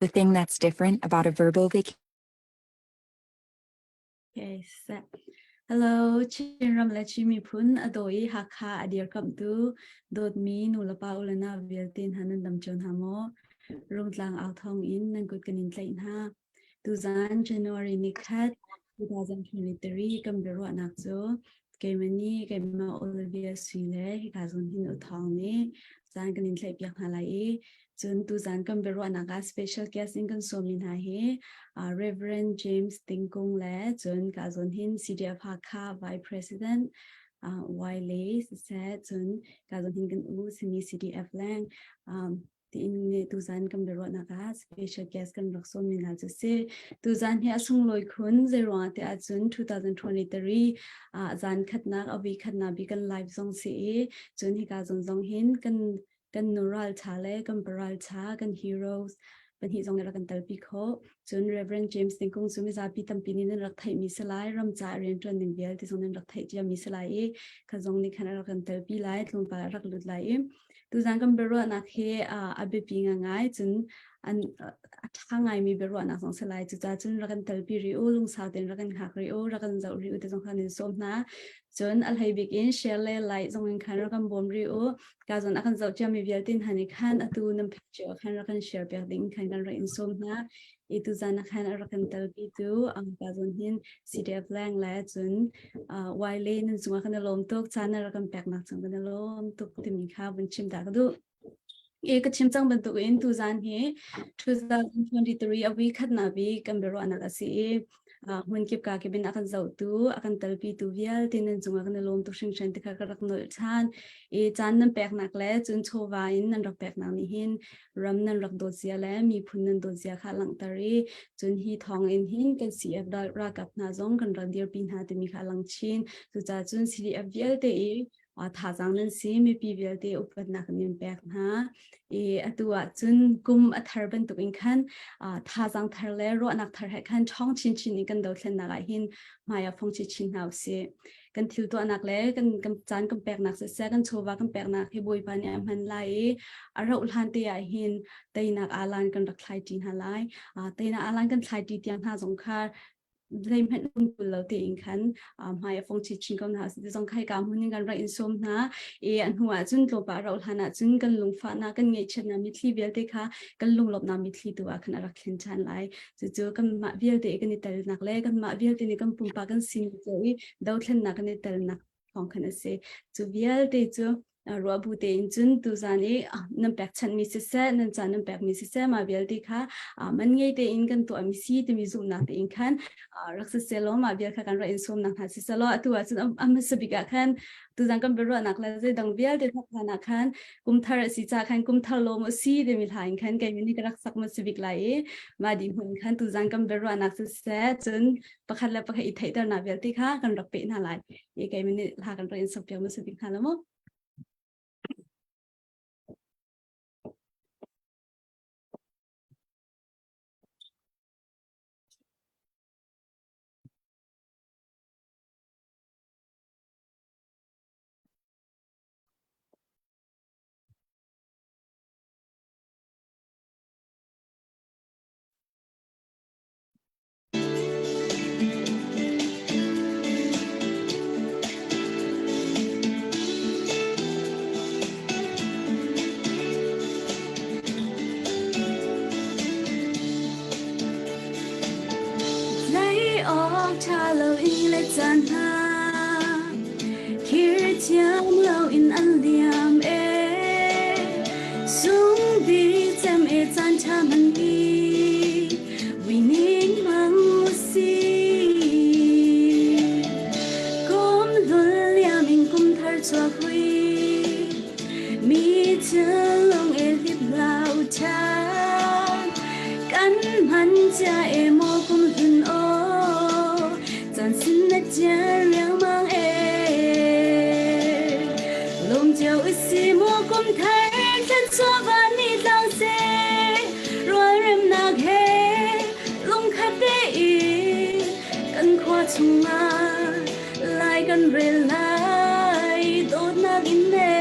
The thing that's different about a Vrbo vacation Okay, set. Hello, Chinram le Chin miphun a daw i Hakha a dirkamhtu dawtmi nulepa ulena vialte hna nan dam cio hna maw? Rungtlang au thawng in nan kut kan in tlaih hna. Tuzan January nikhat 2023 kan biaruahnak cu keimah nih keimah Olivia Sui le hika zawn hin u thawng nih caan kan in tlaihpiak hna lai i cun tuzan kan biaruahnak ah special guest in kan sawmmi hna hi Reverend James Tingkung le cun ka zawn hin CDF Hakha Vice President Wiley siseh cun ka zawn hin kan u simi CDF leng tiin nih tuzan kan biaruahnak ah special guest kan rak sawmmi hna cu si. Tuzan hi a sunglawi khun zeiruangah tiah cun 2023 ah zan khatnak a vi khatnak bi kan live zong si i cun hika zon zong hin kan kan nu raltha le kan pa raltha kan heroes pahnih zong nih rak kan telpi khawh. Cun Reverend James Tingkung cu mizapi tampi nih nan rak theihmi si lai, ram ca rianṭuan ning vialte zong nan rak theih ciami si lai i kha zong nih khan a rak kan telpi lai, tlawmpal a rak lut lai i Tuzan kan biaruahnak hi a biapi ngai cun an a ṭha ngaimi biaruahnak zong si lai. Cucaah cun rak kan telpi rih u, lungsau tein rak kan hngak rih u, rak kan zoh rih u ti zong khan in sawm hna. Cun a hlei bik in share le like zong in khan rak kan bawm rih u. Ka zon a kan zoh ciami vialte hna nih khan atu nan pek cio khan rak kan share piak ding khan kan rak in sawm hna. I tuzan ah khan a rak kan telpi tu ka zon hin CDF Lang le cun Wiley nan cungah kan i lawm tuk caan na rak kan peknak cung kan i lawm tuk timi kha vun chim ta ka duh. I ka chim cang bantukin tuzan hi 2023 a vi khatnak bik kan biaruahnak a si i hmun kip ka kip in a kan zohtu a kan telpitu vialte nan cungah kan i lawm tuk hringhran ti kha ka rak nolh ṭhan i caan nan peknak le cun chawva in nan rak peknak nih hin ram nan rak dawt zia le miphun nan dawt zia kha langhter i cun hi thawng in hin kan CF ralkap hna zong kan rak dirpi hna timi kha lang chin cucaah cun CDF vialte i thazaang nan si mipi vialte upatnak nan pek hna i atu ah cun kum a thar bantuk in khan thazaang thar le ruahnak thar he khan ṭhawng chinchin in kan dothlennak ah hin hmai ah phong chinchin hna usih kan thil tuahnak le kan kan caan kan peknak siseh kan chawva kan peknak hi Bawipa nih a hman lai i a rauh hlan te ah hin teinak alan kan rak thlai ṭi hna lai teinak alan kan thlai ṭi tiang hna zong kha zeihmanh lungkul lo tein khan hmai a fong chinchin ko hna si zong khai ka hmun in kan rak in sawm hna i a hnu ah cun tlawpa rauh hlan ah cun kan lungfahnak kan ngaihchiatnak mitthli vialte kha kan lunglawmhnak mitthli tu ah khan a rak thlen ṭhan lai cucu kanmah vialte kan i telnak le kanmah vialte nih kan pumpak kan sining cio i dothlennak kan i telnak thawng khan a si cu vialte cu ruah bu tein cun tuzan i nan pekchanhmi siseh nan ca nan pekmi siseh mah vialte kha man ngei tein kan tuahmi si timi zumhnak tein khan rak siseh law mah vial kha kan rak in sawmnak hna siseh law atu ah cun a hmasa bik ah khan tuzan kan biaruahnak le zeidang vialte thawk hlan ah khan kumthar a si ca khan kumthar lawm a si timi hla in khan kei nih ka rak sak ma si bik lai i mah dih hmun khan tuzan kan biaruahnak siseh cun pakhat le pakhat i theihternak vialte kha kan rak peh hna lai i kei nih hla kan rak in sak piak ma si bik hna la mu. Tlai awk ṭha lo in le caan hna Khir thiam lo in an liam e Sung bik cem e caan ṭha man hi Vui ning mang si Kum hlun liam in kum thar chuak hui Mi thinlung e hlip hlau ṭhan Kan hman cia e maw kum hlun aw Caan sin na tial riangmang e Lung cio isi maw kum thar thlan chuah van ni tlang seh Rualremnak he lungkhat tein kan khua chungah lai kan rel lai dawtnak in ne.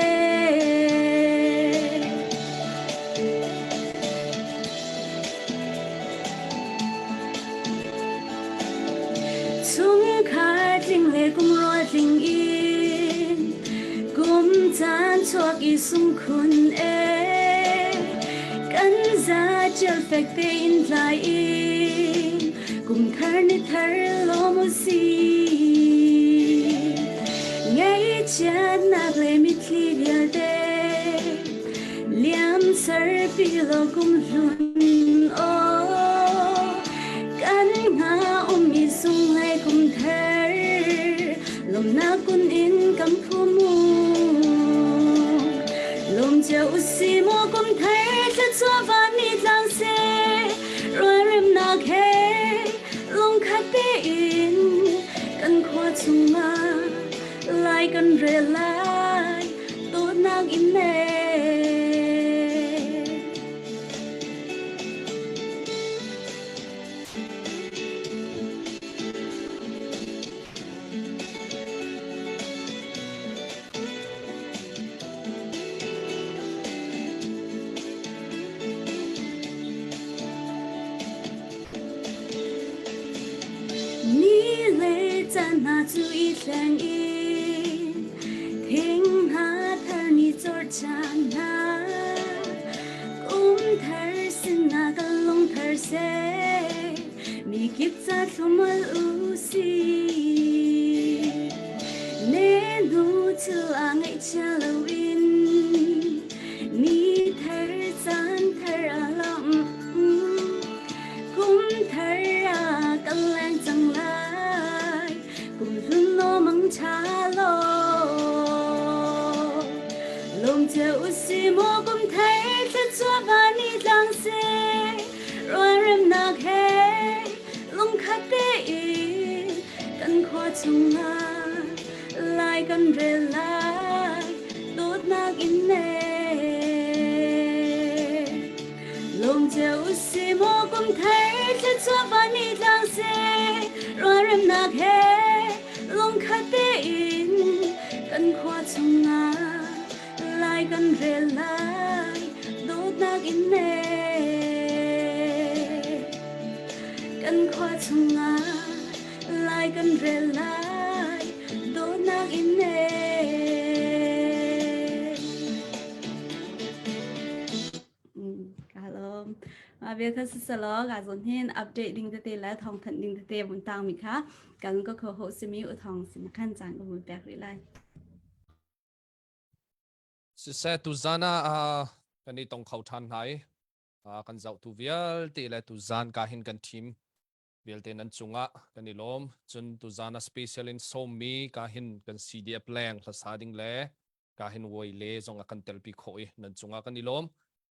tling le kum rual tling in kum caan chuak i sungkhun e kan za ṭial fek tein tlai in kum thar ni thar lawm u si. Ngaihchiatnak le mitthli vialte liam serpi lo kum hlun aw kan nga um i sung lai kum thar lawmnak kun in kan phu mu lawm cio usi maw kum thar thluachuah van ni tlang seh rualremnak he lungkhat tein kan khua chungah lai kan rel lai dawtnak in ne. Ni le caan hna cu i thleng in thing hna thar ni cawr caan hna kum thar sinah kan lung thar seh mi kip ca thlumal u si. Ne nu cu a ngaihchia loin ni thar caan thar a lawmh kum thar ah kan leng cang lai kum hlun law mang ṭha law lawm cio u si maw kum thar thluachuah van i tlang seh rualremnak he lungkhat tein kan khua chungah lai kan rel lai dawtnak in ne lawm cio u si maw kum thar thluachuah van i tlang seh rualremnak he lungkhat tein kan khua chungah lai kan rel lai dawtnak in ne kan khua chungah lai kan rel lai dawtnak in ne. Ka lawm. Ma bia kha sisalaw ka zon hin update ding tete le thawng thanh ding tete mun tang mi kha kan ka kho ho simi u thong sin khan cang ka mun pek rih lai. Siseh tuzan ah kan i tong kho ṭhan hna i kan zohtu vialte le tuzan ka hin kan team vialte nan cungah kan i lawm. Cun tuzan ah special in sawmmi ka hin kan CDF leng hlasa ding le ka hin woi le zong a kan telpi khawh i nan cungah kan i lawm.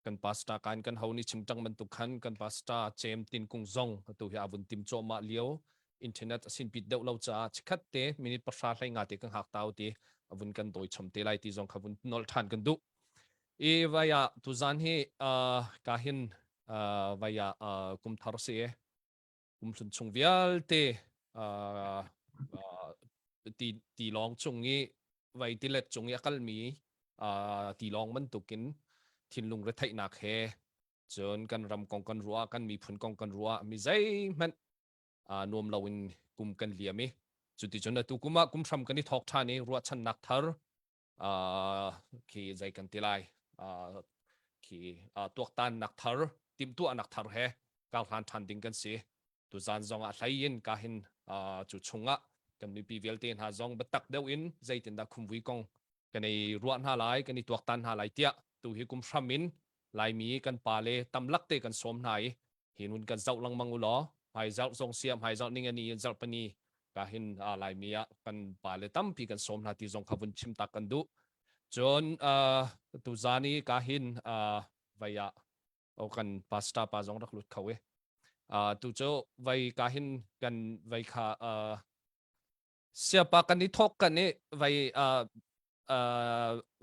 Kan pastor kan kan ho ni chim tang bantuk khan kan pastor Cem Tin Kung zong atu hi avun tim cuahmah lio internet a sin pit deuh lo caah chikhat te minute pahra hlei nga te kan hak tau ti avun kan doi chom te lai ti zong kha vun nol than kan duh. I vaya tuzan hi ka hin vaya kum thar si e kum hlun chung vialte ti ti lawng chung i vai tilet cung i a kalmi ti lawng bantukin thinlung retheihnak he cun kan ram kong kan ruah kan miphun kong kan ruah mi zeihmanh nuam loin kum kan liam i cuticun atu kum ah kum hram kan i thawk ṭhan i ruahchannak thar khi zei kan ti lai khi tuaktannak thar timhtuahnak thar he kar hlan ṭhan ding kan si tuzan zong ah hlei in ka hin cu chungah kan mipi vialte hna zong biatak deuh in zeitindah khumvui kong kan i ruah hna lai kan i tuaktan hna lai tiah tu hi kum hram in Laimi kan pale tamlak te kan sawm hna i hi nun kan zoh lengmang u law hmaizarh zong sia hmaizarh ning ani in zarh pani ka hin Laimi ah kan pale tampi kan sawm hna ti zong kha vun chim tak kan duh cun tuzan i ka hin vai ah o kan pastor pa zong rak lut kho i tu cu vai ka hin kan vai kha siapa kan i thok kan i vai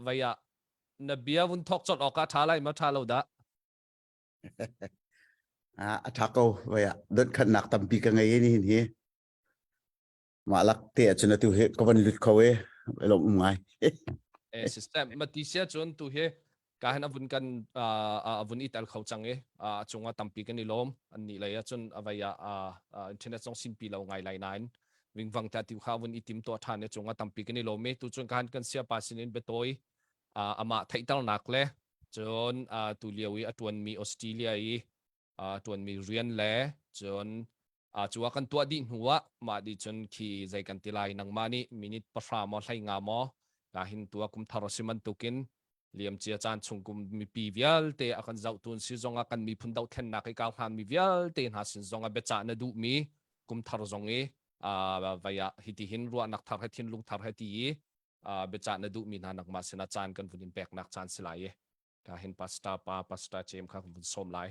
vai ah na bia vun thok chot awk ah tha lai ma tha lo dah A tha ko vai ah don khatnak tampi ka ngei ni hin hi mah lak te ahcun atu hi ka van lut kho e lom um ngai. E system ma ti sia cun tu hi ka hen avun kan avun i tel kho chang e a chunga tampi kan i lom an ni lei ahcun avai a internet zong sinpi lo ngai lai nain. Vingvang ta tiu kha vun i tim tuah ṭhan i cungah tampi kan i lawm i tucun kan kan siapa sinin biatawi amah theihternak le cun tu lio i a ṭuanmi Australia i ṭuanmi rian le cun cu a kan tuah dih hnu ah mah dih cun khi zei kan ti lai nangmah nih minute pahra maw 15 maw ka hin tua kum thar a si bantukin liamcia caan chung kum mipi vialte a kan zohtu an si zongah kan miphun dohthlennak i kar hlanmi vialte hna sin zongah biacah na duhmi kum thar zong i vai ah hiti hin ruahnak thar he thinlung thar he ti i biacah na duhmi hna nangmah sinah caan kan vun in peknak caan si lai i ka hin pastor pa pastor James kha kan vun sawm lai.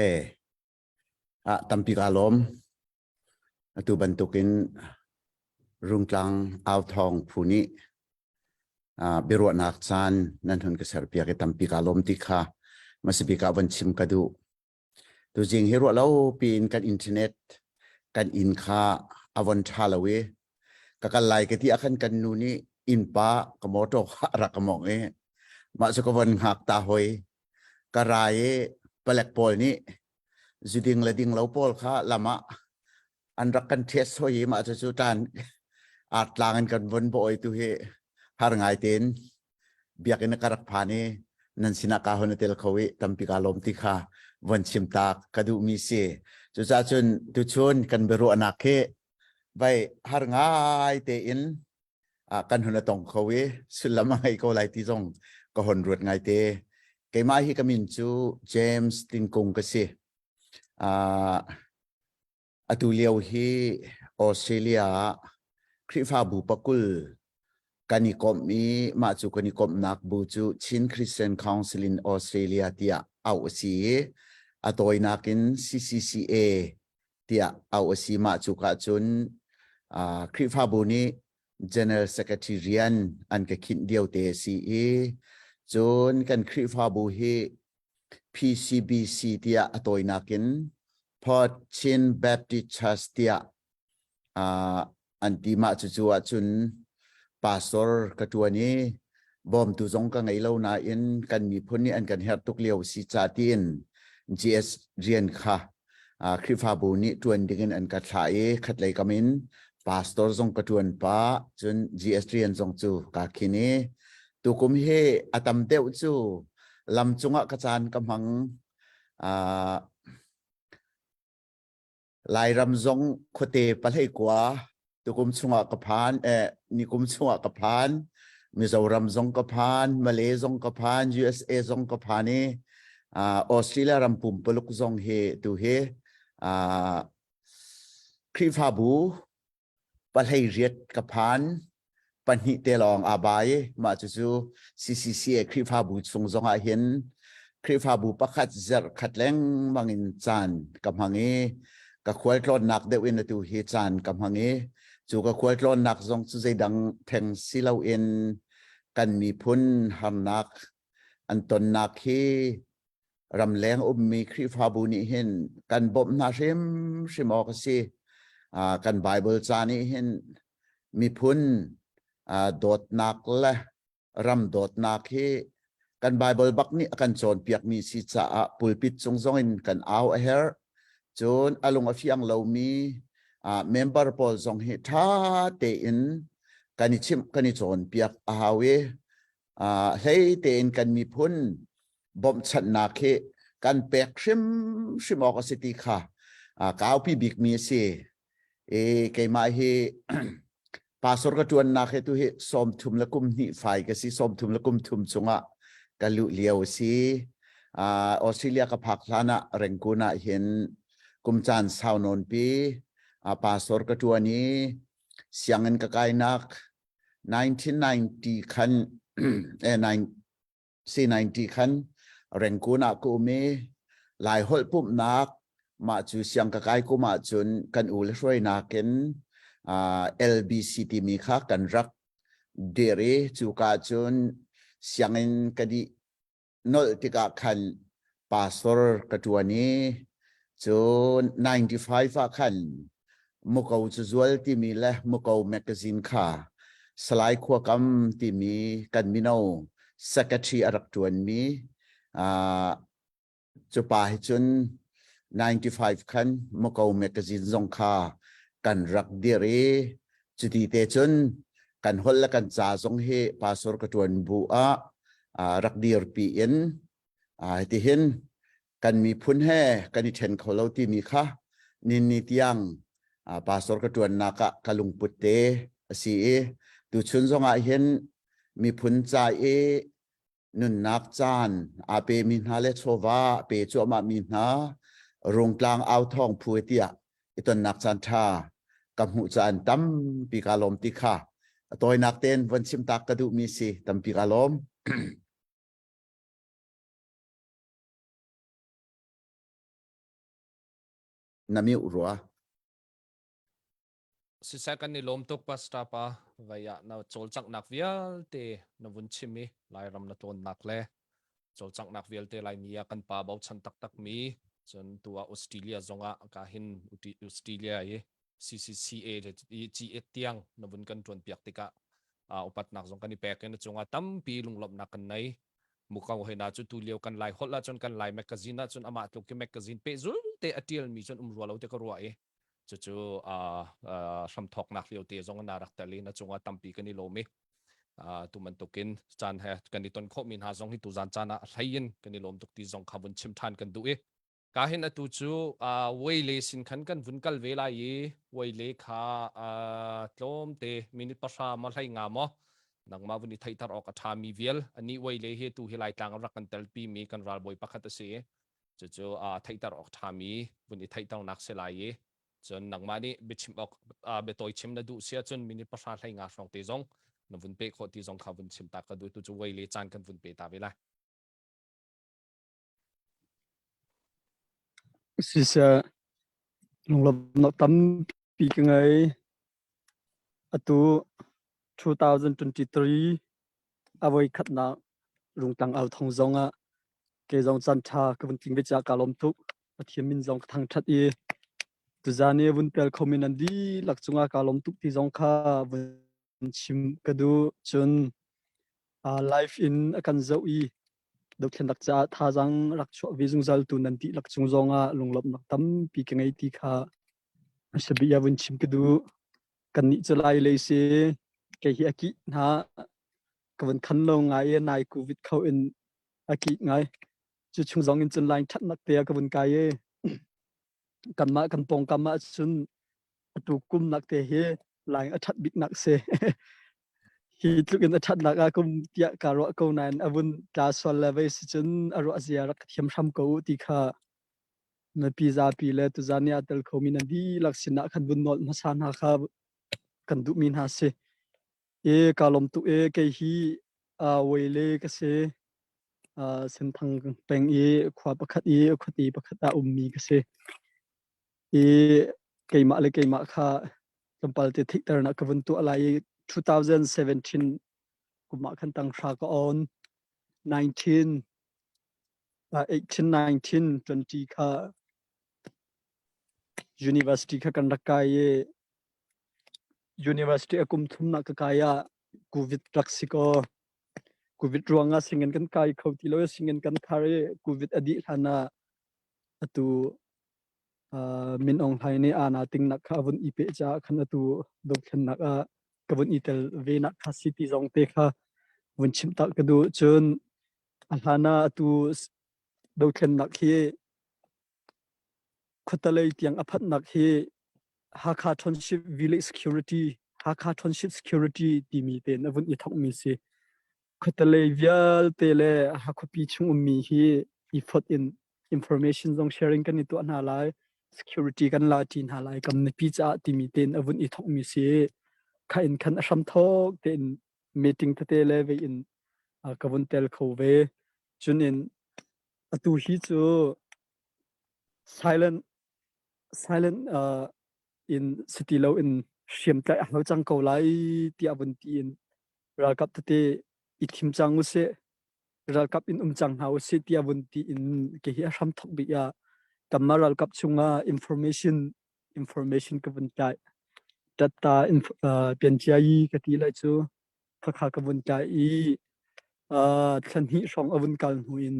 Eh ah tampi ka lawm Atu bantukin Rungtlang authawng phu nih biaruahnak caan nan hun ka serpiak i tampi kaa lawm ti kha hmasabik ah von chim ka duh. Tuzing hi ruah lo piin kan internet kan inn kha a von ṭha lo i ka kal lai ka ti ah khan kan nu nih innpa ka motor kha a rak ka mawngh i mah cu ka von hngak ta hoi. Ka ra i palek pawl nih zuding le ding lo pawl kha lam ah an rak kan ṭhiat soi i mah cucu ṭan artlang in kan von bawi tu hi har ngai tein biakinn ka rak phan i nan sinah ka hon tel kho i tampi ka lawm ti kha von chim ta ka duhmi si. Cucaah cun tuchun kan biaruahnak hi vai har ngai tein kan hun a tong kho i sullam a ngei ko lai ti zong ka hon ruat ngai te. Keimah hi ka min cu James Tinkung ka si. Uh, atu lio hi Australia ah Khrihfabu pakul kan i komh i mah cu kan i komhnak bu cu Chin Christian Council in Australia tiah auh a si i a tawinak in CCCA tiah auh a si. Mah cu ka cun uh, Khrihfabu nih General Secretary rian an ka khinh dio te a si i cun kan Khrihfabu hi PCBC tiah a tawinak in Port Chin Baptist Church tiah uh, an ti. Mah cucu ahcun pastor ka ṭuan i bawmtu zong ka ngei lo nain kan miphun nih an kan herh tuk lio si ca tiin GS rian kha Khrihfabu nih ṭuan dingin an ka thlah i khatlei kam in pastor zong ka ṭuan pah cun GS rian zong cu kaa khin i tukum hi a tam deuh cu lam cungah ka caan ka hmang. Lairam zong khuate 23 tukum chungah ka phan eh nikum chungah ka phan. Mizoram zong ka phan, Malay zong ka phan, USA zong ka phan i uh, Australia ram pumpaluk zong hi tu hi uh, Khrihfabu 18 ka phan, pahnih te lawng aa bai. Mah cucu CCCA Khrihfabu chung zong ah hin Khrihfabu pakhat zarh khat lengmang in caan ka hmang i ka khualtlawnnak deuh in atu hi caan ka hmang i cu ka khualtlawnnak zong cu zeidang theng si loin kan miphun harnak an tonnak hi ramleng ummi Khrihfabu nih hin kan bawmh hna hrimhrim awk a si. Kan Bible ca nih hin miphun dawtnak le ram dawtnak hi kan Bible bak nih a kan cawnpiakmi si caah pulpit cung zong in kan au a herh. Cun a lung a fiang lomi member pawl zong hi ṭha tein kan i chimh kan i cawnpiak a hau i hlei tein kan miphun bawmhchanhnak hi kan pek hrimhrim awk a si ti kha kaupi bikmi a si. I keimah hi pastor ka ṭuannak hi tu hi 30 le kum hnih fai ka si, 30 le kum thum chungah ka luh lio a si. Australia ka phak hlan ah Rangoon ah hin kum caan sau nawnpi pastor ka ṭuan i sianginn ka kainak 1990 khan eh, C90 khan Rangoon ah ka um i Laiholh pumhnak mah cu siang ka kai kum ahcun kan u le hruainak in uh, LBC timi kha kan rak dir i cu ka cun sianginn ka dih nolh tikah khan pastor ka ṭuan i cun 95 ah khan Muko cazual timi le Muko magazine kha Salai Khuakam timi kan mino secretary a rak ṭuanmi uh, cu pa hi cun 95 khan Muko magazine zong kha. kan rak dir i cuti te cun kan holh le kan ca zong hi pastor ka tuan bu ah rak dirpi in hitihin kan miphun he kan i then kho lo timi kha nin ni tiang pastor ka tuannak ah ka lungput te a si i tuchun zong ah hin miphun ca i nunnak caan aa pemi hna le chawva a pe cuahmah mi hna rungtlang au thawng phu tiah i tonnak caan ṭha ka hmuh caan tampi ka lawm ti kha a tawinak tein von chim tak ka duhmi si tampi ka lawm. Na miuh rua. Siseh kan i lawm tuk Pastor pa vai ah na cawlcanghnak vialte na vun chim i Lairam na tlawnnak le cawlcanghnak vialte Laimi ah kan pa bochan taktak mi cun tu ah Australia zong ah ka hin Australia i CCCA le G8 tiang na vun kan tuan piak tikah upatnak zong kan i pek i na cungah tampi lunglawmhnak kan nei mukau he na cu tu lio kan lai holh ahcun kan lai magazine ahcun amah tluk ki magazine pehzul te a tial mi cun um rua lo te ka ruah i cucu hramthawknak lio te zong na rak tel i na cungah tampi kan i lawm i tu bantukin caan he kan i ton khawhmi hna zong hi tuzan caan ah hlei in kan i lawm tuk ti zong kha vun chim ṭhan kan duh i ka hin atu cu Wayle sin khan kan vun kal ve lai i Wayle kha tlawmte minute pahra ma hlei nga maw nangmah vun i theihter awk a ṭhami vial ani Wayle hi tu hi Laitlang rak kan telpi mi kan ralbawi pakhat a si cucu theihter awk ṭhami vun i theihternak si lai i cun nangmah nih biachim awk biatawi chim na duh si ahcun minute pahra hlei nga hrawng te zong na vun pe khawh ti zong kha vun chim ta ka duh tu cu wei le caan kan vun pe ta ve lai. Siseh lunglawmhnak tampi ka ngei. Atu 2023 a voikhatnak Rungtlang au thong zong ah kei zong caan ṭha ka vun tling ve caah kaa lawm tuk. Pathian min zong ka thangṭhat i tuzaan i vun tel khomi nan dihlak cungah kaa lawm tuk ti zong kha vun chim ka duh. Cun live in a kan zoh i dothlennak caah thazaang rak chuah ve zungzaltu nan dihlak cung zongah lunglawmhnak tampi ka ngei ti kha hmasabik ah vun chim ka duh. Kannih cu Lai lei si kei hi a kih hna ka vun khan lo ngai i nai covid kho in a kih ngai. Cu chung zong in cun line ṭhatnak te ah ka vun kai i kanmah kan pawngkam ah cun atu kumnak te hi line a ṭhat biknak si. Hi tluk in a ṭhatnak ah kum tiah kaa ruah ko nain a vun tla sual le vei si cun a ruah zia rak ka thiam hram ko u ti kha mipi zapi le tuzan i aa tel khomi nan dihlak sinah khan vun nawl hmasa hna kha kan duhmi hna si. I kaa lawm tuk i kei hi uh, Wele ka si. Uh, Senthang peng i khua pakhat i khuate pakhat ah ummi ka si. I keimah le keimah kha tlawmpal te theihternak ka vun tuah lai i 2017 kum ah khan tanghra ka on 19 18, 19, 20 kha university kha kan rak kai i university a kum thumnak ka kai ah covid rak si kaw covid ruangah singin kan kai kho ti lo singin kan thar i covid a dih hlan ah atu Min Aung Hlaing nih ana tingnak kha a vun i peh caah khan atu dothlennak ah ka vun i tel ve nak kha si ti zong te kha vun chim tak ka duh cun A hlan ah atu dothlennak hi khuatalei tiang a phanhnak hi Hakha Township Village Security, Hakha Township Security timi tein a vun i thawkmi si. Khuatalei vialte le Hakhuapi chung ummi hi i fawt in information zong sharing kan i tuah hna lai, security kan la ṭi hna lai, kan mipi caah timi tein a vun i thawkmi si. Kha in khan a hramthawk tein meeting tete le vei in ka vun tel kho ve. Cun in atu hi cu silent silent uh, in si lo in hriamtlaih a hau cang ko lai tiah vun ti in ralkap tete i thim cang usih ralkap in um cang hna usih tiah vun ti in ke hi a hram thok bik ah kanmah ralkap chungah information information ka vun tlai tatta pianciai ka ti lai cu khakha ka vun tlai i thla hnih hrawng a vun kal hnu in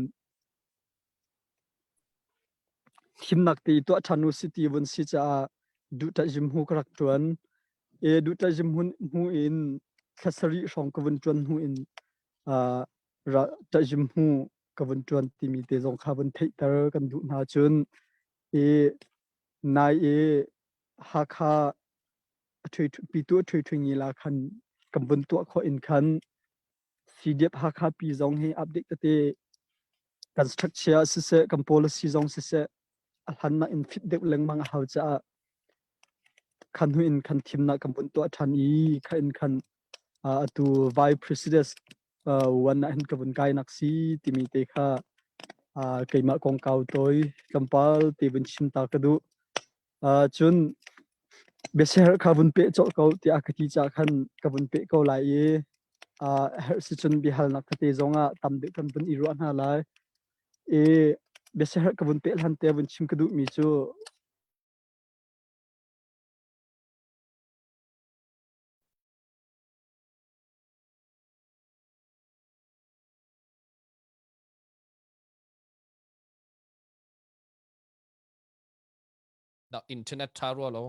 thimnak ti tuah ṭhan u si ti vun si caah. Duhṭah hu ka rak ṭuan. E duhṭah hmu in thla sarih hrawng ka vun ṭuan hnu in uh, ṭahzim hmu ka vun ṭuan timi te zong kha vun theihter kan duh hna cun i nai i Hakha a ṭhui pitu a ṭhui ṭhui ngi la khan kan vun tuah khawh in khan CDF Hakha pi zong hi update tete kan structure siseh kan policy zong siseh a hlannak in fit deuh lengmang a hau caah khan hu in khan thimnak kan vun tuah ṭhan i kha in khan atu vice president wan ah hin ka vun kai nak si timi te kha keimah kongkau tawi tlawmpal te vun chim ta ka duh. Cun biaser kha vun peh cawh ko tiah ka ti caah khan ka vun peh ko lai i herh si cun biahalnak tete zong ah tam deuh kan vun i ruah hna lai. I biaser ka vun peh hlan te vun chim ka duhmi cu Dah internet tha rua lo.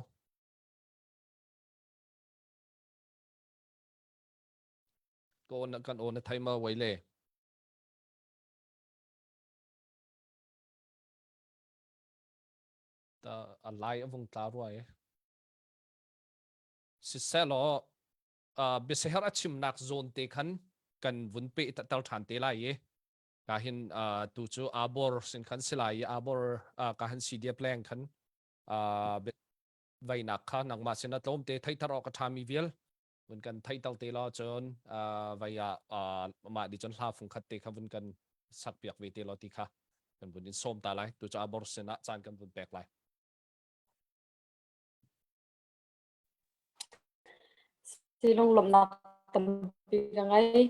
Ko na kan aw na thai ma wai le. Ta a lai a vung tla rua e. Siselaw biaseher a chimnak zawn te khan kan vun pe tel ṭhan te lai i ka hin tu cu abor sin khan si lai i abor ka han CDF leng khan vainak kha nangmah sin a tlawm te theithar awk a ṭhami vial vun kan theihter te law cun vai ah mah di cun hla fung khat te kha vun kan sak piak ve te law ti kha kan vun in sawm ta lai tu cu abor sin ah caan kan vun pek lai. Si lunglawmhnak tampi ka ngei.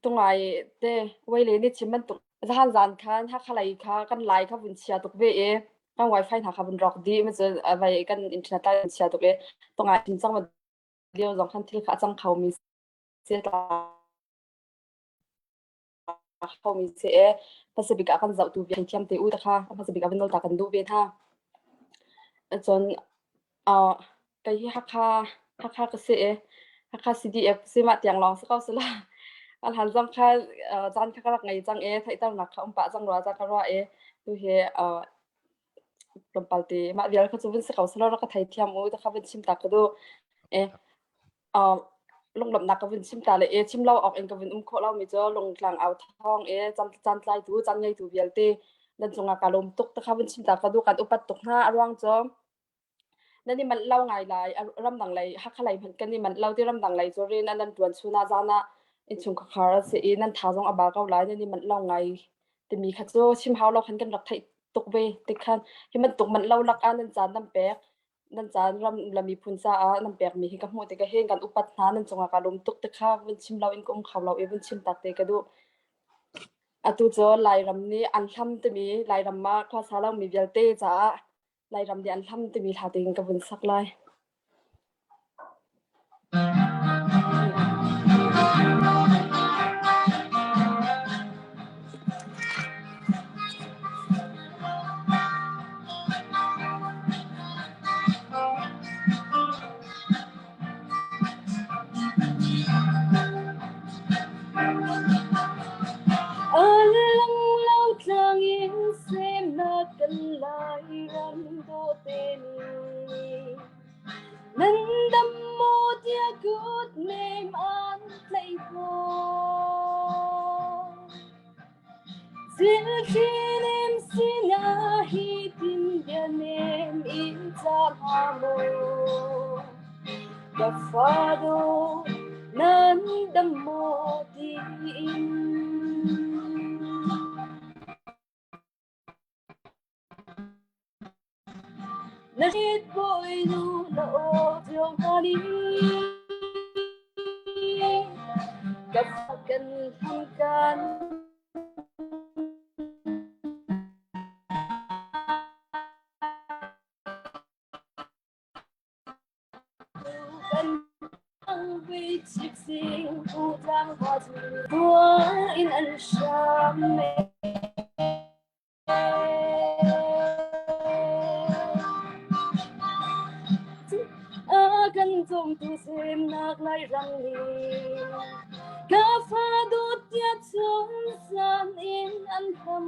Tungai te Wele nih chim bantuk zahan zan khan Hakha lei kha kan lai kha vun chia tuk ve i kan wifi hna kha vun rawk dih ma cun vai kan internet lai vun chia tuk i tungai chim cang lio zong khan thil kha a cang kho mi si khomi si e hmasa bik ah kan zohtu vial thiam te u ta kha hmasa bik ah van nawl ta kan duh ve hna. Cun uh, kei hi Hakha Hakha ka si i Hakha CDF si mah tiang lawng si ko sila. Al han zong kha caan kha ka rak ngei cang i theihternak kha um pah cang rua ca ka ruah i tu hi uh, tlawmpal te mah vial kha cu vun si ko selaw rak ka theithiam u ta kha vun chim ta ka duh. E uh, lunglawmhnak ka vun chim ta le e chim lo awk in ka vun um khawh lomi cu lungtlang au thawng e caan caan tlaitu caan ngeitu vialte nan cungah ka lawm tuk ta kha vun chim ta ka duh kan upat tuk hna a ruang cu nan i manh lo ngai lai ramdang lei Hakha lei hmanh kan i manh lo ti ramdang lei cu rian nan tuan chun ah zan ah innchungkhar a si i nan tha zong a ba ko lai nan i manh lo ngai timi kha cu chim hau lo khan kan rak theih tuk ve tik khan hi bantuk manh lo lak ah nan caan nan pek nan caan ram le miphun caah nan pekmi hi ka hmuh tikah hin kan upat hna nan cungah ka lum tuk te kha vun chim lo in ka um kho lo i vun chim tak te ka duh. Atu cu Lairam nih an hlam timi Lairam ah khuasa lomi vialte caah Lairam nih an hlam timi hla tein ka vun sak lai. Lo tlang in semnak kan Lairam dawte nih Nan dam maw tiah kut nem an tlaih hna. Zilthli sinah hi tin bia nem in cah hna maw? Ka fa dawt nan dam maw tiin. Na hrit bawinu na aw cio hna ni ka fa kan hlam kan in an hram hrawmtu semnak Lairam nih ka fa dawt tia chun zan in an ham.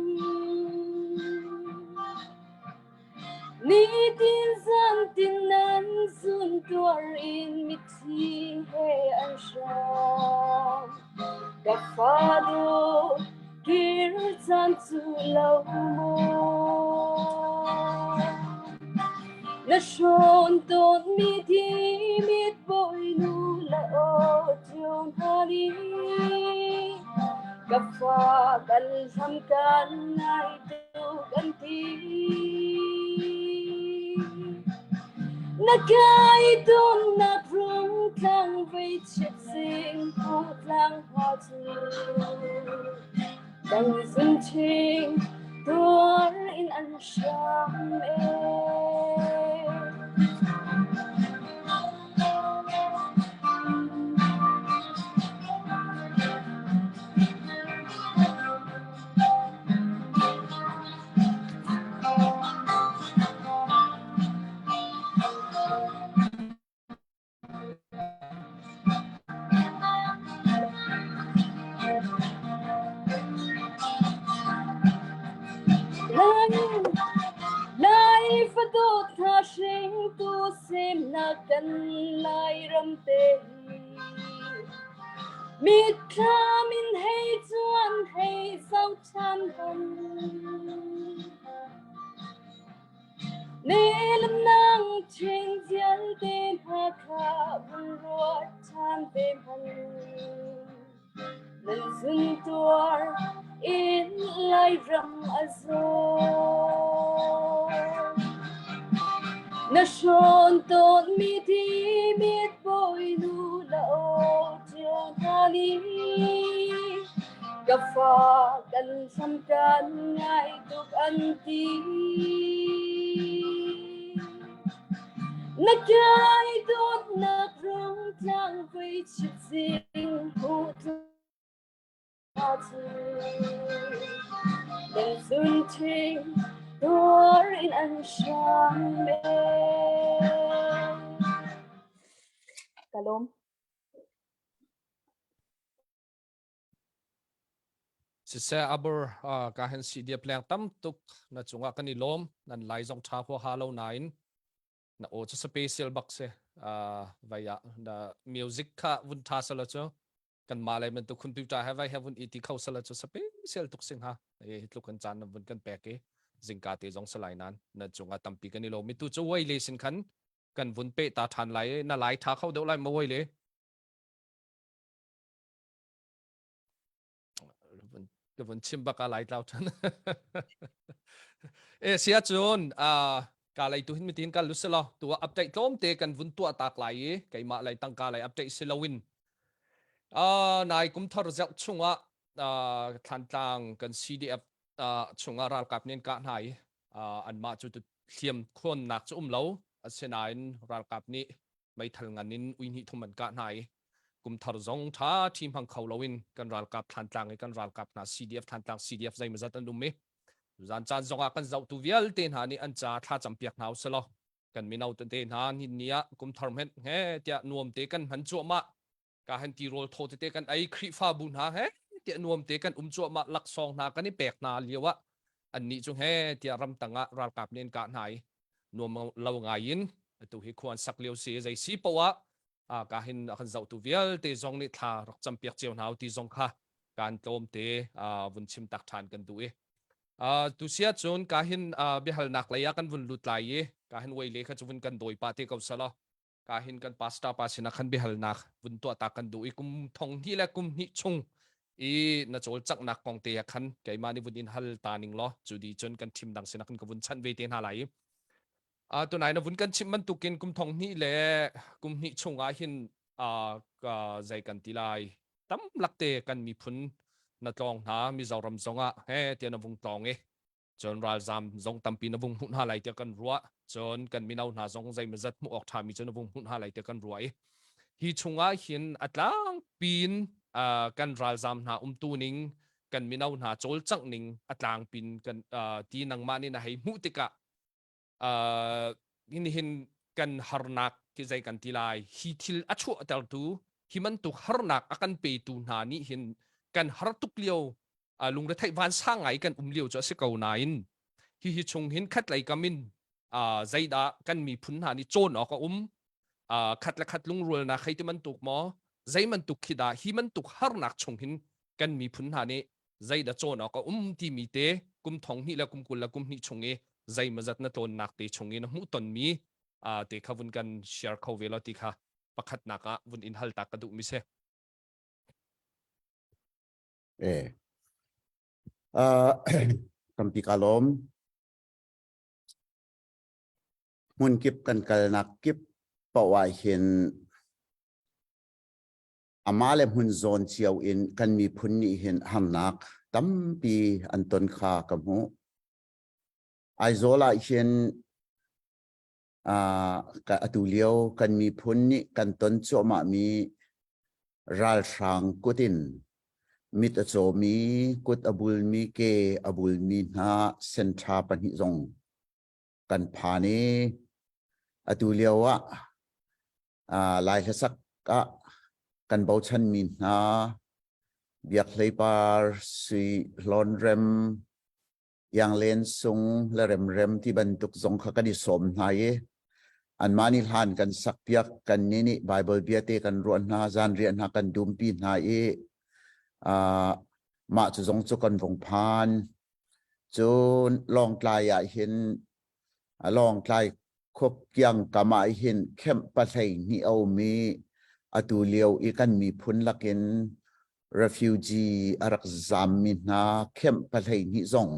Nitin zantin nan zun tuar in mitthli he an hram. Ka fa dawt kir caan cu lo maw? Na hrawn tawn mi thi mit bawi nu la aw ṭio hna ni. Ka fa kan hlam kan ngai tuk an ti. Na kai tawn nak rung tlang vei chiat sing pu tlang hua cu. Dang zun ṭhing tuar in an hram e. Lai fadawt hna hringtu semnak kan Lairam te hi mitthlam in hei cuan hei zoh ṭhan hon. Nelam nang ṭhing vialte hna kha vun ruat ṭhan ve hmanh. Nan zun tuar in Lairam a zaw. Na hrawn tawn mi thi mit bawi nu la aw ṭio hna ni. Ka fa kan hlam kan ngai tuk an ti. Na kai dawtnak rung tlang voi chit zing hu tla cu. Nan zun thing tuar in an hram me. Kalom. Siseh abur ka hen si dia pleng tam tuk na cungah kan i lawm nan lai zong tha huaha lo nain na aw cu special bak si vai ah na music kha vun tha sala cu kan ma lai man tu computer he vai he vun iti kho sala cu special tuk sing ha e tluk kan caan na vun kan pek i zingka te zong salai nan na cungah tampi kan i lawm mi tu cu wai le sin khan kan vun pe ta than lai na lai tha kho deuh lai ma wai le Ka vun chim bak a lai tlau ṭhan. E sia cun ka lei tu hin mitin kal lu selaw tu update tlawm te kan vun tuah tak lai i keimah lei tangka lei update si loin nai kum thar zelh chungah Thlantlang kan CDF chungah ralkap nih an kah hna i anmah cu hliam khawnnak cu um lo asinain ralkap nih meithal ngan in ui hnih thum an kah hna i kumthar zong ṭha ṭhi hmang kho loin kan ralkap Thlantlang i kan ralkap hna CDF Thlantlang CDF zeimawzat an um i zan caan zongah kan zohtu vialte hna nih an ca thla campiak hna usih kan mino tete hna ni ni ah kumthar hmenh he tiah nuam te kan hman cuahmah ka han tirawl thaw tete kan ei Khrihfabu hna he tiah nuam te kan um cuahmah laksawng hna kan i pek hna lio ah annih cu he tiah ramtang ah ralkap nih an kah hna i nuam lo ngai in atu hi khua an sak lio si zei si poah ah ka hin a kan zohtu vialte zong nih thla rak campiak cio hna ti zong kha kan tlawm te vun chim tak ṭhan kan duh i tu sia cun ka hin biahalnak lei ah kan vun lut lai i ka hin wei le kha cu vun kan dawi pa te ko sala ka hin kan pastor pa sinah khan biahalnak vun tuah ta kan duh i kum thong hnih le kum hnih chung i na cawlcanghnak kong te ah khan keimah nih vun in hal ta ning law cu di cun kan thim dang sinah kan ka vun chanh ve te hna lai i uh, tunai na vun kan chimh bantukin kum thong hnih le kum hnih chung ah hin uh, zei kan ti lai tam lakte kan miphun na tlawng hna Mizoram zongah he tiah na vung tlawng i cun ralzam zong tampi na vung hmuh hna lai tiah kan ruah cun kan mino hna zong zeimawzat hmuh awk ṭhami cu na vung hmuh hna lai tiah kan ruah i hi chungah hin a tlangpin uh, kan ralzam hna umtu ning kan mino hna cawlcangh ning a tlangpin kan uh, ti nangmah nih na hei hmuh tikah uh, hin hin kan harnak. Khi zei kan ti lai hi thil a chuahtertu hi bantuk harnak a kan petu hna nih hin kan har tuk lio lungretheih vansang ngai kan um lio cu a si ko nain hihi chung hin khatlei kam in zeidah kan miphun hna nih cawn awk a um khat le khat lungrualnak hei ti bantuk maw zei bantuk khi dah hi bantuk harnak chung hin kan miphun hna nih zeidah cawn awk a um timi te kum thong hnih le kum 20 le kum hnih chung i zeimawzat na tlawnnak te chung i na hmuhtonmi te kha vun kan share kho ve lo ti kha pakhatnak ah vun in hal ta ka duh mi si. Eh. Uh, tampi ka lawm. Hmun kip kan kalnak kip paoh ah hin amah le hmun zawn cio in kan miphun nih hin harnak tampi an ton kha ka hmuh. Aizawl ah hin uh, atu lio kan miphun nih kan ton cuahmahmi ralhrang kut in mit a cawmi, kut a bulmi, ke a bulmi hna senṭha pahnih zong kan phan i atu lio ah uh, Lai hlasak ah kan bochanmi hna Biak Hlei Par, Sui Hlawn Rem, Ianglen sung le remrem ti bantuk zong kha kan i sawm hna i anmah nih hlan kan sakpiak kan nih nih Bible bia te kan ruah hna zanriah hna kan dumpi hna i uh, mah cu zong cu kan vung phan cun Lawngtlai ah hin Lawngtlai khuap kiang kam ah hin kemh pahlei hnih a um i atu lio i kan miphun lakin refugee a rak zammi hna kemh pahlei hnih zong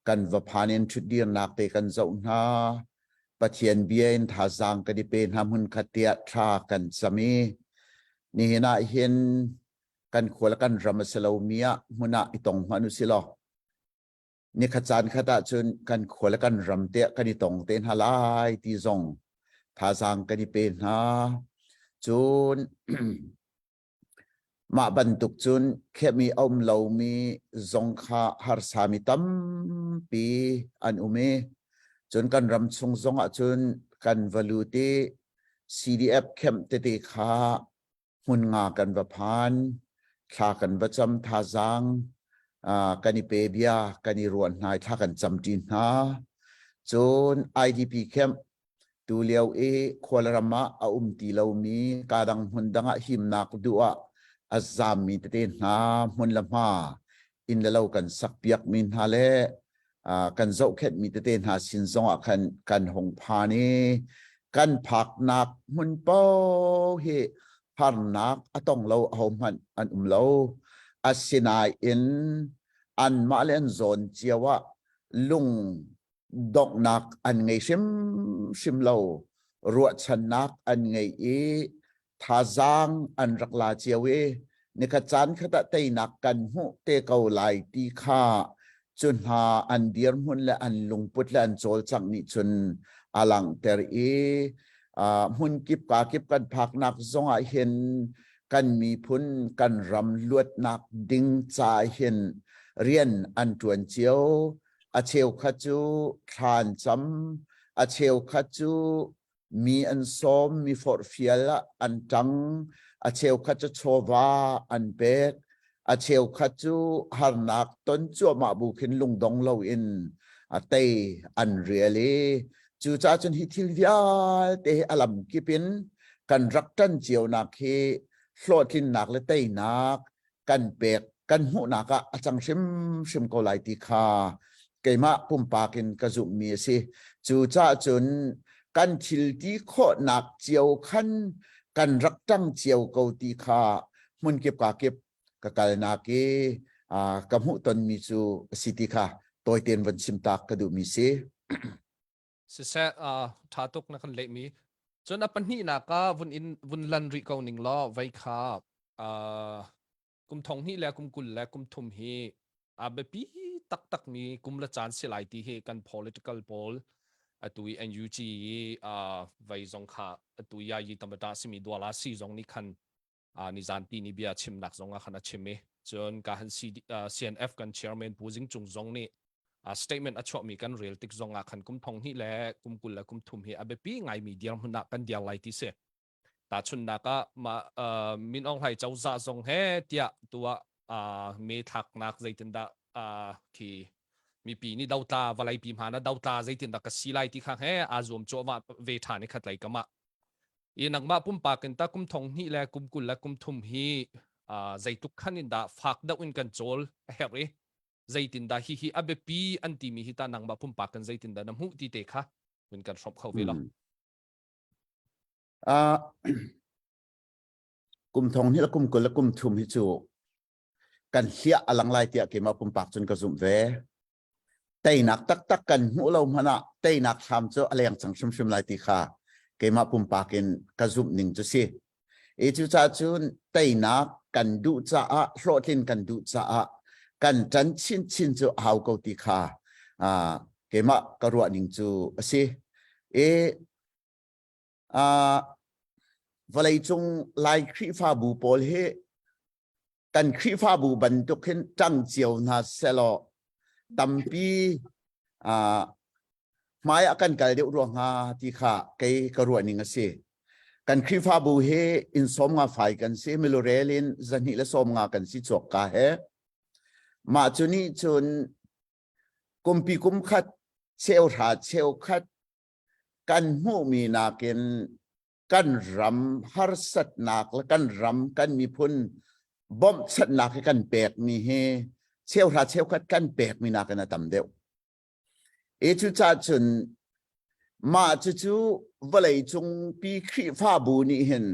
kan va phan in ṭhutdirnak te kan zoh hna. Pathian bia in thazaang kan i pe hna hmunkhat tiah thla kan cam i nihin ah hin kan khua le kan ram a si lomi ah hmun ah i tong hmanh u si law nikhat caan khat ahcun kan khua le kan ram te kan i tong te hna lai ti zong thazaang kan i pe hna. Cun mah bantuk cun khehmi a um lomi zong kha harsami tampi an um i cun kan ram chung zong ahcun kan va lut i CDF camp tete kha hmun nga kan va phan thla kan va cam thazaang kan i pe bia kan i ruah hna i thla kan cam ṭi hna cun IDP camp tu lio i khualram ah a um ti lomi kadang hmun dang ah himnak duh ah a zammi tete hna hmun le hma inn le lo kan sakpiakmi hna le kan zohkhenhmi tete hna sin zong ah khan kan hung phan i kan phaknak hmun paoh hi harnak a tong lo ahohmanh an um lo. Asinain anmah le an zawn cio ah lung donghnak an ngei hrimhrim lo. Ruahchannak an ngei i thazaang an rak la cio i nikhat caan khat ah teinak kan hmuh te ko lai ti kha cu hna an dirhmun le an lungput le an cawlcangh nih cun a langhter i hmun kip ka kip kan phaknak zong ah hin kan miphun kan ram luatnak ding ca hin rian an ṭuan cio. A cheukhat cu thla an cam, a cheukhat cu mi an sawm, mi forhfial ah an ṭang, a cheukhat cu chawva an pek, a cheukhat cu harnak ton cuahmah bu khin lungdong loin a tei an rial i cucaah cun hi thil vialte hi a lamkip in kan rak ṭan cionak hi hlawhtlinnak le teinak kan pek kan hmuhnak ah a cang hrimhrim ko lai ti kha keimah pumpak in ka zumhmi a si. Cucaah cun kan thil ti khawhnak cio khan kan rak ṭang cio ko ti kha hmunkip kakip ka kalnak i ka hmuh tonmi cu a si ti kha tawitein von chim tak ka duhmi si. Siseh, ṭha tuk na kan lehmi. Cun a pahnihnak ah vun in vun lan rih ko ning law vei kha kum thong hnih le kum 20 le kum thum hi a biapi taktakmi kum le caan si lai ti hi kan political pawl atu i NUG i vei zong kha atu yayi tamata simi duala si zong nih khan nizan ti ni bia chimnak zong ah khan a chim i cun ka han CNF kan chairman Pu Zing Cung zong nih. Statement a chuahmi kan rel tik zong ah khan kum thong hnih le kum 20 le kum thum hi a biapi ngaimi dirhmun ah kan dir lai ti si. Tahchunhnak ah mah Min Aung Hlaing cozah zong he tiah tuah me thlaknak zeitindah khi mipi nih dotla vawleipi hmana dotla zeitindah ka si lai ti kha he aa zuam cuahmah ve ṭhan i khat lei kam ah i nangmah pumpak in ta kum thong hnih le kum 20 le kum thum hi zeitluk khan in dah fak deuh in kan cawl a herh i zeitindah hihi a biapi an timi hi ta nangmah pumpak in zeitindah na hmuh ti te kha hun kan hrawmh kho ve lo. Uh, kum thong hi kum 20 le kum thum hi cu kan hliah alang lai tiah keimah pumpak cun ka zumh ve. Teinak taktak kan hmuh lo hmanh ah teinak thlam cu a leng cang hrimhrim lai ti kha keimah pumpak in ka zumh ning cu si. I cucaah cun teinak kan duh caah hlawhtlin kan duh caah kan ṭan chinchin cu a hau ko ti kha uh, keimah ka ruah ning cu a si. I uh, vawleicung Lai Khrihfabu pawl hi kan Khrihfabu bantuk hin ṭang cio hna selaw tampi uh, hmai ah kan kal deuh rua hnga ti kha kei ka ruah ning a si. Kan Khrihfabu hi inn 50 fai kan si, milurel in 250 kan si chuak ka he. Mah cu nih cun kumpi kum khat cheu hra cheu khat kan hmuhmi nakin kan ram harsatnak le kan ram kan miphun bawmhchanhnak hi kan pekmi hi cheuhra cheukhat kan pekmi nakin a tam deuh. E cucaah cun mah cucu vawlei cungpi Khrihfabu nih hin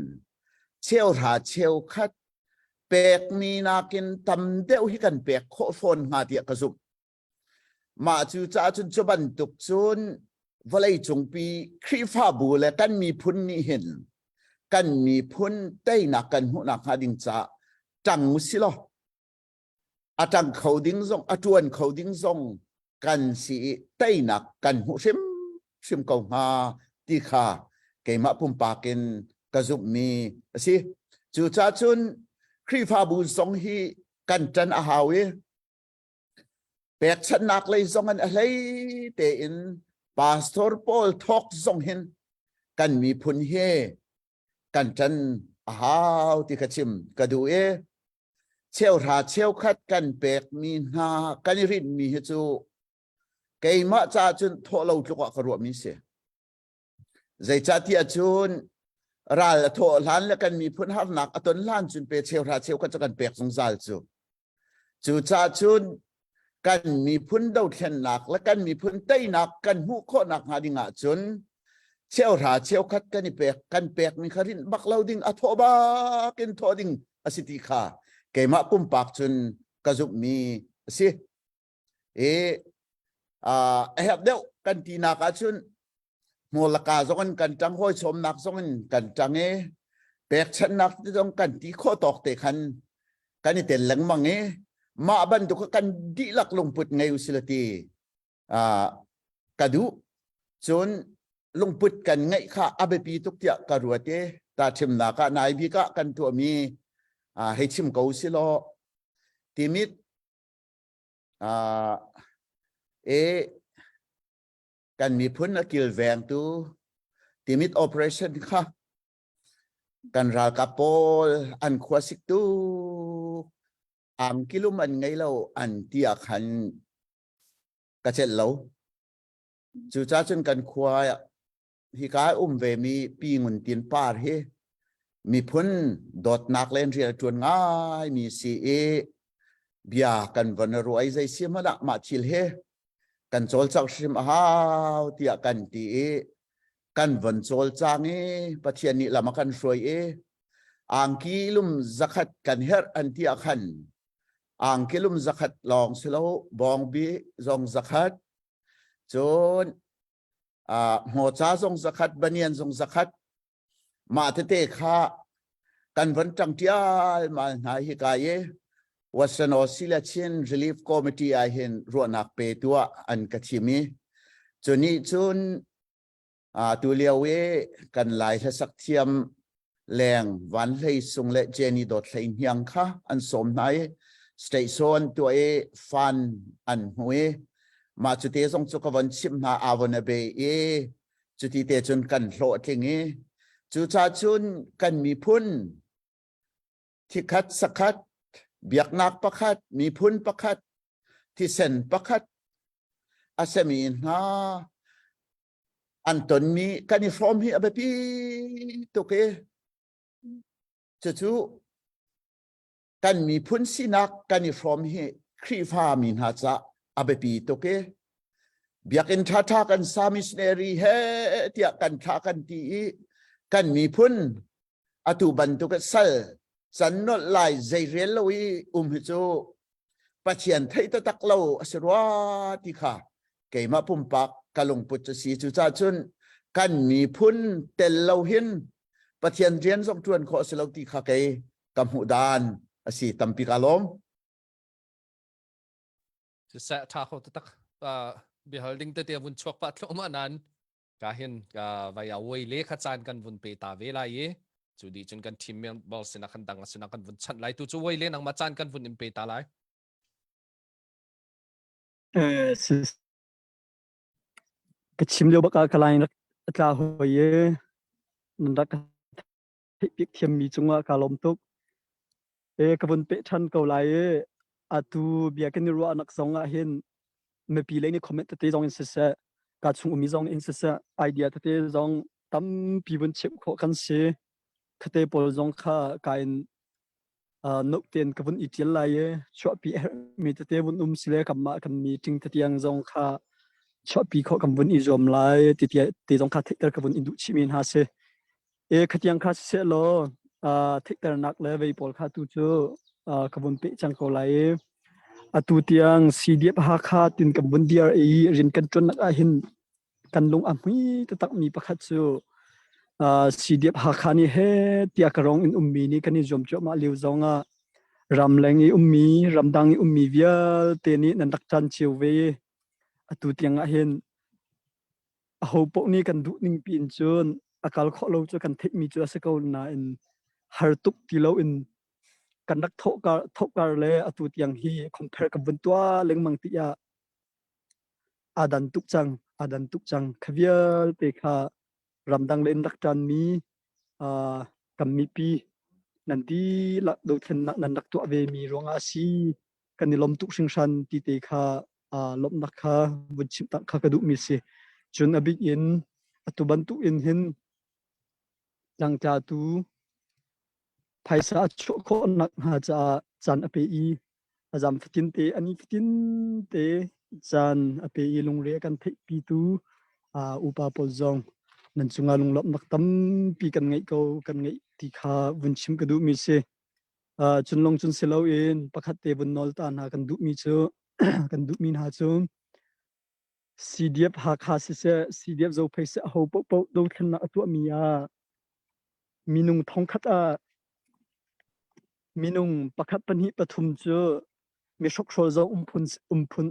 cheuhra cheukhat pekmi nakin tam deuh hi kan pek khawh fawn hnga tiah ka zumh. Mah cu caah cun cu bantuk cun vawleicungpi Khrihfabu le kan miphun nih hin kan miphun teinak kan hmuhnak hnga ding caah ṭang usi law a ṭang kho ding zong a ṭuan kho ding zong kan si i teinak kan hmuh hrimhrim ko hnga ti kha keimah pumpak in ka zumhmi a si. Cucaah cun Khrihfabu zong hi kan ṭan a hau i Pekchanhnak lei zong in a hlei tein pastor pawl thawk zong hin kan miphun hi kan ṭan a hau ti kha chim ka duh i cheuhra cheukhat kan pekmi hna kan i rinhmi hi cu keimah caah cun thawh lo tluk ah ka ruahmi si. Zeicahtiah cun ral a thawh hlan le kan miphun harnak a ton hlan cun pe cheuhra cheukhat cu kan pek zungzal cu. Cucaah cun kan miphun dothlennak le kan miphun teinak kan hmuh khawhnak hnga ding ahcun cheuhra cheukhat kan i pek kan pekmi kha rinh bak lo ding a thawh bak in thawh ding a si ti kha keimah pumpak cun ka zumhmi a si. I a herh deuh kan tinak ahcun hmawlaka zong in kan ṭang hawi sawmnak zong in kan ṭang i pekchanhnak zong kan ti khawh tawk te khan kan i tel lengmang i mah bantuk kan dihlak lungput ngei usila ti ka duh cun lungput kan ngeih kha a biapi tuk tiah ka ruat i ta thimnak ah nai bik ah kan tuahmi hei chim ko silaw timit e kan miphun a kilvengtu timit operation kha kan ralkap pawl an khuasik tuk angkilum an ngei lo an ti ah khan ka celh lo cucaah cun kan khua hika um ve mi Pi Ngun Tin Par hi miphun dawtnak len rial ṭuan ngai mi si i bia kan von ruai zei si hmanh ah mah thil hi kan cawlcangh hrim a hau tiah kan ti i kan von cawlcang i Pathian nih lam a kan hruai i angki lum zakhat kan herh an ti ah khan angki lum zakhat lawng si lo bawngbi zong zakhat cun hmawca zong zakhat banian zong zakhat mah tete kha kan von ṭang ṭialmal hna hi ka i Western Australia Chin Relief Committee ah hin ruahnak pe tuah an ka thim i cu nih cun tu lio i kan Lai hlasak thiam leng Van Hlei Sung le Jenny Dawt Hlei Hniang kha an sawm hna i state show an tuah i fan an hmu i. Mah cu te zong cu ka von chimh hna aa von a be i cuti te cun kan hlawhtling i cucaah cun kan miphun thikhat sakhat biaknak pakhat miphun pakhat thisen pakhat a semi hna an tonmi kan i hrawm hi a biapi tuk i cucu kan miphun sinak kan i hrawm hi Khrihfa mi hna ca a biapi tuk i biakinn ṭhaṭha kan sa missionary he tiah kan thlah kan ti i kan miphun atu bantuk sal can nolh lai zei rel lo i um hi cu Pathian theih taktak lo a si rua ti kha keimah pumpak ka lungput cu si. Cucaah cun kan miphun tel lo hin Pathian rian zong ṭuan khawh a si lo ti kha kei ka hmuh dan a si tampi ka lawm. Siseh ṭha kho taktak biahal ding tete vun chuak pah thluahmah nain ka hin vai a wei le kha caan kan vun pe ta ve lai i cu dih cun kan team member sinah kan dang sinah kan vun chanh lai tu cu wei le nangmah caan kan vun in pe ta lai. Eh, ka chim lio bak ah ka line rak tla hoi i nan rak ka theihpiak thiammi cungah kaa lawm tuk. E ka vun peh ṭhan ko lai i atu bia kan i ruahnak zong ah hin mipi lei nih comment tete zong in siseh, ka chung ummi zong in siseh, idea tete zong tampi vun chimh khawh kan si. Khate pawl zong kha ka in note tein ka vun i ṭial lai i chuahpi a herhmi tete vun um sile kanmah kan meeting tetiang zong kha chuahpi khawh kan vun i zuam lai ti te zong kha theihter ka vun in duh chihmi hna si. E khatiang kha siseh law theihternak le vei pawl kha tu cu ka vun peh cang ko lai i atu tiang CDF Hakha tin kan vun dir i rian kan ṭuannak ah hin kan lung a hmui taktakmi pakhat cu CDF Hakha nih he tiah ka rong in ummi nih kan i zuam cuahmah lio zong ah ramleng i ummi ramdang i ummi vialte nih nan rak caan cio ve i atu tiang ah hin aho paoh nih kan duh ning piin cun a kal khawh lo cu kan theihmi cu a si ko nain har tuk ti loin kan rak thawhkar thawhkar le atu tiang hi compare kan vun tuah lengmang tiah aa dan tuk cang aa dan tuk cang kha vialte kha ramdang le in rak ṭanmi uh, kan mipi nan dihlak dothlennak nan rak tuah ve mi ruangah a si kan i lawm tuk hringhran ti te kha uh, lawmhnak kha vun chimh tak kha ka duhmi si cun a bik in atu bantuk in hin tlangtlatu phaisa a chuah khawh nak hnga caah caan a pe i a zam fatin te a ni fatin te caan a pe i lungre a kan theihpitu uh, upa pawl zong nan cungah lunglawmhnak tampi kan ngeih ko kan ngeih ti kha vun chim ka duhmi si. Uh, cun long cun si loin pakhat te vun nawl ta hna kan duhmi cu kan duhmi hna cu CDF Hakha siseh CDF Zophei seh aho paohpaoh dothlennak a tuahmi ah minung thongkhat ah minung pakhat pahnih pathum cu mi hrokhrawl zong um phun um phun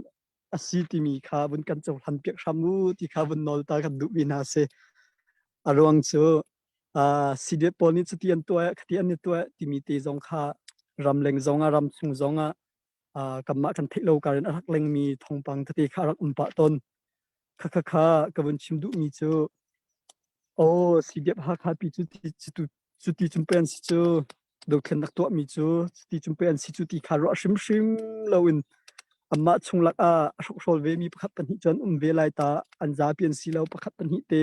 a si timi kha vun kan cohlan piak hram u ti kha vun nawl ta kan duhmi hna si. A ruang cu uh, CDF pawl nih cuti an tuah khati an i tuah timi te zong kha ramleng zong ah ramchung zong ah uh, kanmah kan theih lo kar in a rak lengmi thawngpang tete kha a rak um pah tawn. Kha kha kha ka vun chim duhmi cu Oh, CDF Hakha pi cu ti cu cu ti cun pei an si cu dothlennak tuahmi cu ti cun pei an si cu ti kha ruah hrimhrim loin anmah chung lak ah a hrokhrawl ve mi pakhat pahnih cu an um ve lai ta an zapi an si lo pakhat pahnih te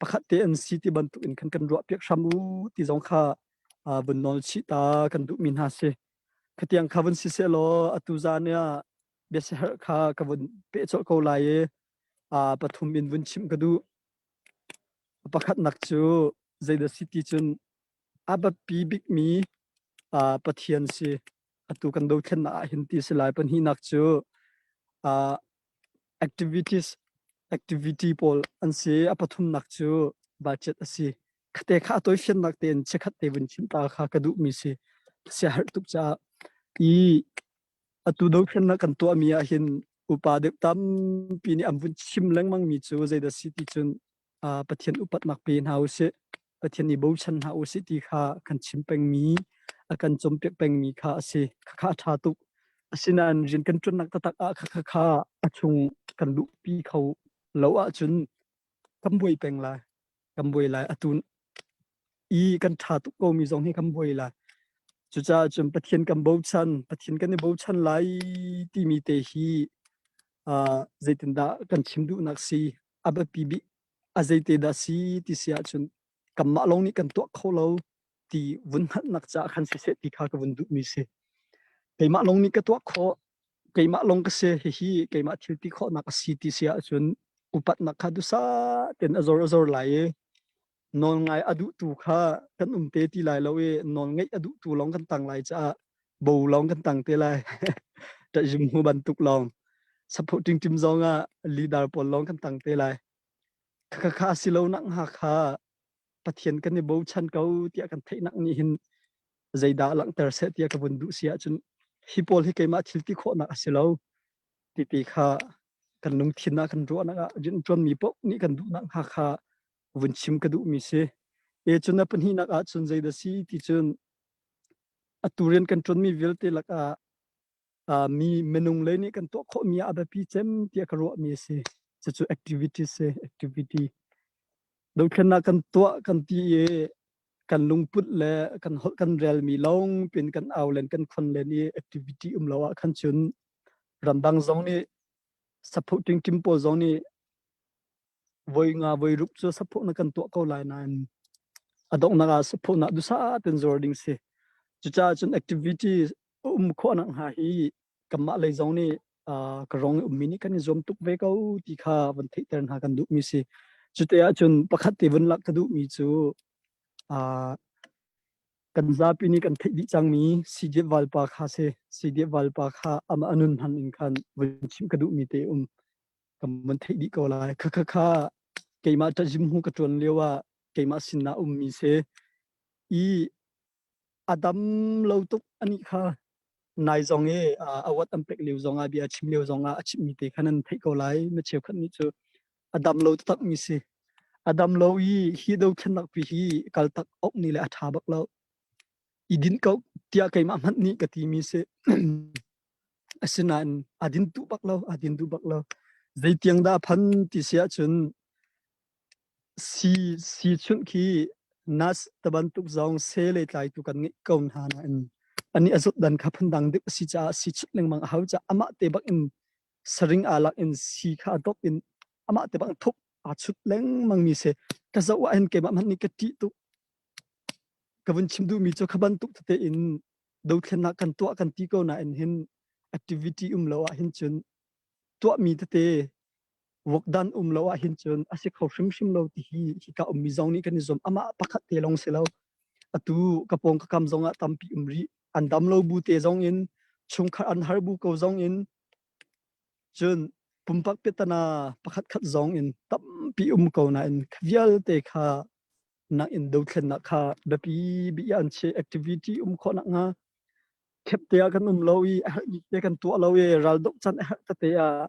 pakhat te an si ti bantuk in khan kan ruah piak hram u ti zong kha vun nawl chih ta kan duhmi hna si khatiang kha vun si seh law atu zan ah biasiherh kha ka vun peh colh ko lai i pathum in vun chimh ka duh Pakhatnak cu zeidah si ti cun a biapi bikmi uh, Pathian si. Atu kan dothlennak ah hin ti si lai. Pahnihnak cu uh, activities activity pawl an si. A pathumnak cu budget a si. Khate kha a tawifiannak tein chikkhat te vun chim ta kha ka duhmi si. Siaherh tuk caah i atu dothlennak kan tuahmi ah hin upa deuh tampi nih an vun chim lengmangmi cu zeidah si ti cun uh, Pathian upatnak pe hna usih Pathian i bochan hna usih ti kha kan chim pengmi a kan cawnpiak pengmi kha a si khakha a ṭha tuk. Asinain rian kan ṭuannak taktak ah kha kha a chung kan luhpi kho lo ahcun kan buai peng lai. Kan buai lai. Atu i kan ṭha tuk komi zong hi kan buai lai. Cucaah cun Pathian kan bochan, Pathian kan i bochan lai timi te hi uh, zeitindah kan chim duhnak si a biapi bik a zeite dah si ti si ahcun kanmah lawng nih kan tuah kho lo ti vun hngalhnak caah khan siseh ti kha ka vun duhmi si. Keimah lawng nih ka tuah khawh, keimah lawng ka si, hihi keimah thil ti khawhnak a si ti si ahcun upatnak kha duhsah tein a zor a zor lai i nawl ngai a duhtu kha kan um te ti lai lo i nawl ngeih a duhtu lawng kan tang lai caah bo lawng kan tang te lai. Ṭahzum hmu bantuk lawng supporting team zong ah leader pawl lawng kan tang te lai. Khakha kha si lo nak hnga kha Pathian kan i bochan ko tiah kan theihnak nih hin zeidah langhter seh tiah ka vun duh si ahcun hi pawl hi keimah thil ti khawhnak a si lo ti ti kha kan lungthin ah kan ruahnak ah rianṭuanmi paoh nih kan duhnak hnga kha vun chim ka duhmi si. E cun a pahnihnak ah cun zeidah si ti cun atu rian kan ṭuanmi vialte lakah uh, mi minung lei nih kan tuah khawhmi ah a biapi cem tiah ka ruahmi a si. Cucu activity si, activity. Dothlennak kan tuah kan ti i kan lungput le kan holh kan relmi lawng pin kan au len kan khon len i activity um lo ah khan cun ramdang zong nih supporting team pawl zong nih voi nga voi ruk cu support na kan tuah ko lai nain a donghnak ah support na dusa ten zor ding si. Cucaah cun activity um khawh nak hnga hi kanmah lei zong nih ka rong i ummi nih kan i zuam tuk ve ko ti kha van theihter hna kan duhmi si. Cute ahcun pakhat te vun lak ka duhmi cu kan zapi nih kan theih dih cangmi CDF valpa kha si. CDF valpa kha amah a nun hman in khan vun chimh ka duhmi te um kan vun theih dih ko lai. Kha kha kha keimah ṭazim hu ka ṭuan lio ah keimah sinah ummi si. I a dam lo tuk anih kha nai zong i awat an pek lio zong ah bia a chim lio zong ah a chimmi te kha nan theih ko lai na cheukhat nih cu a dam lo taktak mi si a dam lo i hi dothlennak pi hi kal tak ok ni le a tha bak lo i din ko tiah keimah hmanh nih ka ti mi si asinain a din tu bak lo a din duh bak lo zeitiang dah phan ti si ahcun Si si chunh khi nas te bantuk zong seh le tlaitu kan ngeih ko hna nain anih a zawt dan kha phundang deuh a si caah si chunh lengmang a hau caah amah te bak in saring aa lak in si kha a dawp in amah te bak in thup aa chut lengmang mi si. Ka zoh ah hin keimah hmanh nih ka ṭih tuk. Ka vun chim duhmi cu kha bantuk tete in dothlennak kan tuah kan ti ko nain hin activity um lo ah hin cun tuahmi tete Wokdan um lo ahhin cun a si kho hrimhrim lo ti hi hika ummi zong nih kan i zuam. Amah pakhat te lawng si lo. Atu ka pawng ka kam zong ah tampi um rih. An dam lo bu te zong in chungkhar an har bu ko zong in cun pumpak piatana pakhat khat zong in tampi um ko nain vialte kha nak in dothlennak kha biapi bi an che activity um khawh nak hnga khep te ah kan um lo i a herh te kan tuah lo i ral doh can a herh tete ah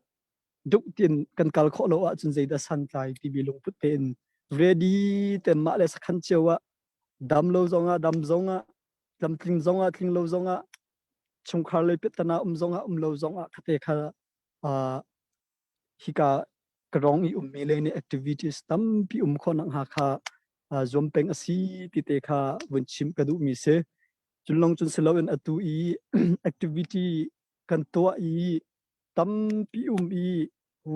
duk tin kan kal khawh lo ahcun zeidah santlai timi lungput tein ready ten mah le sakhan cio ah dam lo zongah dam zongah tlamtling zongah tling lo zongah chungkhar lei piahtana um zongah um lo zongah khate kha uh, hika ka rong i ummi le nih activities tampi um khawh nak hnga kha uh, zuam peng a si ti te kha vun chim ka duhmi si cun long cun si loin atu i activity kan tuah i tampi um i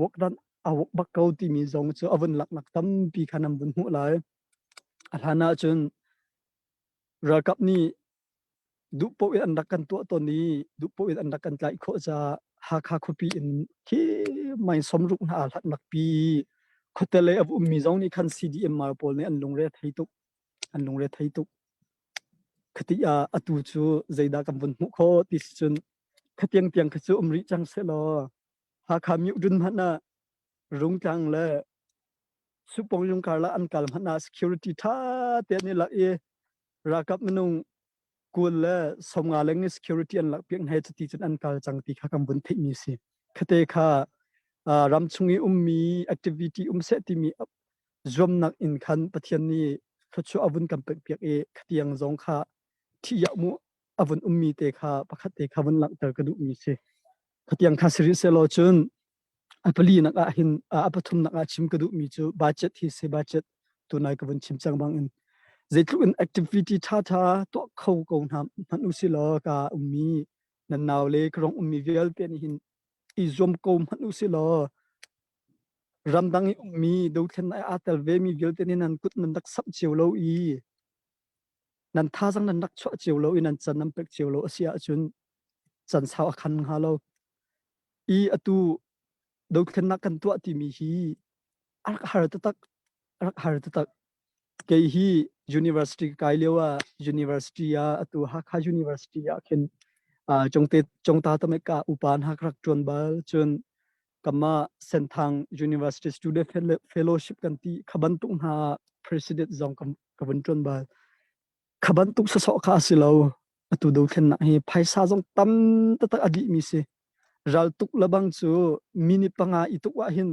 wokdan a wok bak ko timi zong cu a vun laknak tampi kha nan vun hmuh lai. A hlan ahcun ralkap nih duh paoh in an rak kan tuah tawn i duh paoh in an rak kan tlaih khawh caah Hakha khuapi in khi mai somruk hna aa hlatnak pi khuate lei a ummi zong nih khan CDMR pawl nih an lungre thei tuk an lungre thei tuk khati ah atu cu zeidah kan vun hmuh khawh ti si cun Khatiang tiang kha cu um rih cang sehlaw Hakha Myudun hmanh ah Rungtlang le Supong Yungkar an kal hmanh ah security ṭha te an i lak i ralkap minung 20 le 50 leng i security an lak piak hna i cuti cun an kal cang ti kha kan vun theihmi si. Khate kha ram chung i ummi activity um seh timi zuamnak in khan Pathian nih thluachuah a vun kan pek piak i khatiang zong kha thiah mu. a vun ummi te kha pakhat te kha vun langhter ka duhmi si. Khatiang kha si rih sehlaw cun a pali nak ah hin a pathum nak ah chim ka duhmi cu budget hi si budget tunai ka vun chim cang bang in zeitluk in activity tha tha tuah kho ko hna hmanh u si law ka ummi nan nau le ka rong ummi vialte nih hin i zuam ko hmanh u si law ramdang i ummi dothlennak aa tel vemi vialte nih nan kut nan rak samh cio lo i nan thazang nan rak chuah cio lo i nan can nan pek cio lo a si ahcun can sau a khan hnga lo. I atu dothlennak kan tuah timi hi a rak har taktak a rak har taktak. Kei hi university ka kai lio ah university ah atu Hakha University ah khin uh, Congte Congta tamek ka upa hna ka rak ṭuan bal cun kama Senthang University Student Fellowship kan ti kha bantuk hna president zong ka, ka vun ṭuan bal. Kha bantuk sasawh kha a si lo. Atu dothlennak hi phaisa zong tam taktak a dihmi si. Raltuk lebang cu minute panga i tuk ah hin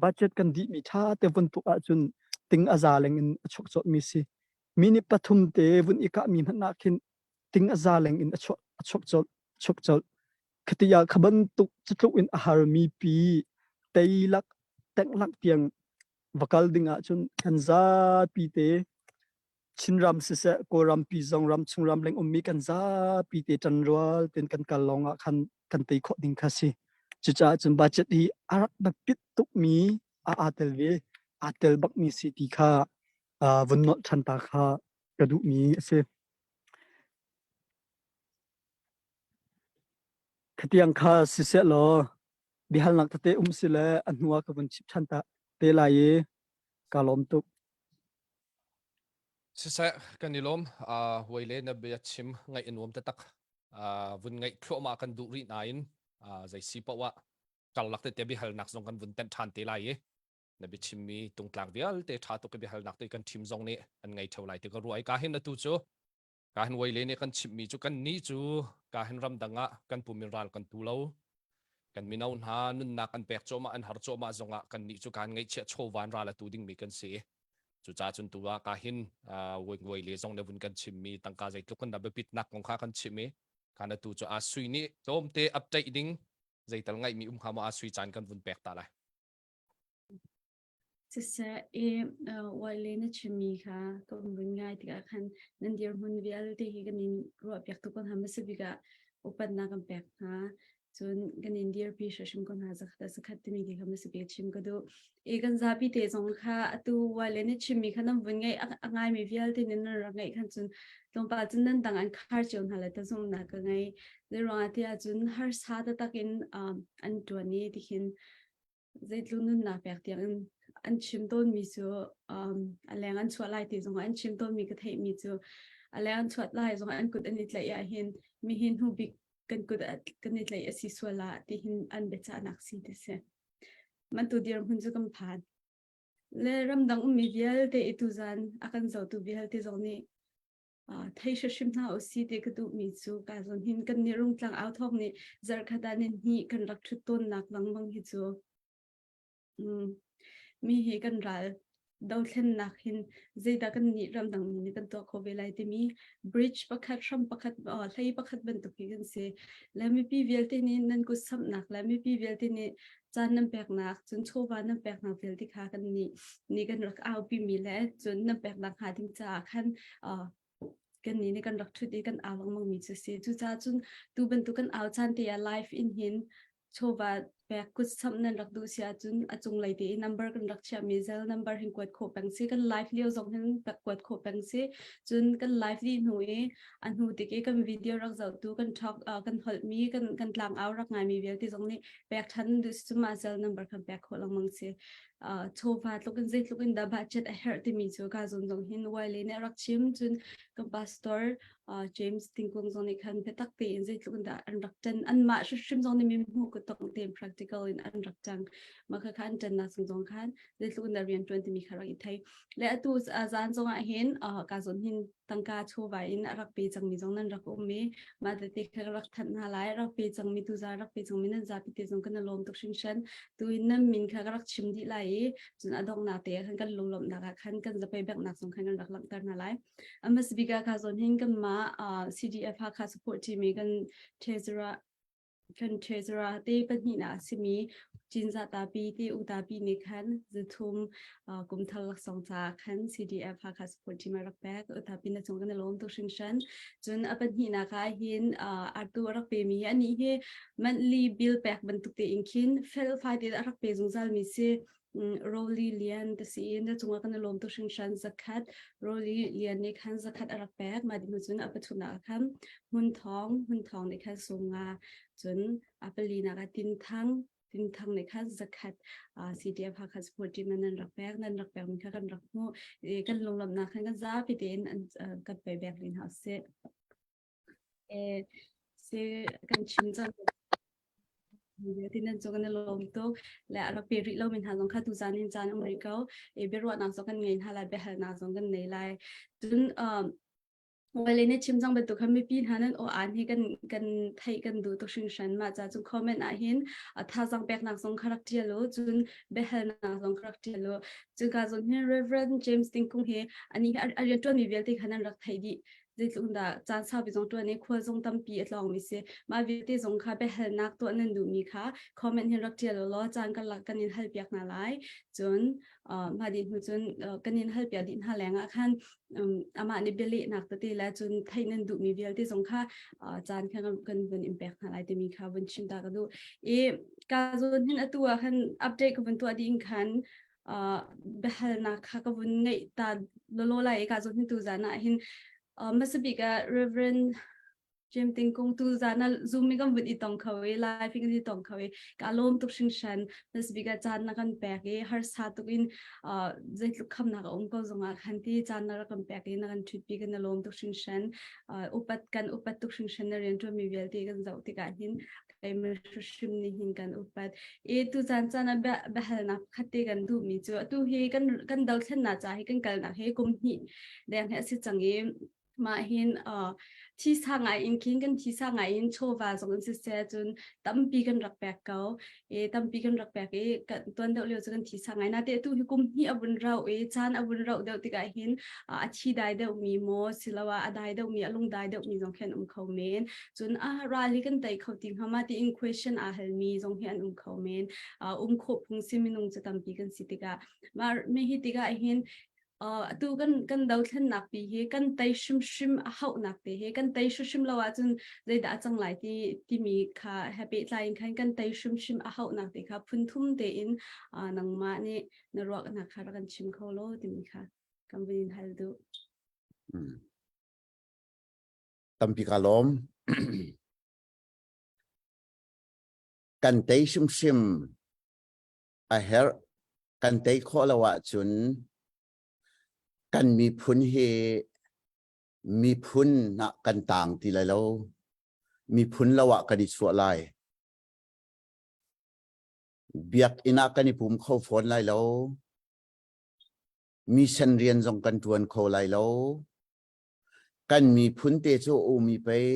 budget kan dihmi ṭha te vun tuk ahcun ting a za leng in a chuak cawtmi si. Minute pathum te vun i kahmi hmanh ah khin ting a za leng in a chuak a chuak colh chuak colh. Khati ah kha bantuk cutluk in a harmi pi teilak tenglak tiang va kal ding ahcun kan zapi te Chinram siseh Kawlram pi zong ramchung ramleng ummi kan zapi te ṭanrual ten kan kal lawng ah khan kan tei khawh ding kha si. Cucaah cun budget hi a rak biapit tukmi a aa tel ve aa tel bakmi si ti kha uh, vun nolh ṭhan ta kha ka duhmi a si. Khatiang kha siseh law biahalnak tete um si le a hnu ah ka vun chip ṭhan ta te lai i ka lawm tuk. Siseh, kan i lawm. Uh, huai le na bia chim ngaih a nuam taktak. Uh, vun ngaih thluahmah kan duh rih nain uh, zei si paoh ah karlak tete biahalnak zong kan vun tenh ṭhan te lai i na biachimmi tungtlang vialte ṭha tuk i biahalnak te kan ṭhim zong nih an ngei ṭheo lai ti ka ruah i ka hin atu cu ka hin wei le nih kan chimhmi cu kan nih cu ka hin ramdang ah kan pum in ral kan tu lo kan mino hna nunnak an pek cuahmah an har cuahmah zongah kan nih cu kan ngeihchiah chawvan ral a tu dingmi kan si cucaah cun tu ah ka hin wei le zong le vun kan chimmi tangka zeitluk kan dah biapitnak kong kha kan chim i kan atu cu a sui nih tlawmte update ding zeital ngaihmi um hnga maw a sui caan kan vun pek ta lai Siseh i uaile na chimmi kha ka vun ngai tikah khan nan dirhmun vialte hi kan in ruahpiak tuk ko hna hmasa bik ah upatnak kan pek hna. Cun kan in dirpi hrimhrim ko hna zakhat a zakhat timi khi kha hmasa bik chim ka duh. I kan zapi te zong kha atu uaile na chimmi kha nan vun ngaih a ngaimi vialte nih nan rak ngaih khan cun tlawmpal cun nan dang an khar cio hna le ta zumhnak ka ngei. Zeiruangah tiah cun harsa taktak in an ṭuan i tikhin zeitluk nunnak pek tiang in an chim tawnmi cu um, a leng an chuah lai ti zong an chim tawnmi ka theihmi cu a leng an chuah lai zong an kut an i tlaih ah hin mihin hnu bik kan kut kan i tlaih a si sual ah ti hin an biachahnak si ti si man tu dirhmun cu kan phan le ramdang ummi vialte i tuzan a kan zotu vialte zong nih thei hrimhrim hna usih ti ka duhmi cu ka zawn hin kan nih rungtlang au thawk nih zarhkhat ah ni hnih kan rak ṭhut tawnnak lengmang hi cu mi hi kan ral dothlennak hin zeidah kan nih ramdang mi nih kan tuah kho ve lai timi bridge pakhat hram pakhat hlei pakhat bantuk hi kan si le mipi vialte nih nan kut samhnak le mipi vialte nih caan nan peknak cun chawva nan peknak vialte kha kan nih nih kan rak aupi mi le cun nan peknak hnga ding caah khan uh, kan nih nih kan rak ṭhut i kan au lengmang mi cu si cucaah cun tu bantuk kan au caan te ah live in hin chawva pek kut samh nan rak duh si ahcun a cunglei te i number kan rak chiahmi zel number hin kuat khawh peng si kan live lio zong hin kuat khawh peng si cun kan live dih hnu i a hnu tik i kan video rak zohtu kan talk uh, kan holhmi kan kan tlang au rak ngaimi vialte zong nih pek ṭhan duh si cu mah zel number kan pek khawh lengmang si uh, chawva tluk in zeitluk in dah budget a herh timi cu ka zon zong hin Wiley nih a rak chim cun kan pastor uh, James Tingkung zong nih khan biatak tein zeitluk in dah an rak ṭan anmah hrimhrim zong nih mi hmuh ka tong tein practical in an rak ṭang mah kha kha an ṭannak chung zong khan zeitluk in dah rian ṭuan timi kha rak i thei le atu zan zong ah hin uh, ka zon hin tangka chawva in a rak pe cangmi zong nan rak um i mah tete kha rak thanh hna lai rak pe cangmi tu za rak pe cangmi nan zapi te zong kan lawm tuk hringhran tu in nan min kha ka rak chim dih lai i cun a donghnak te ah khan kan lunglawmhnak ah khan kan zapei beknak zong khan kan rak langhter hna lai a hmasa bik ah kha zawn hin kanmah. Amah CDF Hakha support team i kan treasurer kan treasurer te pahnihnak a simi Cinzah Tapi te U Tapi nih khan zathum kum thar laksawng caah khan CDF Hakha support team a rak pek. U Tapi na cung kan i lawm tuk hringhran. Cun a pahnihnak ah hin artu a rak pemi anih hi monthly bill pek bantuk tein khin felfai tein a rak pe zungzal mi si. Roli Lian te si na cungah kan i lawm tuk hringhran zakhat Roli Lian nih khan zakhat a rak pek mah ding cun a pathumnak ah khan Hmun Thawng Hmun Thawng nih khan sunga cun a palinak ah Tin Thang Tin Thang nih khan zakhat CDF Hakha support team nan rak pek nan rak pek mi kha kan rak hmuh kan lunglawmhnak khan kan zapi tein kan pe bek rin hau si E si kan chim cang tin cu kan i lawm tuk le a rak pe rih lo mi hna zong kha tuzan in caan um rih ko e biaruahnak zong kan ngei hna lai biahalnak zong kan nei lai cun um Wale ne chim cang bantuk khan mipi hna nan aw aan hi kan kan theih kan duh tuk hringhran mah ca cun comment ah hin thazang peknak zong kha rak tial u cun biahalnak zong kha rak tial u cun ka zong hin Reverend James Tingkung hi ani a rian tuan mi vialte kha nan rak theih dih zeitluk dah caan saupi zong ṭuan i khual zong tampi a tlawngmi si. Mah vialte zong kha biahalnak tuah nan duhmi kha comment hin rak ṭial law caan karlak kan in halpiak hna lai. Cun mah dih hnu cun kan in halpiak dih hna lengah khan amah nih bialehnak tete le cun theih nan duhmi vialte zong kha caan kha kan vun in pek hna lai timi kha vun chim ta ka duh. I ka zawn hin atu ah khan update ka vun tuah dih in khan biahalnak kha ka vun ngeih ta lawlaw lai i ka zawn hin tuzan ah hin hmasa bik ah Reverend Jim Tingkung tuzan ah Zoom in kan vun i tong kho i live in kan i tong kho i ka lawm tuk hringhran hmasa bik ah caan na kan pek i harsa tuk in zeitluk khamnak a um ko zongah khan ti caan na rak kan pek i na kan ṭhutpi kan i lawm tuk hringhran upat kan upat tuk hringhran na rianṭuanmi vialte kan zoh tikah hin keimah hrim nih hin kan upat i tu caan caan ah biahalnak pakhat te kan duhmi cu atu hi kan kan dothlennak ca hi kan kalnak hi kum hnih deng hi a si cang i mah hin thisa ngai in khin kan thisa ngai in chawva zong in siseh cun tampi kan rak pek ko i tampi kan rak pek i kan tuan deuh lio cu kan thisa ngai na te tu hi kum hnih a vun rauh i caan a vun rauh deuh tikah hin a thi dai deuh mi maw siloah a dai deuh mi a lung dai deuh mi zong khi an um kho men cun a ral hi kan tei kho ti hnga ma tiin question aa halmi zong hi an um kho men um khawh phung si minung cu tampi kan si tikah mah mi hi tikah hin atu kan kan dothlennak pi hi kan tei hrimhrim a hauhnak te hi kan tei hrimhrim lo ahcun zeidah a cang lai ti timi kha he pehtlai in khan kan tei hrimhrim a hauhnak te kha phunthum tein nangmah nih na ruahnak kha rak kan chim kho law timi kha kan vun in hal duh. Tampi ka lawm. Kan tei hrimhrim a herh. Kan tei khawh lo ahcun kan miphun hi miphun ah kan tang ti lai lo. Miphun lo ah kan i chuah lai. Biakinn ah kan i pum kho fawn lai lo. Mission rian zong kan ṭuan kho lai lo. Kan miphun te cu umi pei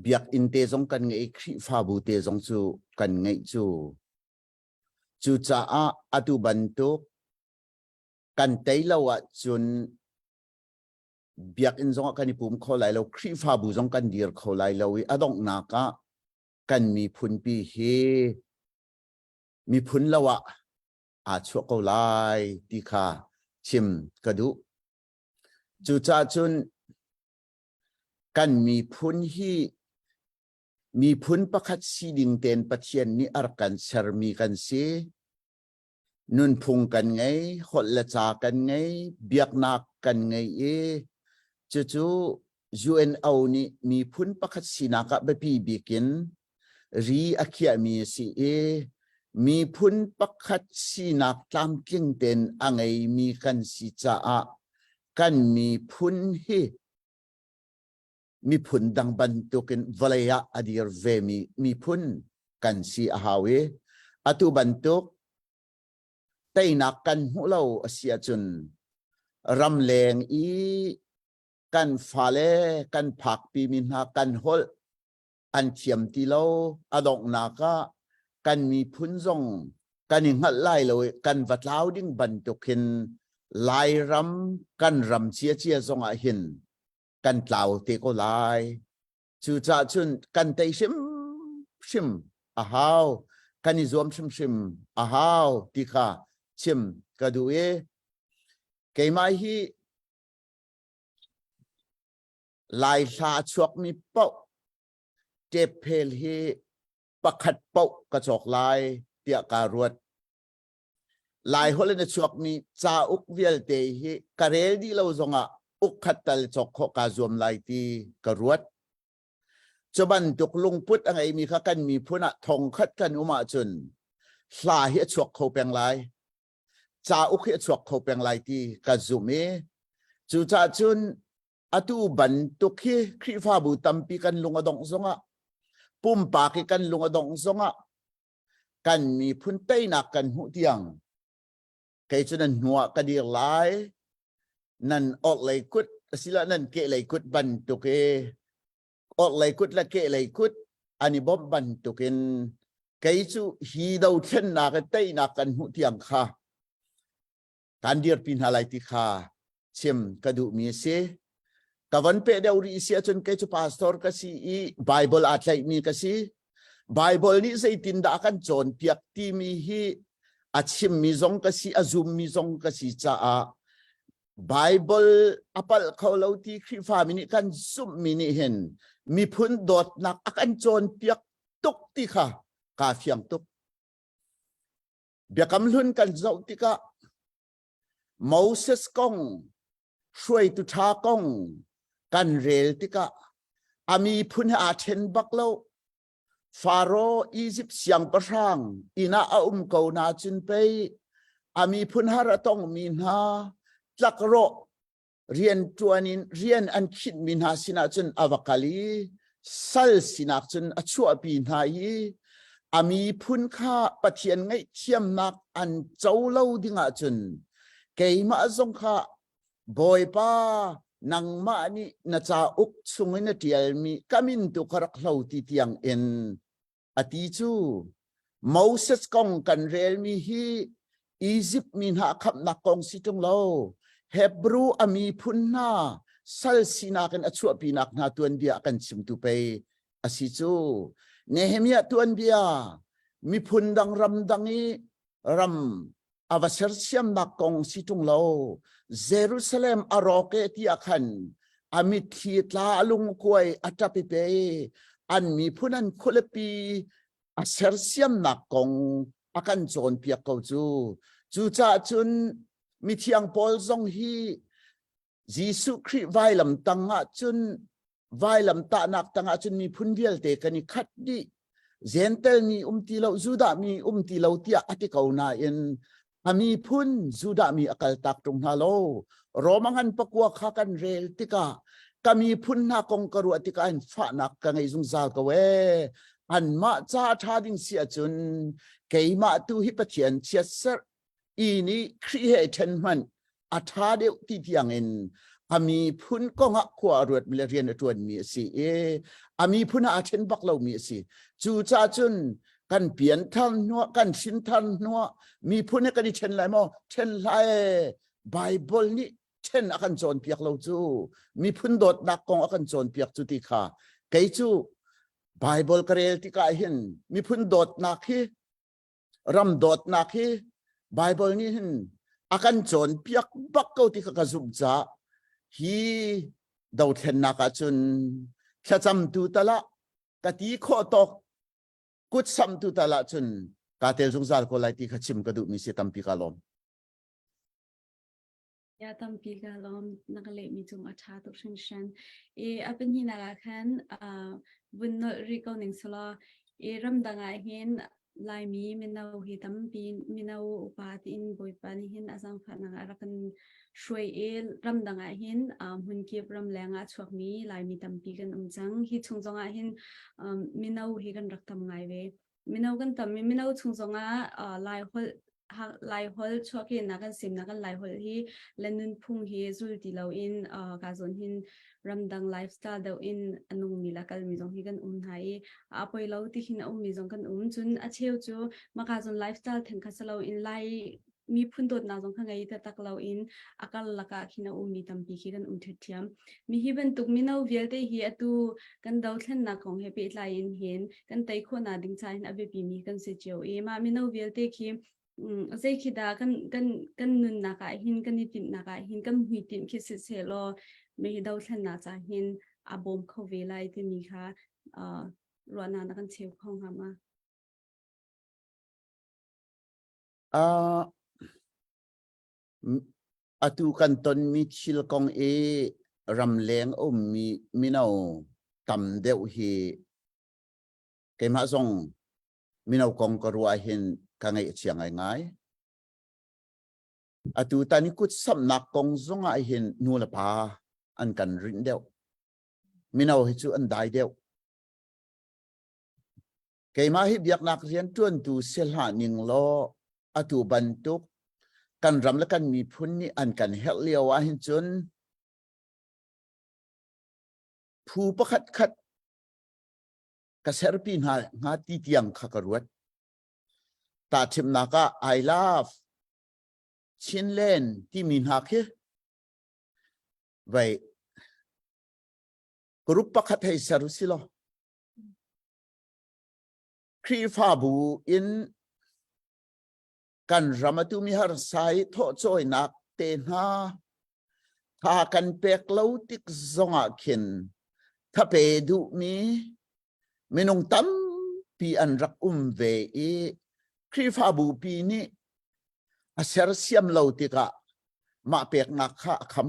biakinn te zong kan ngei Khrihfabu te zong cu kan ngeih cu. Cucaah atu bantuk kan tei lo ahcun biakinn zong ah kan i pum kho lai lo, Khrihfabu zong kan dir kho lai lo i a donghnak ah kan miphunpi hi miphun lo ah aa chuah ko lai ti kha chim ka duh. Cucaah cun kan miphun hi miphun pakhat si ding tein Pathian nih a rak kan sermi kan si. Nunphung kan ngei, holh le ca kan ngei, biaknak kan ngei i cucu UNO nih miphun pakhat sinak ah biapi bik in ri a khiahmi a si i miphun pakhat sinak tlamtling tein a ngeimi kan si caah kan miphun hi miphun dang bantukin vawlei ah a dir vemi miphun kan si a hau i atu bantuk teinak kan hmuh lo a si ahcun ramleng i kan fale kan phakpimi hna kan holh an thiam ti lo a donghnak ah kan miphun zong kan i hngalh lai lo i kan va tlau ding bantuk hin Lairam kan ram ciacia zong ah hin. kan tlau te ko lai. Cucaah cun kan tei hrimhrim a hau, kan i zuam hrimhrim a hau ti kha chim ka duh i keimah hi Lai hla a chuakmi paoh ṭephel hi pakhat paoh ka cawk lai tiah kaa ruat. Laiholh in a chuakmi cauk vialte hi ka rel dih lo zongah uk khat tal cawk khawh kaa zuam lai ti ka ruat. Cu bantuk lungput a ngeimi kha kan miphun ah thongkhat kan um ahcun hla hi a chuak kho peng lai. Cauk hi a chuak kho peng lai ti ka zumh i cucaah cun atu bantuk hi Khrihfabu tampi kan lung a dongh zongah pumpak i kan lung a dongh zongah kan miphun teinak kan hmuh tiang kei cu nan hnuah ka dir lai nan orhlei kut asiloah nan kehlei kut bantuk i orhlei kut le kehlei kut an i bawmh bantukin kei cu hi dothlennak i teinak kan hmuh tiang kha kan dirpi hna lai ti kha chim ka duhmi a si. Ka von peh deuh rih si ahcun kei cu pastor ka si i Bible aa tlaihmi ka si. Bible nih zeitindah a kan cawnpiak timi hi a chimmi zong ka si, a zummi zong ka si caah Bible a palh kho lo ti Khrihfami nih kan zumhmi nih hin miphun dawtnak a kan cawnpiak tuk ti kha kaa fiang tuk. Biakam hlun kan zoh tikah Moses kong, hruaitu ṭha kong kan rel tikah a miphun he aa ṭhen bak lo. Faro Izipt siangpahrang inn ah a um ko na cun pei a miphun har a tongmi hna tlakrawh rianṭuan in rian an khinhmi hna sinah cun a va kal i sal sinak cun a chuahpi hna i a miphun kha Pathian ngaihthiamnak an co lo dingah cun keimah zong kha Bawipa nangmah nih na cauk chungin na ṭialmi ka min tu kha rak hlo ti tiang in a ti cu Moses kong kan relmi hi Izipt mi hna khamhnak kong si ṭung lo Hebrew a miphun hna sal sinak in a chuahpinak hna tuanbia a kan chimtu pei a si cu Nehemiah tuanbia miphun dang ram dang i ram a va sersiamnak kong si ṭung lo Jerusalem a rawk e ti ah khan a mitthli tla a lungkuai a ṭap i pe an miphun an khualipi a sersiamnak kong a kan cawnpiak ko cu cucaah cun mithiang Paul zong hi Jesuh Khrih vailam tang ah cun vailam tahnak tang ah cun miphun vialte kan i khat dih Gentel mi um ti lo Judah mi um ti lo tiah a ti ko nain a miphun Judah mi a kal tak ṭung hna lo Roma ngan pakua kha kan rel tikah ka miphun hna kong ka ruah tikah in fahnak ka ngei zungzal ko ee anmah ca ṭha ding si ahcun keimah tu hi Pathian chiatserh i nih Khrih he ṭhen hmanh a ṭha deuh ti tiangin a miphun kongah khua a ruatmi le rian a ṭuanmi a si i a miphun ah aa ṭhen bak lomi a si. Cucaah cun kan pianthar hnuah kan hrinthar hnuah miphun he kan i ṭhen lai maw? Ṭhen hlah ee. Bible nih ṭhen a kan cawnpiak lo cu miphun dawtnak kong a kan cawnpiak cu ti kha kei cu Bible ka rel tikah hin miphun dawtnak hi ram dawtnak hi Bible nih hin a kan cawnpiak bak ko ti kha ka zumh caah hi dothlennak ahcun thlacamtu tal ah ka ti khawh tawk kut samtu tal ahcun kaa tel zungzal ko lai ti kha chim ka duhmi si tampi ka lawm. Ya tampi ka lawm na ka lehmi cung a ṭha tuk hringhran. I a pahnihnak ah khan uh, vun nolh rih ko ning selaw i ramdang ah hin Laimi mino hi tampi mino upa tiin Bawipa nih hin a zaangfahnak ah rak kan hruai i ramdang ah hin uh, hmunkip ramleng ah a chuakmi Laimi tampi kan um cang. Hi chung zong ah hin um, mino hi kan rak tam ngai ve. Mino kan tam i mino chung zongah uh, Laiholh Laiholh chuahkehnak kan semnak kan Laiholh hi le nunphung hi zul ti loin uh, ka zawn hin ramdang lifestyle deuh in a nungmi le kalmi zong hi kan um hna i a poi lo ti hin a ummi zong kan um cun a cheu cu maka zawn lifestyle then kha salo in lai miphun dawtnak zong kha ngei taktak loin a karlak ah khin a ummi tampi khi kan um ṭhiamṭhiam. Mi hi bantuk mino vialte hi atu kan dothlennak kong he pehtlai in hin kan tei khawhnak ding ca hin a biapimi kan si cio i mah mino vialte khi zei khi dah kan kan kan nunnak ah hin kan i tinhnak ah hin kan hmuitinh khi si sehlaw mi hi dothlennak ca hin a bawm kho ve lai timi kha uh, ruahnak na kan cheu kho hnga ma? Uh, atu kan tonmi thil kong i ramleng ummi mino tam deuh hi keimah zong mino kong ka ruah hin ka ngaih chia ngaingai. Atu tan i kut samhnak kong zong ah hin nu le pa an kan rinh deuh. Mino hi cu an dai deuh. Keimah hi biaknak rianṭuantu si hlah ning law atu bantuk kan ram le kan miphun nih an kan herh lio ah hin cun phu pakhat khat ka serpi hna hnga ti tiang kha ka ruat. Tahchimnak ah I love Chinland timi hna khi vei group pakhat hei ser si law Khrihfabu in kan ram atu mi harsa i thawhcawinak te hna tha kan pek lo tik zongah khin thape duhmi minung tampi an rak um ve i Khrihfabu pi nih a sersiam lo tikah mah peknak kha a kham.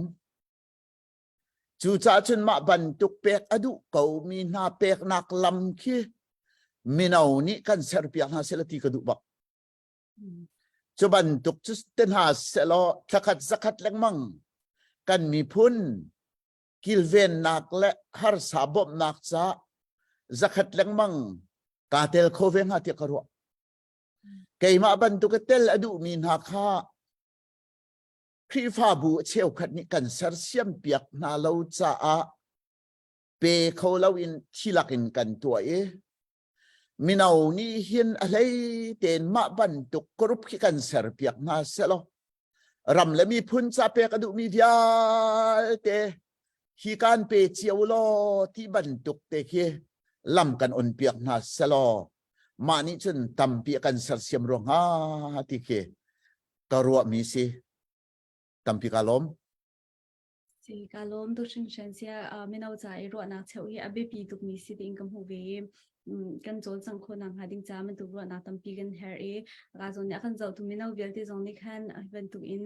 Cucaah cun mah bantuk pek a duh komi hna peknak lam khi mino nih kan serpiak hna seh ti ka duh bak. Cu bantuk cu te hna sehlaw thlakhat zakhat lengmang kan miphun kilvennak le harsa bawmhnak ca zakhat lengmang kaa tel kho ve hnga tiah ka ruah. Keimah bantuk a tel a duhmi hna kha Khrihfabu cheukhat nih kan sersiam piak hna lo caah pe kho loin thilak in kan tuah i mino nih hin a hlei tein mah bantuk group khi kan ser piak hna selaw ram le miphun ca pek a duhmi vialte hi kan pe cio law ti bantuk te khi lam kan on piak hna selaw mah nih cun tampi a kan sersiam rua hnga ti khi ka ruahmi si tampi ka lawm Si ka lawm tuk hringhran sia mino ca i ruahnak cheuh hi a biapi tukmi si tiin ka hmuh ve i kan cawlcangh khawhnak hnga ding ca bantuk ruahnak tampi kan herh i ka zawn nih a kan zohtu mino vialte zong nih khan hi bantuk in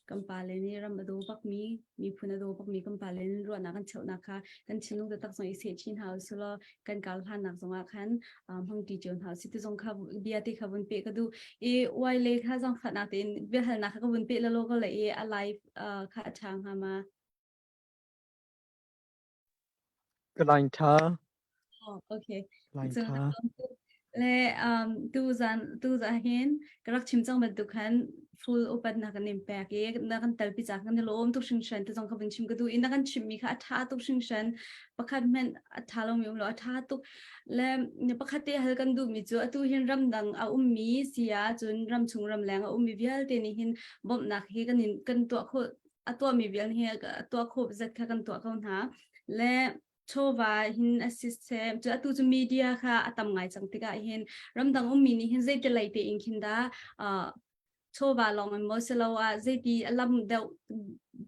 kan pale nih ram a daw bakmi miphun a daw bakmi kan pale nih ruahnak kan cheuhnak kha kan thinlung taktak zong i seh chin hna usih law kan kal hlannak zongah khan hmangṭi cio hna usih ti zong kha bia te kha vun peh ka duh i uai le kha zangfahnak tein biahalnak kha ka vun peh lalo ko le i a live kha a ṭha hnga ma Ka line ṭha. Oh, okay. Line Cun ṭha. le um, tu zan tu za hin ka rak chim cang bantuk khan full upat na kan in pek i na kan telpi ca kan i lawm tuk hringhran te zong ka vun chim ka duh i na kan chimmi kha a ṭha tuk hringhran pakhat hmanh a ṭha lomi um lo a ṭha tuk le pakhat te hal kan duhmi cu atu hin ramdang a ummi si ah cun ramchung ramleng a ummi vialte nih hin bawmhnak hi kan in kan tuah khawh a tuahmi vial hi a tuah khawh zat kha kan tuah ko hna le chawva hin assist cu atu cu media kha a tam ngai cang tikah hin ramdang ummi nih hin zeiti lei te in khin dah chawva lawng in maw silo ah zeiti lam deuh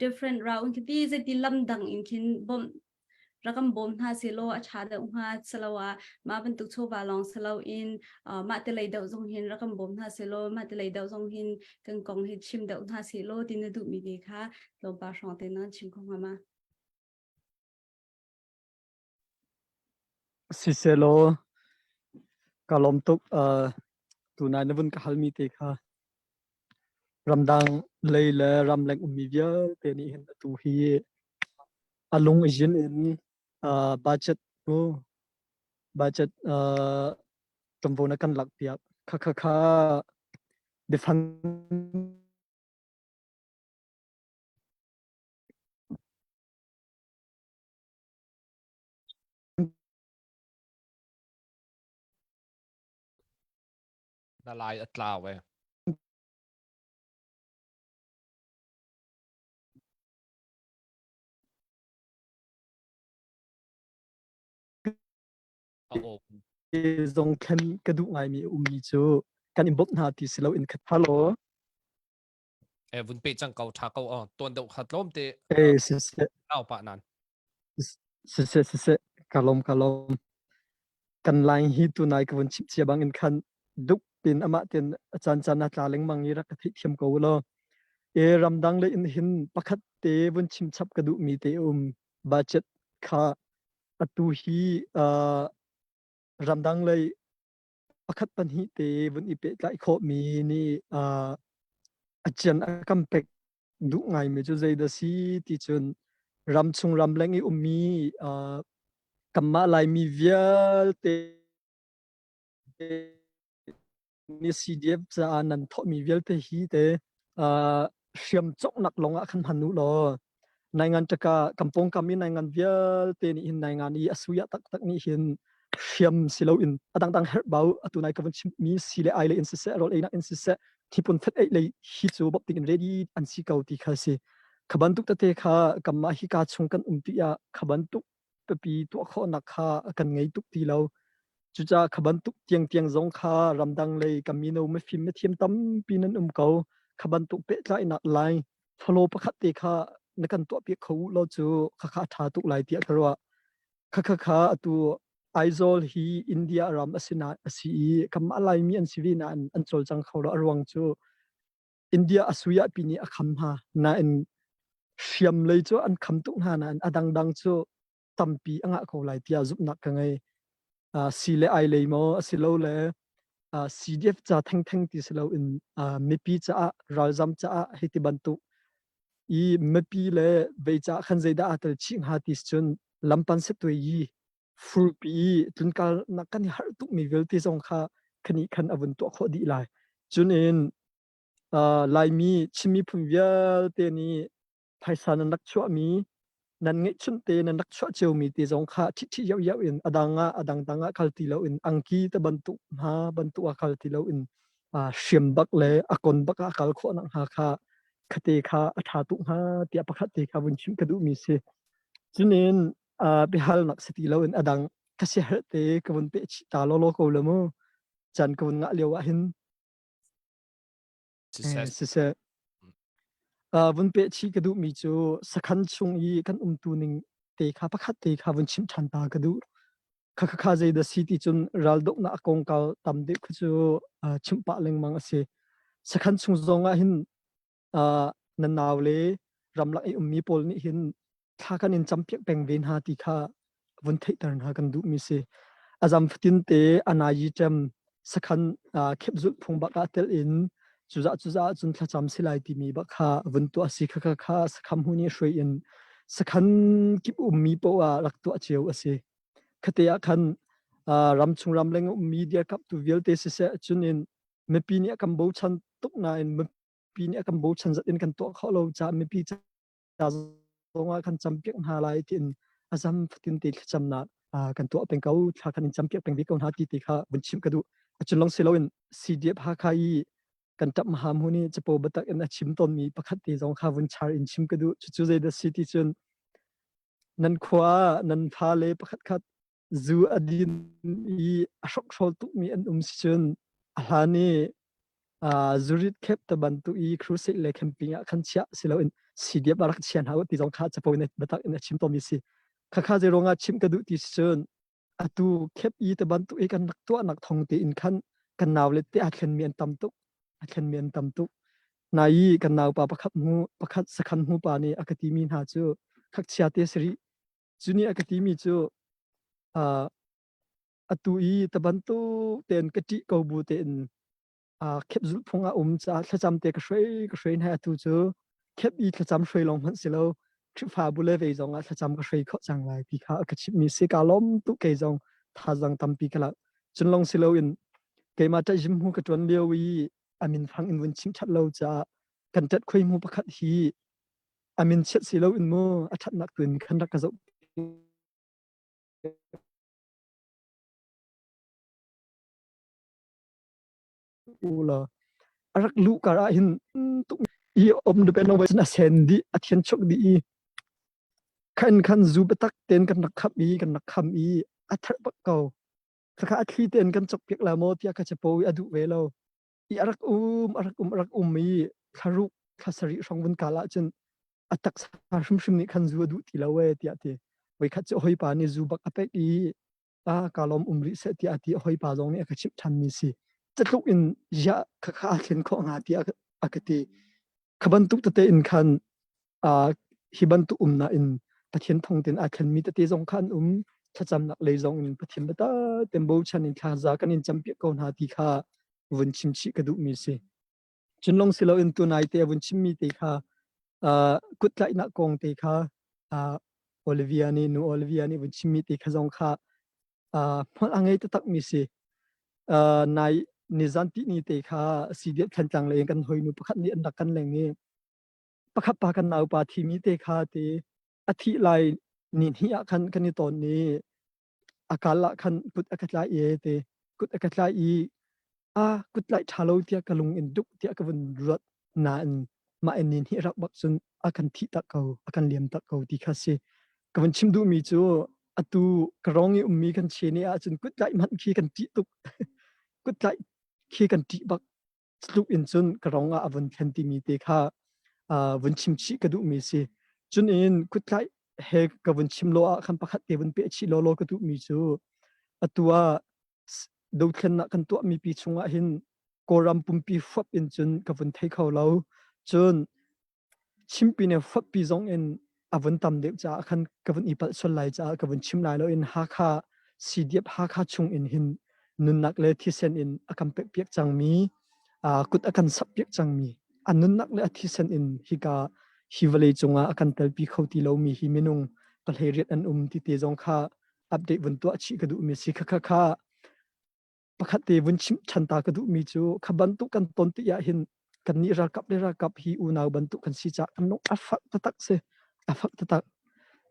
different round khi ti zeiti lam dang in khin bawmh rakam bawm hna selaw a ṭha deuh hnga silo ah mah bantuk chawva lawng silo in mah te lei deuh zong hin rakam bawm hna selaw mah te lei deuh zong hin kan kong hi chim deuh hna selaw ti na duhmi te kha tlawmpal hrawng te nan chim kho hnga ma? Siselaw ka lawm tuk uh, tunai na vun ka halmi te kha ramdang lei le ramleng ummi vialte nih hin atu hi a lung i zin in uh, budget mu budget uh, ṭuanvo na kan lak piak kha kha kha biafang Na lai a tlau e. A aw. Zong thlen ka duh ngaimi a ummi cu kan in bawmh hna ti si loin khat hello. Eh vun pe cang ko tha ko oh tuan deuh kha tlawm te Eh siseh au pa nan. Siseh siseh ka lom ka lom. Kan line hi tunai ka vun chim cia bang in khan duk pin amah ten a caan caan a tla lengmang i rak ka theihthiam ko law. E ramdang le in hin pakhat te vun chim chap ka duh mi te um budget kha atu hi uh, ramdang lei pakhat pahnih te vun i pehtlaih khawhmi nih uh, a cian a kan pek duh ngaimi cu zeidah si ti cun ramchung ramleng i ummi uh, kanmah Laimi vialte nih CDF caah nan thawhmi vialte hi te uh, hriam cawknak lawng ah khan hman u law naingan taka kan pawngkam i naingan vialte nih hin naingan i a suya taktak nih hin hriam si loin a dangdang herh bau atu nai ka vun chimmi si le ai le in siseh rawl einak in siseh thipun fet ei lei hi cu bop ding in ready an si ko ti kha si kha bantuk tete kha kanmah hi ka chung kan um ti ah kha bantuk pipi tuah khawhnak kha kan ngei tuk ti lo. Cucaah kha bantuk tiangtiang zong kha ramdang lei kan mino mifim mithiam tampi nan um ko. Kha bantuk pehtlaihnak lai follow pakhat te kha na kan tuahpiak kho u law cu khakha a ṭha tuk lai tiah ka ruah. Khakha kha atu Aizawl hi India ram a si na a si i kanmah Laimi an si ve nain an cawlcang kho lo. A ruang cu India a suiah pi nih a kham hna nain hriam lei cu an kham tuk hna nain a dangdang cu tampi a ngah ko lai tiah zumhnak ka ngei. Uh, si le ai lei maw asilole uh, CDF ca thengtheng ti si loin uh, mipi caah ralzam caah hei ti bantuk i mipi le vei caah khan zeidah aa tel chih hnga ti cun lampan setui yi furpi i tlunkalnak kan i harh tukmi vialte zong kha khani khan a vun tuah khawh dih lai. Cun in uh, Laimi Chin miphun vialte nih phaisa nan rak chuahmi nan ngeihchunh te nan rak chuah ciomi te zong kha ṭhiṭhi yau yau in a dang ah a dangdang ah kal ti loin angki te bantuk hna bantuk ah kal ti loin uh, hriam bak le a kon bak ah kal khawh nak hnga kha khate kha a ṭha tuk hnga tiah pakhat te kha vun chim ka duhmi si. Cunin uh, biahalnak si ti loin a dang ka siaherh te ka vun peh chih ta lawlaw ko lo mu. Caan ka vun ngah lio ah hin Siseh. Siseh. Uh, vun peh chih ka duhmi cu sakhan chung i kan umtu ning te kha pakhat te kha vun chimh ṭhan ta ka duh. Kha kha kha zeidah si ti cun raldohnak a kongkau tam deuh kha cu uh, chimh pah lengmang a si. Sakhan chung zong ah hin uh, nan nau le ramlak i ummi pawl nih hin thla kan in campiak peng ve hna ti kha vun theihter hna kan duhmi si. A zam fatin te anayi ṭem sakhan uh, khepzulh phung bak ah tel in cuzah cuzah cun thlacam si lai timi bak kha vun tuah si kha kha kha sakham hu nih hruai in sakhan kip ummi poah rak tuah cio a si. Khate ah khan uh, ramchung ramleng ummi dirkamhtu vialte siseh cun in mipi nih a kan bochan tuk nain mipi nih a kan bochan zat in kan tuah khawh lo caah mipi ca zongah kan campiak hna lai tiin a zam fatin te thlacamnak kan tuah peng ko thla kan in campiak peng ve ko hna ti ti kha vun chim ka duh a cun long si loin CDF Hakha i kan tap maham hu nih capo batak in a chim tawnmi pakhat te zong kha vun char in chim ka duh cucu zeidah si ti cun nan khua nan fa le pakhat khat zu a din i a hrokhrawl tukmi an um si cun a hlan i uh, zurit khep te bantuk i crusade le camping ah khan chiah si loin CDF a rak chia hna u ti zong kha capo in biatak in a chim tawnmi si. Khakha zei ruangah chim ka duh ti si cun atu khep i te bantuk i kan rak tuahnak thong te in khan kan nau le te a thlenmi an tam tuk a thlenmi an tam tuk nai i kan naupa pakhat hmu pakhat sakhan hmu pa nih a ka timi hna cu khakchia te sari Cu nih a ka timi cu uh, atu i ta bantuk tein ka ṭih ko bu tein uh, khep zulh phung a um caah thlacam te ka hruai ka hruai hna atu cu khep i thlacam hruai lawng hmanh si lo Khrihfabu le vei zong ah thlacam ka hruai khawh cang lai ti kha a ka chimhmi si ka lawm tuk kei zong thazang tampi ka lak cun long si loin keimah ṭaihzim hmu ka ṭuan lio i a min fang in vun chim ṭhat lo caah kan ṭat khuai hmu pakhat hi a min chiat si loin mu a ṭhatnak tu in khan rak ka zoh u law a rak luh kar ah hin tuk i om de pen cun a sen dih a thian chok dih i khan khan zu biatak ten kan rak khap i kan rak kham i a tharh bak ko. Khakha a thli tein kan cawk piak la maw tiah ka capo i a duh ve lo. I a rak um, a rak um, a rak um i thlaruk, thla sarih hrawng vun kal ahcun a taksa hrimhrim nih khan zu a duh ti lo ee tiah ti. Voikhat cu a hawipa nih zu bak a pek i a ka lawm um rih seh tiah a ti. A hawipa zong nih a ka chimh ṭhanmi si. Catluk in ziah khakha a thlen khawh hnga tiah a ka ti. Kha bantuk tete in khan uh, hi bantuk umnak in Pathian thawng tein aa thlenmi tete zong kha an um. Thlacamnak lei zong in Pathian biatak tein bochan in thlaza kan in campiak ko hna ti kha vun chim chih ka duhmi si. Cun lawng si loin tunai te a vun chimmi te kha uh, kuttlaihnak kong te kha uh, Olivia nih nu Olivia nih vun chimmi te kha zong kha uh, hmual a ngei taktakmi si. Uh, nai nizan ti ni te kha CDF Thantlang lei in kan hoi nu pakhat nih an rak kan leng i pakhat pa kan naupa thimi te kha ti a thih lai ni hnih ah khan kan i tawn i a kal ah khan kut a ka tlai i te kut a ka tlai i a kut tlaih ṭha lo tiah ka lung in duk tiah ka vun ruat nain mah in ni hnih rak bak cun a kan thih tak ko a kan liam tak ko ti kha si ka vun chim duhmi cu atu ka rong i ummi kan che ni ahcun kut tlaih hmanh khi kan ṭih tuk kut tlaih khi kan ṭih bak tluk in cun ka rong ah a vun thlen timi te kha vun chim chih ka duhmi si cun in kuttlaih he ka vun chim lo ah khan pakhat te vun peh chih law law ka duhmi cu atu ah dothlennak kan tuahmi pi chungah hin Kawlram pumpi huap in cun ka vun thei kho lo cun Chimpi le huatpi zong in a vun tam deuh caah khan ka vun i palh sual lai caah ka vun chim lai lo in Hakha CDF Hakha chung in hin nunnak le thisen in a kan pekpiak cangmi kut a kan sappiak cangmi a nunnak le a thisen in hika hi vawlei cungah a kan telpi kho ti lomi hi minung pahlei riat an um ti te zong kha update vun tuah chih ka duhmi si kha kha kha Pakhat te vun chimh ṭhan ta ka duhmi cu kha bantuk kan ton ti ahhin kannih ralkap le ralkap hi unau bantuk kan si caah kan lung a fak taktak si. A fak taktak.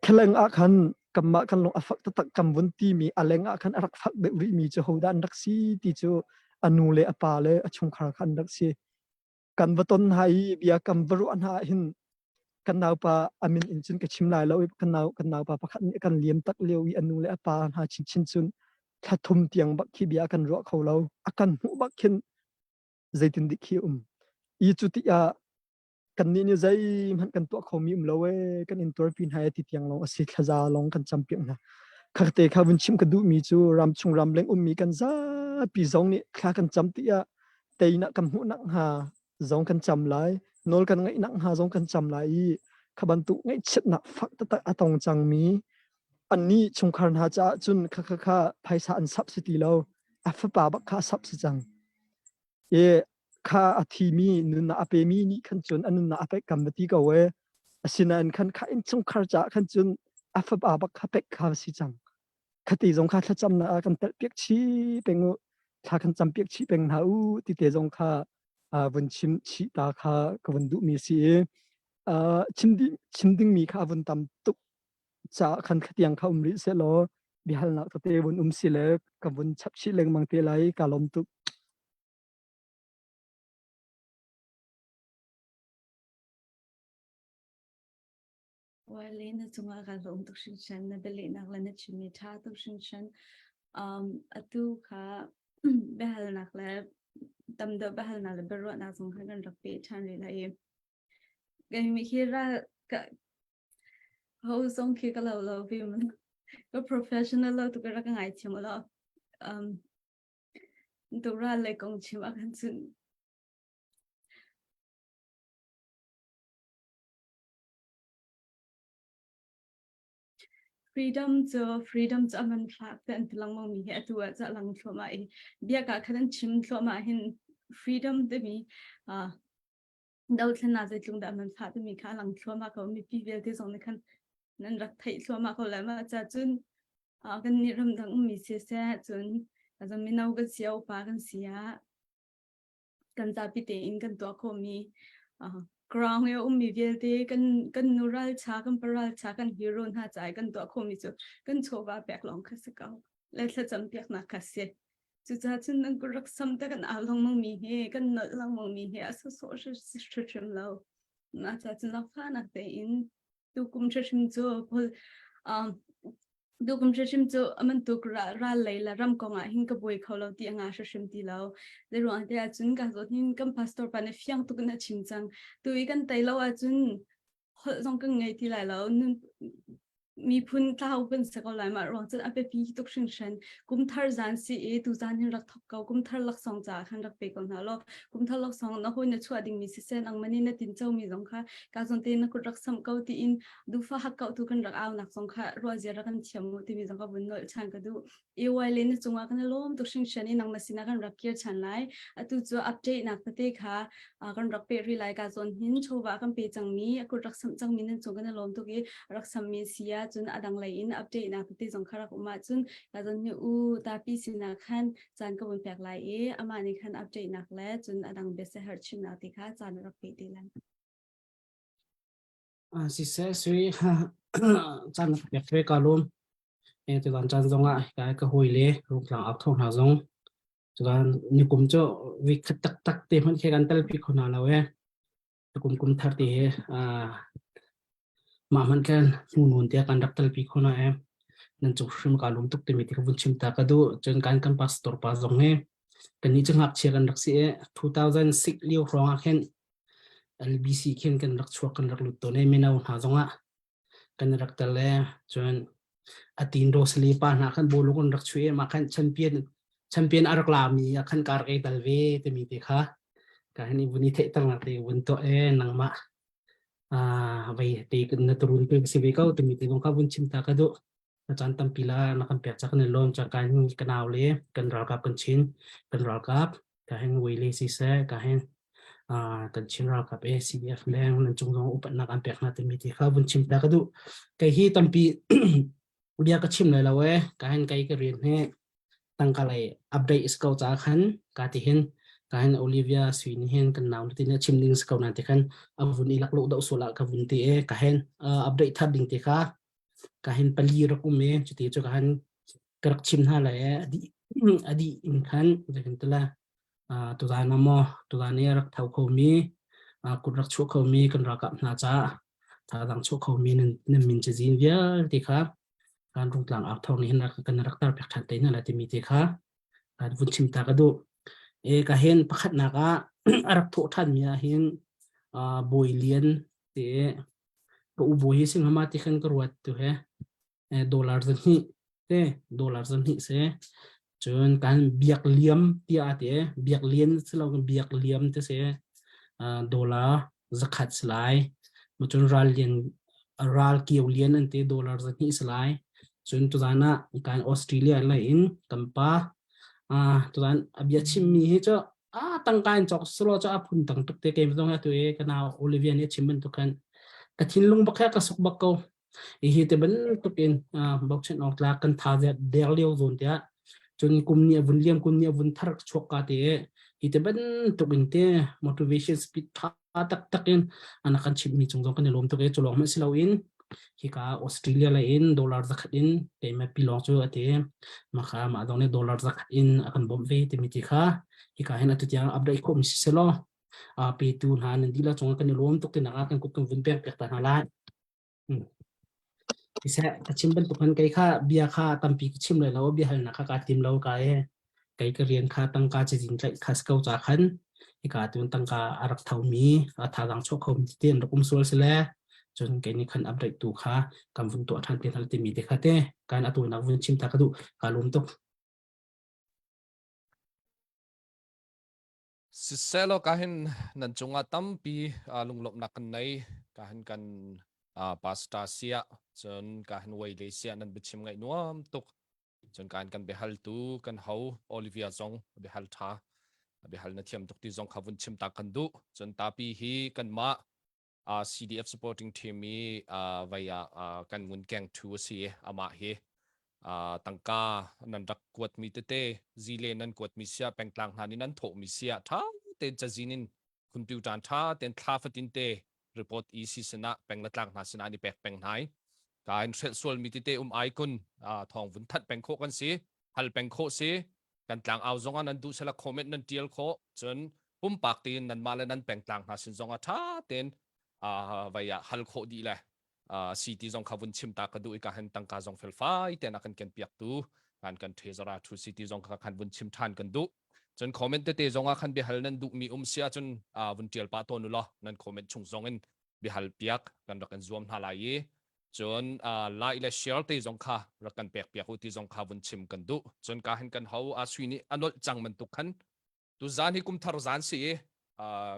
Thlalang ah khan kanmah kan lung a fak taktak kan vun timi a leng ah khan a rak fak deuh rihmi cu hodah an rak si ti cu a nu le a pa le a chungkhar kha an rak si. Kan va ton hna i bia kan va ruah hna ahhin kan naupa a min in cun ka chim lai lo i kan nau kan naupa pakhat nih a kan liam tak lio i a nu le a pa hna chinchin cun thla thum tiang bak khi bia kan ruah kho lo a kan hmuh bak khin zeitin dik khi um i cu ti ah kannih nih zeihmanh kan tuah khomi um lo ee kan in tuarpi hna ti tiang lawng a si thlaza lawng kan campiak hna kharte kha vun chim ka duhmi cu ramchung ramleng ummi kan zapi zong nih thla kan cam ti ah teinak kan hmuh nak hnga zong kan cam lai nawl kan ngaih nak hnga zong kan cam lai i kha bantuk ngaihchiatnak fak taktak a tong cangmi annih chungkhar hna caah cun kha kha kha phaisa an sap si ti lo a fapa bak kha a sap si cang i kha a thimi nunnak a pemi nih khan cun a nunnak a pek kam va ti ko e asinain khan kha innchungkhar caah khan cun a fapa bak kha pek kha si cang khati zong kha thlacamnak ah kan telh piak chih peng u thla kan cam piak chih peng hna u ti te zong kha vun chim chih ta kha ka vun duhmi si i chim ding chim dingmi kha vun tam tuk caah khan khatiang kha um rih seh law biahalnak tete vun um si le ka vun chap chih lengmang te lai ka lawm tuk. Wale na cungah ka lawm tuk hringhran na bialehnak le na chimmi ṭha tuk hringhran. Um, atu kha biahalnak le tam deuh biahalnak le biaruahnak zong kha kan rak peh ṭhan rih lai i keimah hi ral ka ho zong khi ka lo lo bim ka professional lo tu ka rak ngai thiam lo um tu ral le kong chim ah khan cun Freedom cu freedom cu a man thlak te an ti lengmang mi hi atu ah ca lang thluahmah i biaka khan an chim thluahmah hin freedom timi uh, dothlennak zeitlung dah man fah timi kha a lang thluahmah ko mipi vialte zong nih khan nan rak theih thluahmah ko lai ma ca cun uh, kan nih ramdang ummi si seh cun azam mino kan si a upa kan si ah kan zapi tein kan tuah khawhmi uh, ground i a ummi vialte kan kan nu ralcha kan pa ralcha kan hero hna ca i kan tuah khawhmi cu kan chawva pek lawng kha si ko le thlacam piaknak kha si cucaah cun nan kut rak sam te kan au lengmang mi hi kan nolh lengmang mi hi a sawsawh hrimhrim lo mah ca cun lakfanak tein tukum hrimhrim cu pol um, Dukum hrimhrim cu amantuk ral lei le ram kong ah hin ka buai kho lo ti anga hrimhrim ti lo. Zei ruang te ahcun ka zawt hin kan pastor pa nih fiang tuk in a chim cang. Tu i kan tei lo ahcun holh zong kan ngei ti lai lo. Nun miphun tlau kan si ko lai mah ruang cun a biapi tuk hringhran. Kum thar zan si i tu zan hin rak thok ko. Kum thar laksawng caah khan rak pe ko hna law kum thar laksawng na hawi na chuah dingmi siseh nangmah nih na tinco mi zong kha ka zawn te na kut rak samh ko tiin dufa hakkauh tu kan rak aunak zong kha ruahzia rak kan thiam mu timi zong ka vun nolh ṭhan ka duh. EY le na cungah kan i lawm tuk hringhran i nangmah sinah kan rak kir ṭhan lai. Atu cu update nak tete kha kan rak peh rih lai ka zawn hin chawva kan pe cangmi a kut rak samh cangmi nan cung kan i lawm tuk i rak sammi si ah cun a dang lei in update nak tete zong kha rak um ahcun ka zawn hi u tapi sinah khan caan ka vun pek lai i amah nih khan update nak le cun a dang biaseherh chimnak ti kha caan rak pe te lai. Siseh sui caan na ka pek ve ka lawm. Tutan caan zongah hika ka hawi le rungtlang au tho hna zong tutan nikum cu week khat taktak te hmanh khi kan telpi kho hna lo e. Tukum kum thar te he mah hmanh khan hnu nun te kan rak telpi kho hna e. Nan cung hrim ka lawm tuk timi ti ka vun chim ta ka duh. Cun kan kan pastor pa zong he kannih cu ngakchia kan rak si e. 2006 lio hrawng ah khin LBC khin kan rak chuak kan rak lut tawn i mino hna zongah kan rak tel e cun atin Rosali pa hna khan bawlung an rak chuih i mah khan champion champion a rak lami ah khan ka rak i tel ve timi te kha ka hin i vun i theihternak te vun tuah e nangmah vei te na turun pe si ve ko timi te kong kha vun chim ta ka duh. Na caan tampi la na kan pek ca kan i lawm ca kan ka nau le kan ralkap kan chin kan ralkap ka hin Wele siseh ka hin kan Chin ralkap e CDF leng nan cung zong upatnak an pek hna timi ti kha vun chim ta ka duh. Kei hi tampi bia ka chim lai lo e ka hin kai ka rian he tangka lei update is ko ca khan ka ti hin ka hin Olivia sui ni hin kan nau ti ne chim ding ko nan ti khan a vun i lak lo do sula ka vun ti e ka hin update thar ding ti kha ka hin pali rak um e cuti cu ka han ka rak chim hna lai e adi adi in khan zeitin tala tuzan maw tuzan i rak tho khomi kut rak chuah khomi kan ralkap hna caah thadang chuah khomi nan nan min cazin vialte kha kan rungtlang ak thawng nih hin kan rak tar pek ṭhan te hna lai timi te kha vun chim ta ka duh. E ka hin pakhatnak ah a rak thawh ṭhan mi ah hin Bawi Lian te ka u bawi hi singhama ti khan ka ruat tu he dollar zahnih te dollar zahnih se cun kan biak liam tiah ti biak lian silo biak liam te se dollar zakhat silai cun ral lian ral kiau lian an te dollar zahnih silai cun tuzan ah kan Australia lai in kan pa tuzan a bia chimmi hi cu a tangka in cawk selo cu a phun tang tuk te ke zong atu e ka nau Olivia nih a chim bantuk khan ka thinlung bak ka suk bak ko hi te bantuk in bochan awk tlak kan tha der lio zawn tiah cun kum ni a vun liam kum ni a vun thar chuak ka te hi te bantuk in te motivation speed tha taktak in ana kan chimmi cung zong kan i lawm tuk e cu lawng hmanh si loin hika Australia lei in dollar zakhat in keimah pilawng cu ati maka mah dong nih dollar zakhat in a kan bawmh ve timi ti kha hika hin atu tiang update khawh mi si selaw petu hna nan dihlak cungah kan i lawm tuk tinak ah kan kut kan vun pek piak ta hna lai. Siseh ka chim bantuk khan kei kha bia kha tampi ka chim lai lo bia halnak kha kaa tim lo ka e kei ka rian kha tangka cazin tlaih kha si ko ca khan hika tun tangka a rak thomi a thazaang chuah khomi tete an rak um sual sile cun kei nih khan update tu kha kan vun tuah ṭhan te hna timi te kha te kan atu nak vun chim ta ka duh ka lawm tuk. Siselaw ka hin nan cungah tampi lunglawmhnak kan nei. Ka hin kan pastor siah cun ka hin Wayley siah nan biachim ngaih nuam tuk. Cun ka hin kan biahaltu kan ho Olivia zong biahal ṭha biahal na thiam tuk ti zong kha vun chim ta kan duh. Cun tapi hi kanmah CDF supporting team i vai ah kan ngun keng thu a si i amah hi tangka nan rak kuatmi tete zile nan kuatmi sia pengtlang hna nih nan thawhmi sia ṭha tein cazin in computer ṭha tein thla fatin te report EC sinah peng le tlang hna sinah an i pek peng hna i ka in hrelh sualmi tete um ai kun thawng vun thanh peng khawh kan si hal peng khawh si kan tlang au zong ah nan duh sela comment nan tial khawh cun pumpak tein nanmah le nan pengtlang hna sin zong ah ṭha tein vai ah hal khawh dih le. Si ti zong kha vun chim ta ka duh i ka hen tangka zong felfai te na kan ken piak tu kan kan treasurer thu si ti zong kha khan vun chim than kan duh. Cun comment tete zong ah khan biahal nan duh mi um si ahcun vun tial pa tawn u law nan comment chung zong in biahal piak kan rak in zuam hna lai i cun like le share te zong kha rak kan pek piak u ti zong kha vun chim kan duh. Cun ka hin kan ho a sui nih a nolh cang bantuk khan tu zan hi kum thar zan si i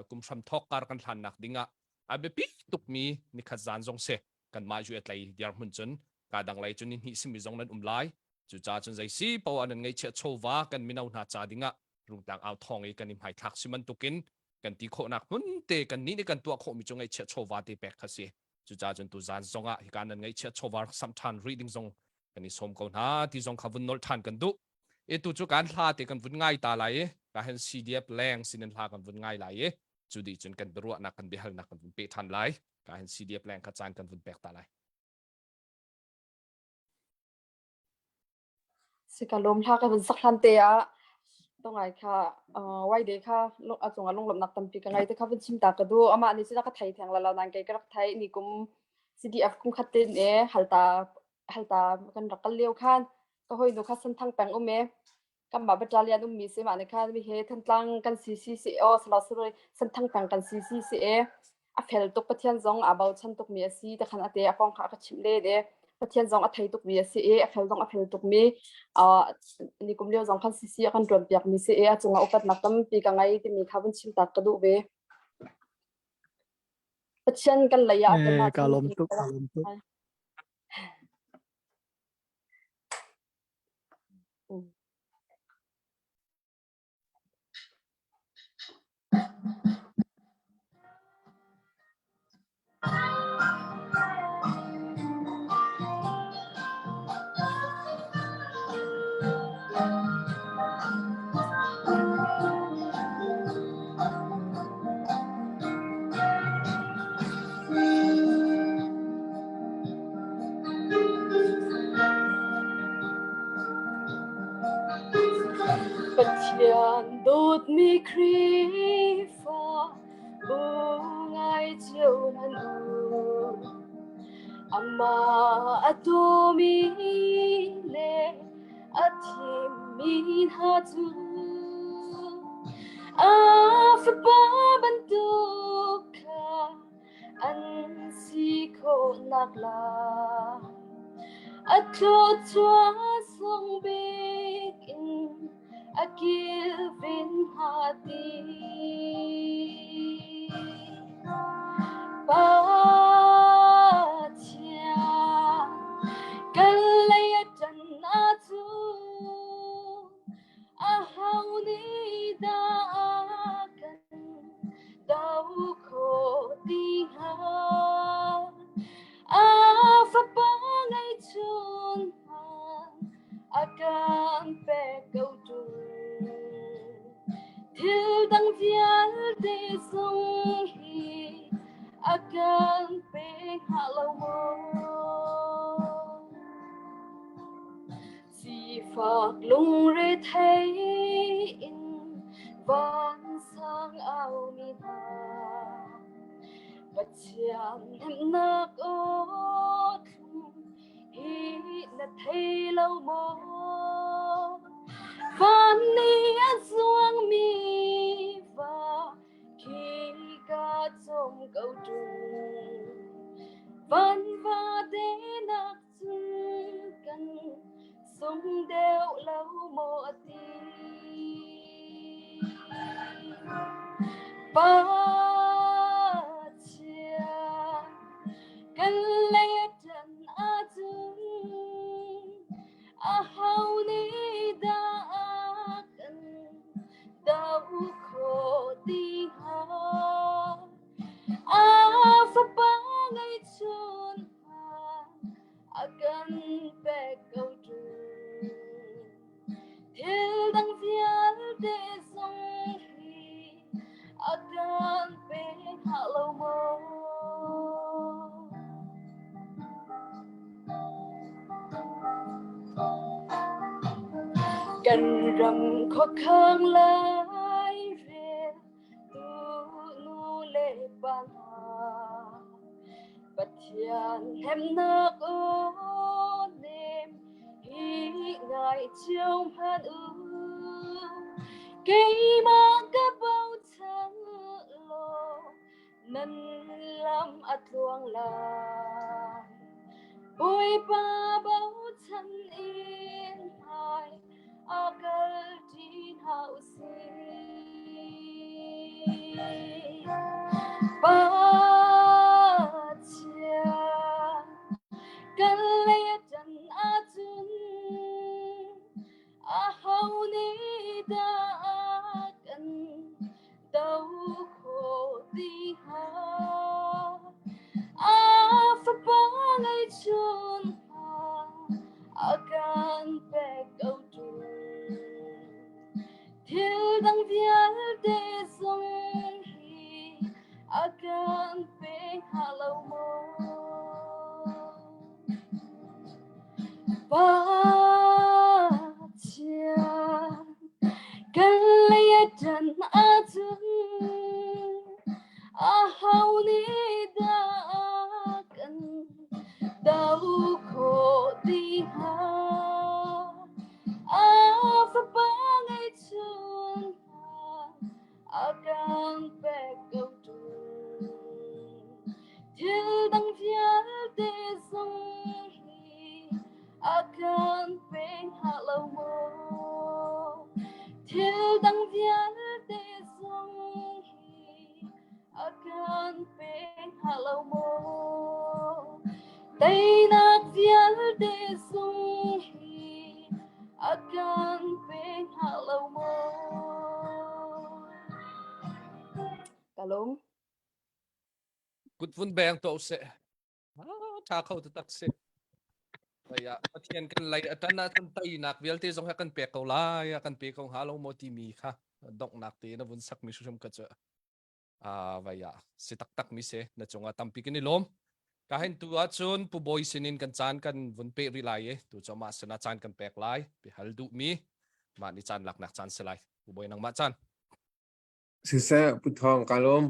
kum hram thawk kar kan hlan nak ding ah a biapi tukmi nikhat zan zong si kanmah ju tlai dirhmun cun ka dang lei cun ni hnih simi zong nan um lai. Cucaah cun zei si poah nan ngaihchiah chawva kan mino hna ca dingah rungtlang au thawng i kan i hmaithlak si bantukin kan ti khawhnak hmun te kan nih nih kan tuah khawhmi cu ngaihchiah chawva te pek kha si. Cucaah cun tu zan zongah hika nan ngaihchiah chawva rak samh ṭhan rih ding zong kan i sawm ko hna ti zong kha vun nolh ṭhan kan duh. E tu cu kan hla te kan vun ngai ta lai i ka hen CDF leng sinin hla kan vun ngai lai i cu dih cun kan biaruahnak kan biahalnak kan vun peh ṭhan lai. Ka hen CDF leng kha caan kan vun pek ta lai. Si ka lawm hla ka vun sak hlan te ah tongai kha wai de kha a cungah lunglawmhnak tampi ka ngei te kha vun chim ta ka duh. Amah nih cun a ka thei theng la lo nain kei ka rak thei ni kum CDF kum khat tin e halta halta kan rak kal lio khan ka hawinu kha Senthang peng um e kanmah battalion ummi si mah nih khan mi he Thantlang kan si si si aw salo sorry Senthang peng kan si si si e a fel tuk Pathian zong aa bochan tukmi a si te khan ate a kong kha a ka chimh len e Pathian zong a thei tukmi a si i a fel zong a fel tukmi ni kum lio zong khan sisi a kan ṭuan piakmi si i a cungah upatnak tampi ka ngei timi kha vun chim tak ka duh ve. Pathian kan lei ah Eh, ka lawm tuk, ka lawm tuk. Pathian dawtmi Khrihfa bu ngai cio nan u. Amah a tumi le a thimmi hna cu a fapa bantuk kha an si khawhnak lai. A thluachuah sung bik in a kilven hna ti. Pathian kan lei a ṭan ahcun aho nih dah a kan do khawh ti hnga? A fapa ngeihchun hmanh a kan pek ko ṭung. Thil dang vialte zong hi a kan pe hnga lo maw? Sifak lungrethei in vansang aumi hna Pathian hnemhnak aw thlum hi na thei lo maw? Van nih a zuangmi va khi ka cawm ko ṭung. Van va denak cun kan sung deuh lo maw a ti. Pathian kan lei a ṭan ahcun aho nih dah a kan doh khawh ti hnga? A fapa ngeihchun a kan pek ko ṭung. Thil dang vialte zong hi a kan pe hnga lo maw? Kan ram khuakhang lairel tu nu le pa hna. Pathian hnemhnak aw nem hi ngai cio hmanh u. Keimah ka bochan law nan lam a tluang lai. Bawipa bochan in hmai a kal ṭi hna u sih. Pathian kan lei a ṭan ahcun aho nih dah kan do khawh ti hnga? A fapa ngeihchun hna a kan pek ko ṭung. Thil dang vialte zong hi a kan pe hnga lo maw? Pathian kan lei a ṭan ahcun aho nih dah kan do khawh ti hnga? A fapa ngeihchun hna a kan pek ko ṭung. Thil dang vialte zong hi a kan pe hnga lo maw? Thil dang vialte zong hi a kan pe hnga lo maw? Teinak vialte zong hi a kan pe hnga lo maw? Ka lung. Kut vun beng to seh. Tha kho taktak si. Aya Pathian kan lei a tan ahcun teinak vialte zong he kan pek ko lai, a kan pe ko hnga lo maw timi kha donghnak te na vun sakmi hrim ka cu a vai ah si taktak mi si na cungah tampi kan i lawm. Ka hen tu ahcun Pu Bawi sinin kan caan kan vun pe rih lai i tu cu mah sinah caan kan pek lai. Bihal duh mi mah ni caan laknak caan si lai. Pu Bawi nangmah caan. Siseh Pu Thawng ka lawm.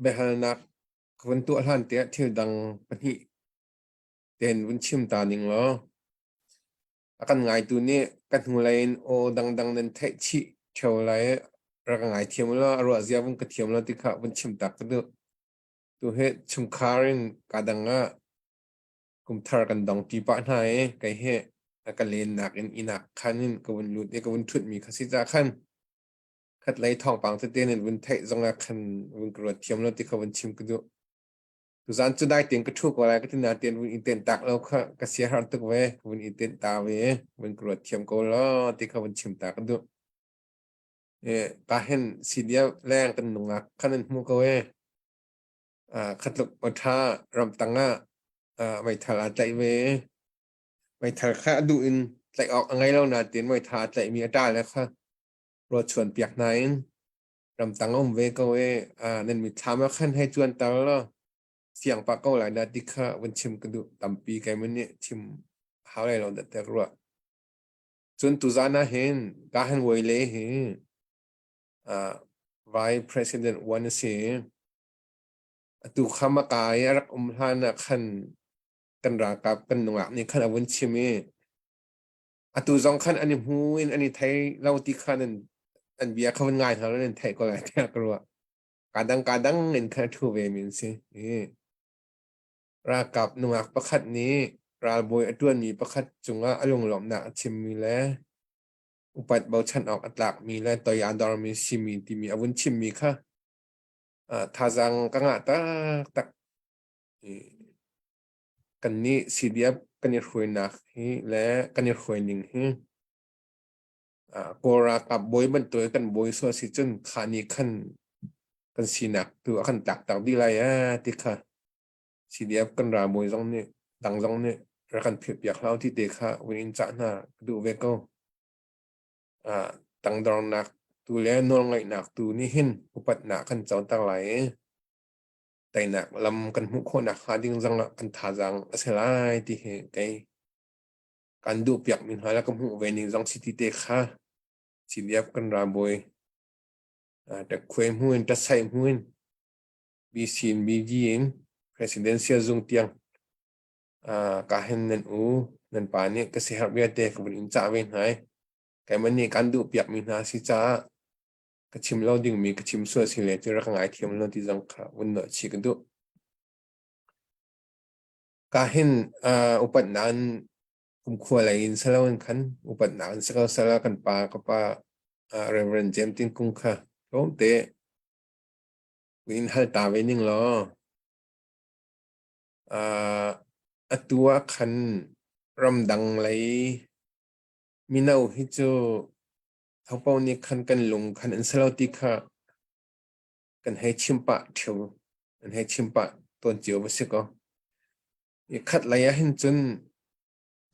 Biahalnak ka vun tuah hlan tiah thil dang pahnih tein vun chim ta ning law a kan ngaitu nih ka hnulei in aw dangdang nan theih chih ṭheo lai rak ka ngaithiam law a ruah zia vun ka thiam law ti kha vun chim tak ka duh. Tu hi chungkhar in ka dang ah kumthar kan dong ṭi pah hna i kei hi a ka lennak in inak khan in ka vun lut i ka vun ṭhutmi kha si cah khan khatlei thawngpang tete nan vun theih zongah khan vun ka ruat thiam lo ti kha vun chim ka duh. Tuzaan cu dai tein ka ṭhu ko lai ka ti nain vun i tenh tak lo kha ka sia har tuk ve vun i tenh ta ve vun ka ruat thiam ko lo ti kha vun chim ta ka duh. E, ka hin CDF leng kan nungak khan an hmu ko e. Khatluk awṭha ramtang ah meithal aa tlaih ve. Meithal kha a duh in tlaih awk a ngei lo nain meithal aa tlaihmi a ṭa le kha ruahchuan piak hna in ramtang um ve ko i nan mitthlam ah khan hei cuan ter law siang pah ko lai na ti kha vun chim ka duh tampi keimah nih chim hau lai lo dah tiah ka ruah. Cun tuzaan ah hin ka han vuai le hi Vice President uan a si. Atu kha maka i a rak um hlan ah khan kan ralkap kan nungak nih khan a vun chim i Atu zong khan an i hmu in an i thei lo ti kha nan an bia kha vun ngai hna law nan theih ko lai tiah ka ruah. Kaa dang kaa dang in khan a ṭhu ve mi an si. Ralkap nungak pakhat nih ralbawi a ṭuanmi pakhat cungah a lunglawmhnak a chimmi le upat bochan awk a tlakmi le toi aa dormi simi timi a vun chimmi kha thazaang ka ngah taktak. Kannih CDF kan i hruainak hi le kan i hruaining hi Kawl ralkap bawi bantuk in kan bawi sual si cun kha nih khan kan sinak tu a kan tlaktak dih lai ee ti kha CDF kan ralbawi zong nih dang zong nih rak kan philhpiak hlah u ti te kha vun in cah hna ka duh ve ko. Tangdornak tu le nawlngaihnak tu nih hin upatnak kan coter lai i teinak lam kan hmuh khawhnak hnga ding zong ah kan thazaang a si lai ti hi kei kan duh piak mi hna le ka hmuh ve ning zong si ti te kha CDF kan ralbawi ṭakhuai hmu in ṭasai hmu in BC in BG in presidential zung tiang ka hen nan u nan pa nih ka siherh vialte ka vun in cah ve hna i keimah nih kan duh piak mi hna si caah ka chim lo dingmi ka chim sual si le cu rak ngai thiam lo ti zong kha vun nawh chih ka duh. Ka hin upatnak in kumkhua lei in saloin khan upatnak in si ko sala kan pa ka pa Reverend James Tin Kung kha tlawmte in hal ta ve ning law atu ah khan ramdang lei mino hi cu hopo nih khan kan lung khan an si lo ti kha kan hei chim pah ṭheo an hei chim pah tawn cio va si kaw. I khat lei ah hin cun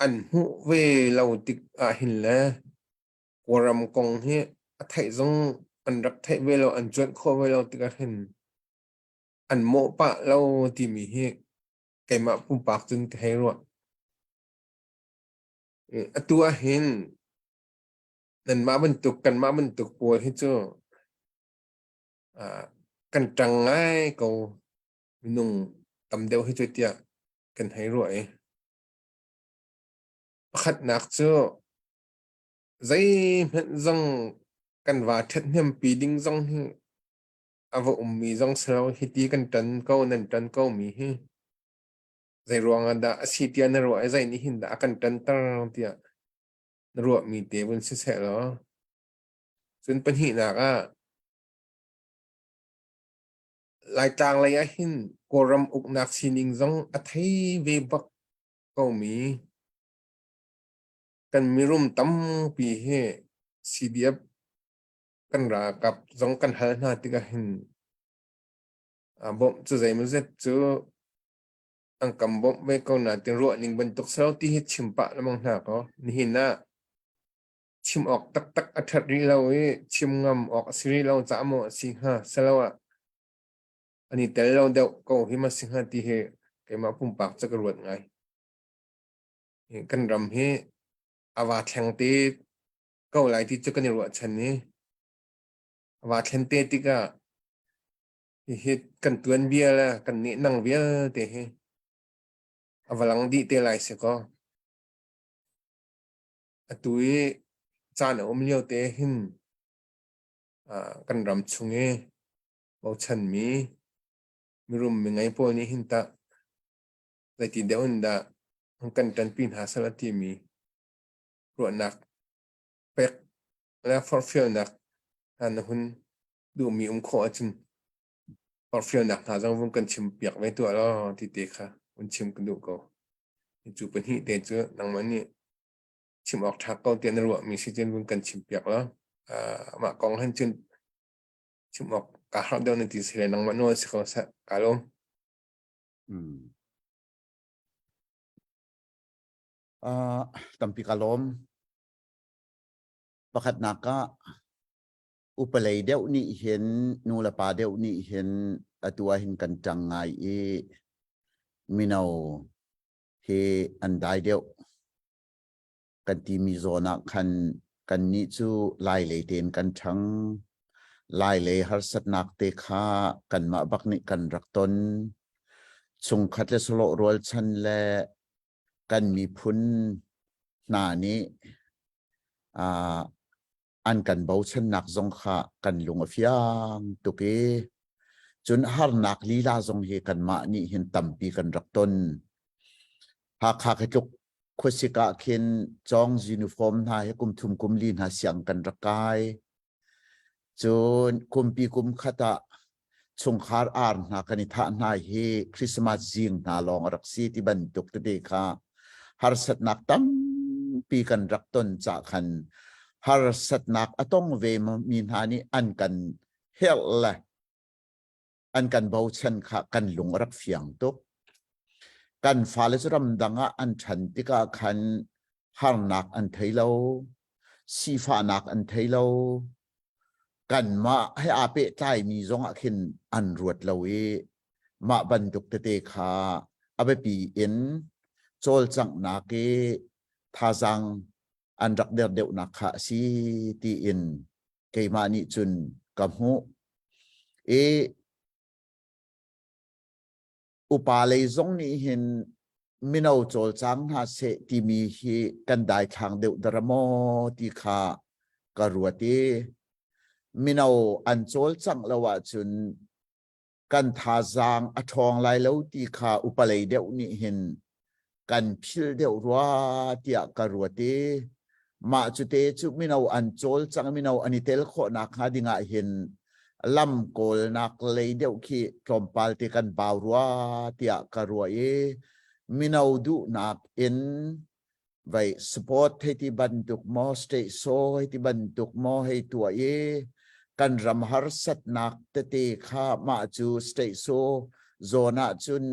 an hmuh ve lo tik ah hin le Kawlram kong hi a theih zong an rak theih ve lo an cuanh khawh ve lo tikah hin an mawh pah lo timi hi keimah pumpak cun ka hei ruah. Atu ah hin nanmah bantuk kanmah bantuk pawl hi cu kan ṭang ngai ko minung tam deuh hi cu tiah kan hei ruah i pakhatnak cu zeihmanh zong kan va ṭhathnempi ding zong hi a va ummi zong si lo hiti kan ṭan ko nan ṭan ko mi hi zei ruangah dah a si tiah na ruah i zei nih hin dah a kan ṭanter tiah na ruahmi te vun si seh law cun pahnihnak ah Laitlang lei ah hin Kawlram uknak sining zong a thei ve bak komi kan mirum tampi hi CDF kan ralkap zong kan hal hna tikah hin bawmh cu zeimawzet cu an kan bawmh ve ko nain ruah ning bantuk si lo ti hi chim pah lengmang hna kaw nihin ah chim awk taktak a ṭhat rih lo i chim ngam awk a si rih lo caah maw a si hnga siloah an i tel lo deuh ko hi ma si hnga ti hi keimah pumpak cu ka ruat ngai. Kan ram hi a va thleng te ko lai ti cu kan i ruahchan i a va thlen te tikah hihi kan tuanbia le kan nehnang vialte hi a va lang dih te lai si kaw. Atu i caan a um lio te hin kan ram chung i bochanmi mirum mingei pawl nih hin tah zeiti deuh in dah an kan ṭanpi hna sal a timi ruahnak pek le forhfialnak hna na hun duhmi um khawh ahcun forhfialnak hna zong vun kan chim piak ve tuah law ti te kha vun chim ka duh ko. Cu pahnih te cu nangmah nih chim awk ṭha ko tiah na ruahmi si cun vun kan chim piak law mah kong hin cun chim awk kaa harh deuh na ti si le nangmah nawl si ko seh kaa lawm. Mm. Uh, tampi ka lawm. Pakhatnak ah upalei deuh nih hin nu le pa deuh nih hin atu ah hin kan ṭang ngai i mino hi an dai deuh kan timi zawn ah khan kannih cu lai lei tein kan ṭhang lai lei harsatnak te kha kanmah bak nih kan rak ton chungkhat le sawlawh rualchan le kan miphun hna nih uh, an kan bochannak zong kha kan lung a fiang tuk i cun harnak lila zong hi kanmah nih hin tampi kan rak ton. Hakha khi tluk khuasik ah khin cawng uniform hna hi kum thum kum li hna siang kan rak kai. Cun kumpi kum khat ah chungkhar ar hna kan i thah hna hi Christmas zing hna lawng a rak si ti bantuk tete kha harsatnak tampi kan rak ton ca khan harsatnak a tong ve mi hna nih an kan herh le an kan bochan kha kan lung a rak fiang tuk. Kan fale cu ramdang ah an ṭhan tikah khan harnak an thei lo, sifahnak an thei lo, kanmah he aa pehtlaimi zongah khin an ruat lo i mah bantuk tete kha a biapi in cawlcanghnak i thazaang an rak der deuhnak kha a si tiin keimah nih cun ka hmuh. I. Upa lei zong nih hin mino cawlcang hna seh timi hi kan daithlang deuh dara maw ti kha ka ruat i mino an cawlcangh lo ahcun kan thazaang a ṭhawng lai lo ti kha upa lei deuh nih hin kan philh deuh rua tiah ka ruat i mah cute cu mino an cawlcang mino an i tel khawh nakhnga dingah hin lam kawlnak lei deuh khi tlawmpal te kan bau rua tiah ka ruah i mino duhnak in vai sport hei ti bantuk maw state show hei ti bantuk maw hei tuah i kan ram harsatnak tete kha mah cu state show zawn ah cun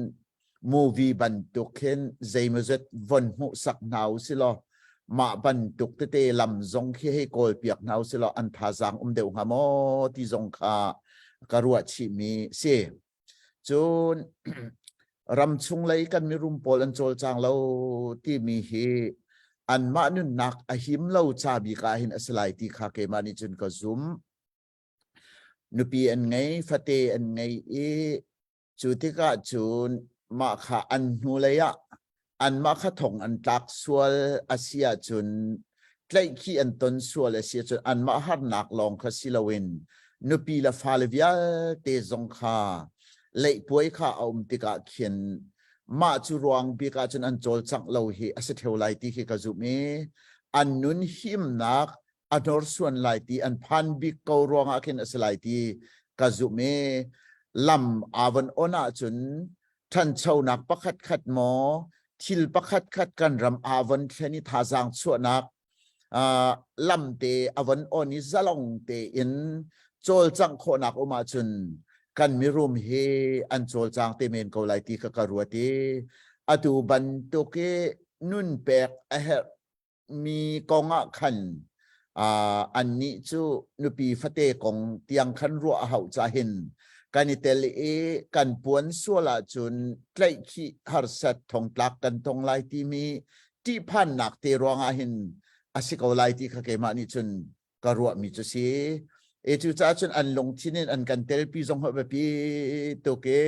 movie bantuk hin zeimawzet von hmuhsak hna usilaw mah bantuk tete lam zong khi hei kawl piak hna usilaw an thazaang um deuh hnga maw ti zong kha ka ruah chihmi si. Cun ramchung lei kan mirum pawl an cawlcang lo timi hi anmah nunnak a him lo ca bik ah hin a si lai ti kha keimah nih cun ka zumh. Nupi an ngei, fate an ngei i Cu tikah cun mah kha an hnulei ah anmah kha thong an tlak sual a si ahcun tlaihkhih an ton sual a si ahcun anmah harnak lawng kha si loin nupi le fale vialte zong kha leihpuai kha a um tikah khin mah cu ruang bik ahcun an cawlcangh lo hi a si ṭheo lai ti khi ka zumh i an nun himnak a hnorsuan lai ti an phan bik ko ruangah khin a si lai ti ka zumh i lam aa von on ahcun ṭhanchonak pakhat khat maw thil pakhat khat kan ram aa von thlen i thazaang chuahnak uh, lam te a von on i zalong tein cawlcangh khawhnak um ahcun kan mirum hi an cawlcang te men ko lai ti kha ka ruat i atu bantuk i nun pek a herh mi kong ah khan uh, annih cu nupi fate kong tiang khan ruah a hauh ca hin kan i tel i kan puan sual ahcun tlaihkhih harsat thongtlak kan tong lai timi ṭihphannak te ruangah hin a si ko lai ti kha keimah nih cun ka ruahmi cu si. E cu caah cun an lungthin in an kan telpi zong hi biapi tuk i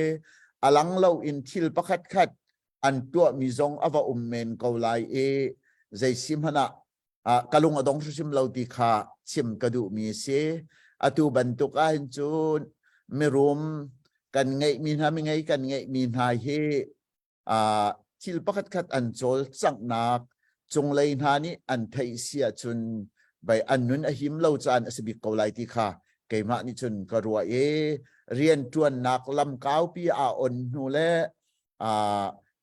a lang lo in thil pakhat khat an tuahmi zong a va um men ko lai i zei si hmanh ah ka lung a dong hrimhrim lo ti kha chim ka duhmi a si. Atu bantuk ahhin cun mirum kan ngeihmi hna mingei kan ngeihmi hna hi thil pakhatkhat an cawlcanghnak cunglei hna nih an theih si ahcun bai an nun a him lo caan a si bik ko lai ti kha keimah nih cun ka ruah i rianṭuannak lam kaupi aa on hnu le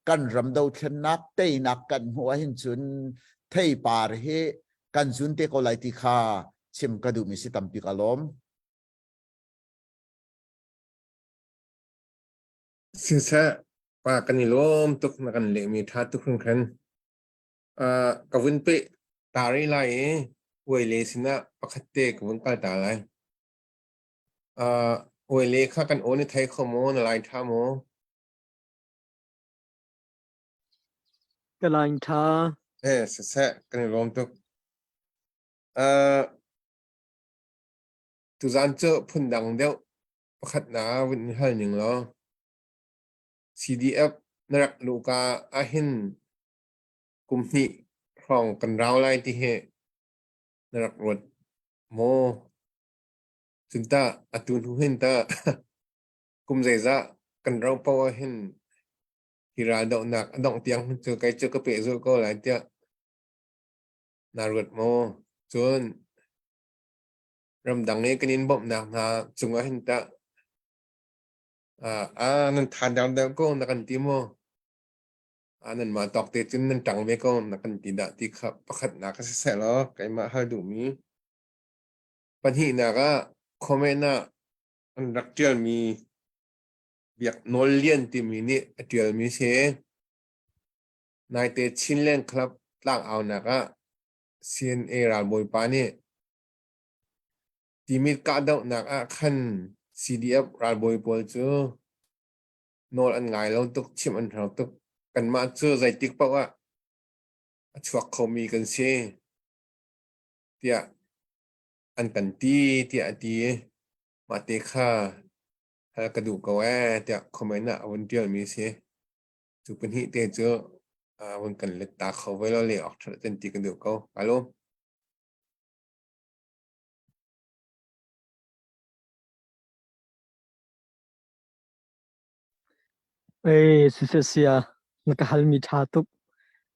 kan ram dothlennak teinak kan hmuh ahhin cun theipar hi kan zun te ko lai ti kha chim ka duhmi si tampi ka lawm. Siseh, pa kan i lawm tuk na kan lehmi ṭha tuk hringhran. Uh, ka vun peh ta rih lai i uaile sinah pakhat te ka vun kal ta lai. Uh, uaile kha kan aw ni thei kho maw, na lai ṭha maw? Ka laing ṭha. Eh, siseh, kan i lawm tuk. Uh, tuzaan cu phundang deuh pakhat na vun in hal ning law CDF na rak luhka ahhin kum hnih hrawng kan rau lai ti hi na rak ruat maw? Cun tah atu hnu hin tah kum zeizah kan rauh paoh ahhin hi raldohnak a dongh tiang cu kei cu ka pehzulh ko lai tiah naa ruat maw? Cun ramdang i kan in bawmhnak hna cungah hin tah ah nan than deuh deuh ko na kan ti maw? Ah nanmah tawk te cun nan ṭang ve ko na kan ti dah ti kha pakhatnak a si seh law keimah hal duhmi. Pahnihnak ah comment ah an rak ṭialmi Biak Nawl Lian timi nih a ṭialmi si. Naite Chinland Club tlangaunak ah CNA ralbawipa nih Timit kahdohnak ah khan CDF ralbawi pawl cu nawl an ngai lo tuk, chimh an har tuk. Kanmah cu zeitik paoh ah a chuak khomi kan si tiah an kan ti tiah a ti i mahte kha. Hal ka duh ko ee tiah comment ah a vun ṭialmi si. Cu pahnih te cu vun kan let ta kho ve lo le awk ṭha ten ti kan duh ko. Alo. Ei, siseh na ka halmi ṭha tuk.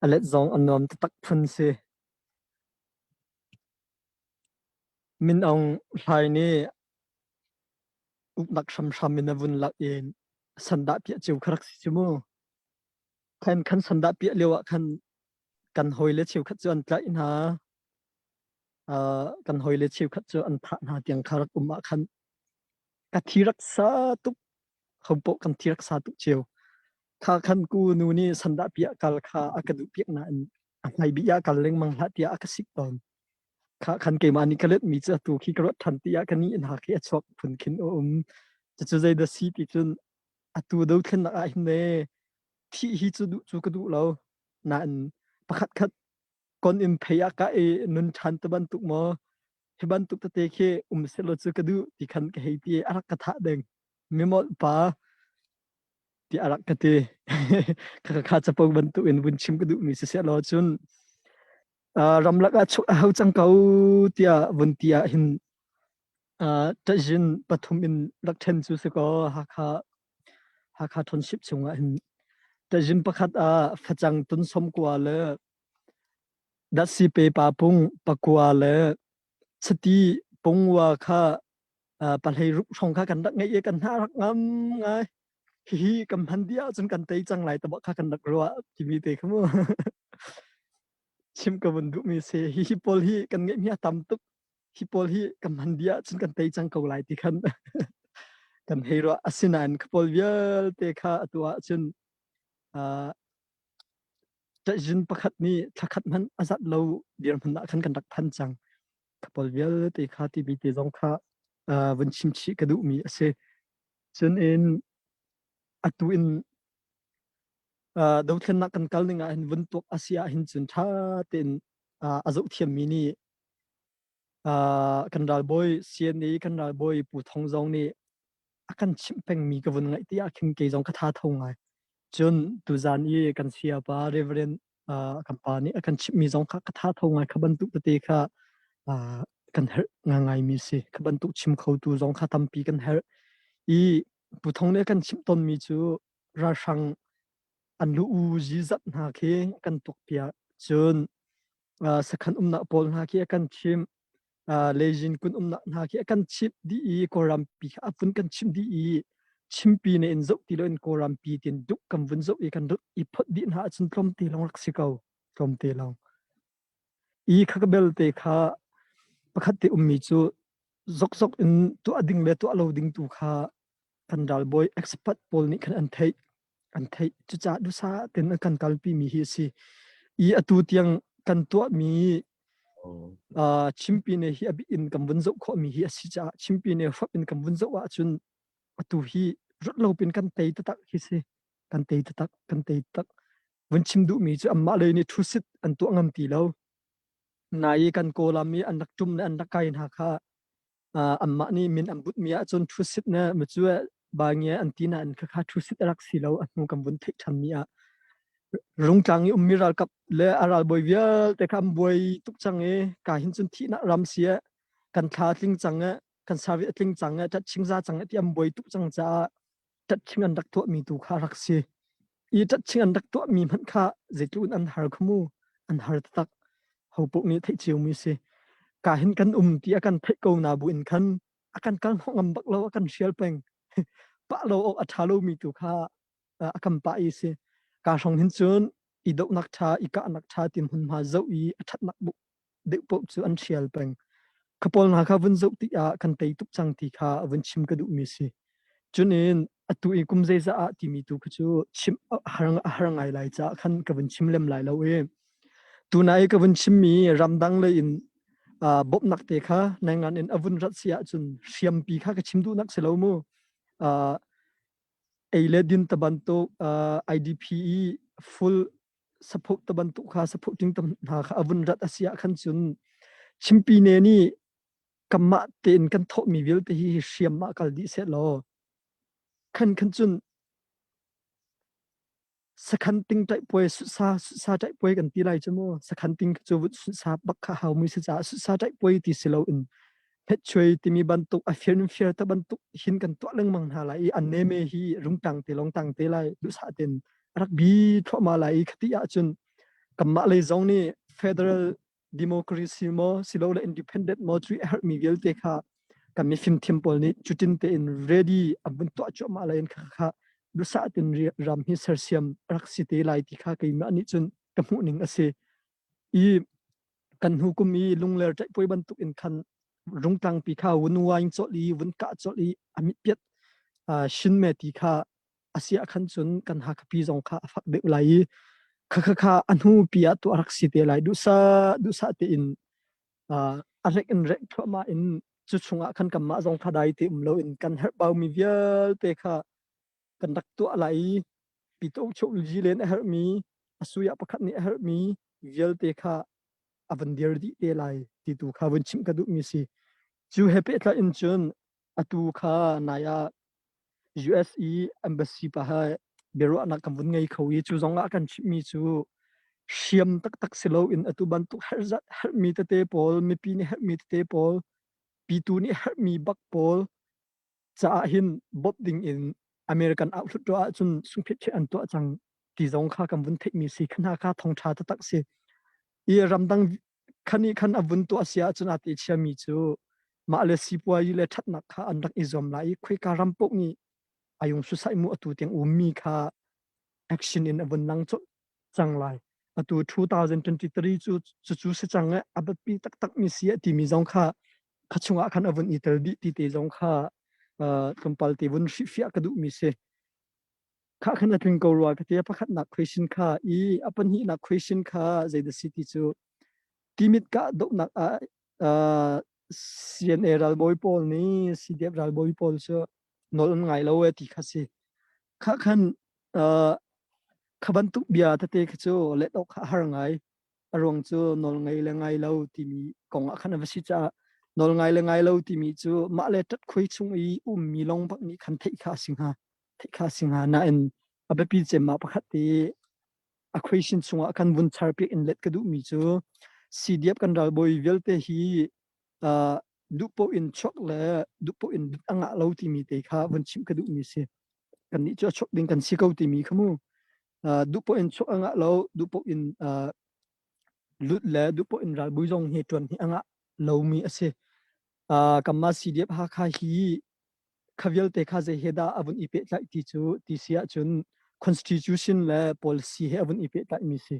A let zong a nuam taktak phun si. Min Aung Hlaing nih uknak hramhram in a vun lak i sandah piah cio kha rak si cu mu. Khan khan sandah piah lio ah khan kan hawile cheukhat cu an tlaih hna. Uh, kan hawile cheukhat cu an thah hna tiang kha rak um ah khan ka thi rak sa tuk. Ho paoh kan thi rak sa tuk cio. Kha khan ku nu nih sandah piah kal kha a ka duh piak nain a hmai bih ah kal lengmang hlah tiah a ka sik tawn. Kha khan keimah nih ka letmi cu atu khi ka ruat ṭhan ti ah ka ni in ha khi a chuak phun khin a um. Cucu zei dah si ti cun atu dothlennak ah hin ne thih hi cu duh cu ka duh lo. Nain pakhat khat kon in phei ah ka i nun ṭhan te bantuk maw hi bantuk tete khi um sehlaw cu ka duh ti khan ka hei ti a rak ka thah ding. Mimolh pa tiah a rak ka ti. Kha kha capo bantuk in vun chim ka duhmi si sehlaw cun ramlak ah chuk a hau cang ko tiah vun ti ah hin ṭahzin pathum in rak ṭhen cu si kaw Hakha Hakha Township chungah hin ṭahzin pakhat ah facang tun sawmkua le datsi pe pa pung pakua le chiti pungwa kha pahlei ruk hrawng kha kan rak ngeih i kan hna rak ngam ngai. Hihi kan hman dih ahcun kan tei cang lai tabak kha kan rak ruah timi te kha mu. Chim ka vun duhmi si. Hihi pawl hi kan ngeihmi a tam tuk. Hi pawl hi kan hman dih ahcun kan tei cang ko lai ti khan kan hei ruah. Asinain kha pawl vialte kha atu ahcun uh, ṭahzin pakhat nih thlakhat hmanh a zat lo dirhmun ah khan kan rak phan cang. Kha pawl vialte kha timi te zong kha uh, vun chim chih ka duhmi a si. Cun in atu in uh, dothlennak kan kal ning ah hin vun tuak a si ah hin cun ṭha tein uh, a zoh thiammi nih uh, kan ralbawi CNA kan ralbawi Pu Thong zong nih a kan chimh pengmi ka vun ngaih ti ah khin kei zong ka tha tho ngai. Cun tuzan i kan sayapa Reverend uh, kan pa nih a kan chimhmi zong kha ka tha tho ngai kha bantuk tete kha uh, kan herh ngaingaimi si. Kha bantuk chim khotu zong kha tampi kan herh. I Pu Thong nih a kan chimh tawnmi cu ralhrang an lu u zizat hna khi kan tuakpiak. Cun uh, sakhan umnak pawl hna khi a kan chimh. Lejin kun umnak hna khi a kan chimh dih i Kawlrampi kha a vun kan chimh dih i chimpi ne in zoh ti loin Kawlrampi tin duk kan vun zoh i kan rak i phot dih hna ahcun tlawmte lawng rak si ko tlawmte lawng i kha ka belte kha pakhat te ummi cu zokzok in tuah ding le tuah lo ding tu kha kan ralbawi expert pawl nih khan an theih an theih cucaah dusa ten an kan kalpi mi hi a si i atu tiang kan tuahmi uh, chimpine hi a in kan vun zoh khawh mi hi a si caah chimpine hrap in kan vun zoh ahcun atu hi rut lo pin kan tei taktak hi si kan tei taktak kan tei tak vun chim duh mi cu anmah lei nih thu sit an tuah ngam ti lo nai kan kawlam i an rak tum le an rak kai hna kha anmah nih min an butmi ahcun ṭhusit ne micu bangia an ti nain khakha ṭhusit a rak si lo a hnu kan vun theih ṭhanmi ah Rungtlang i ummi ralkap le a ralbawi vialte kha an buai tuk cang i ka hin cun thihnak ram si eh kan thla tling cang eh kan service a tling cang eh ṭatching za cang eh ti an buai tuk cang caah ṭatching an rak tuahmi tu kha rak si. I ṭatching an rak tuahmi hmanh kha zeitluk in an har kha mu an har taktak. Hopaoh nih theih ciomi si. Ka hin kan um ti a kan theih ko na bu in khan a kan kal hnawh ngam bak lo a kan hrial peng. Pah lo awk a ṭha lomi tu kha a kan pah i si. Ka hrong hin cun i dohnak ṭha, i kahnak ṭha ti hmunhma zoh i a ṭhatnak deuh paoh cu an hrial peng. Kha pawl hna kha vun zoh tikah kan tei tuk cang ti kha vun chim ka duhmi si. Cun in atu i kum zeizah ah timi tu kha cu chim a har, a har ngai lai caah khan ka vun chim lem lai lo i tuna i ka vun chimmi ramdang lei in uh, bawmhnak te kha nangan in a vun rat si ahcun hriampi kha ka chim duhnak si lo mu. Uh, ei le din ta bantuk uh, IDP i full sapho ta bantuk kha sapho ting tam hna kha a vun rat a si ah khan cun chimpi ne nih kanmah tein kan thawhmi vialte hi hriam ah kal dih seh law. Khan khan cun sakhan ting ṭaihpuai sa sa ṭaihpuai kan ti lai cu mu. Sakhan ting cu sa bak kha hau mi si caah sa ṭaihpuai ti si loin phetchuai timi bantuk a fir in fir ta bantuk hin kan tuah lengmang hna lai i an neme hi rungtang te longtang te lai duhsah ten rak bi thluahmah lai i khati ahcun kanmah lei zong nih federal democracy maw silole independent maw cu a herhmi vialte kha kan mifim thiam pawl nih cutin tein ready an vun tuah cuahmah lai in kha kha duhsah tin ram hi sersiam rak si te lai ti kha keimah nih cun ka hmuh ning a si i kan hnu kum i lungler ṭaihpuai bantuk in khan rungtlang pi kha vun waing colh i vun kah colh i a mit piat shin me ti kha a si ah khan cun kan Hakhapi zong kha a fak deuh lai i khakha kha a hnu pi ah tuah rak si te lai. Duhsah duhsah tein a rek in rek thluahmah in cu chungah khan kanmah zong kha dai te um loin kan herhbaumi vialte kha kan rak tuah lai i pito chokli len a herhmi a sui ah pakhat nih a herhmi vialte kha a van dir dih te lai ti tu kha vun chimh ka duhmi si. Cu he pehtlai in cun atu kha nai ah US i embassy pa he biaruahnak kan vun ngei kho i cu zong ah kan chimhmi cu hriam taktak si loin atu bantuk herhzat herhmi tete pawl mipi nih herhmi tete pawl pitu nih herhmi bak pawl caah hin bawmh ding in American auhlut tuah ahcun sungphet an tuah cang ti zong kha kan vun theihmi si khana kha thongtha taktak si i ramdang khan i khan a vun tuah si ahcun a te chiami cu mah le sipuayi le ṭhatnak kha an rak i zuam lai i khoika ram paoh nih ayung susai mu atu tiang ummi kha action in a vun lang colh cang lai. Atu 2023 cu cucu si cang i a biapi taktak mi si a timi zong kha kha chungah khan a vun i tel dih ti te zong kha tlawmpal te vun hrilhfiah ka duhmi si. Kha khan a tling ko rua ka ti. A pakhatnak question kha i a pahnihnak question kha zeidah si ti cu timit kah dohnak ah CNA ralbawi pawl nih CDF ralbawi pawl cu nawl an ngai lo e ti kha si. Kha khan kha bantuk bia tete kha cu let awk kha a har ngai. A ruang cu nawl ngei le ngai lo timi kong ah khan a va si caah nawl ngai le ngai lo timi cu mah le ṭatkhoi chung i ummi lawng bak nih khan theih kha a si hnga. Theih kha a si hnga. Nain a biapi cem ah pakhat te a question chungah khan vun char piak in let ka duhmi cu CDF kan ralbawi vialte hi uh, duhpoh in chuak le duhpoh in a ngah lo timi te kha vun chimh ka duhmi si. Kannih cu a chuak ding kan si ko timi kha mu. Uh, duhpoh in chuak a ngah lo, duhpoh in uh, lut le duhpoh in ralbui zong hi ṭuan hi a ngah lomi a si. Uh, kanmah CDF Hakha hi kha vialte kha zei he dah a vun i pehtlaih ti cu ti si ahcun constitution le policy he a vun i pehtlaih mi si.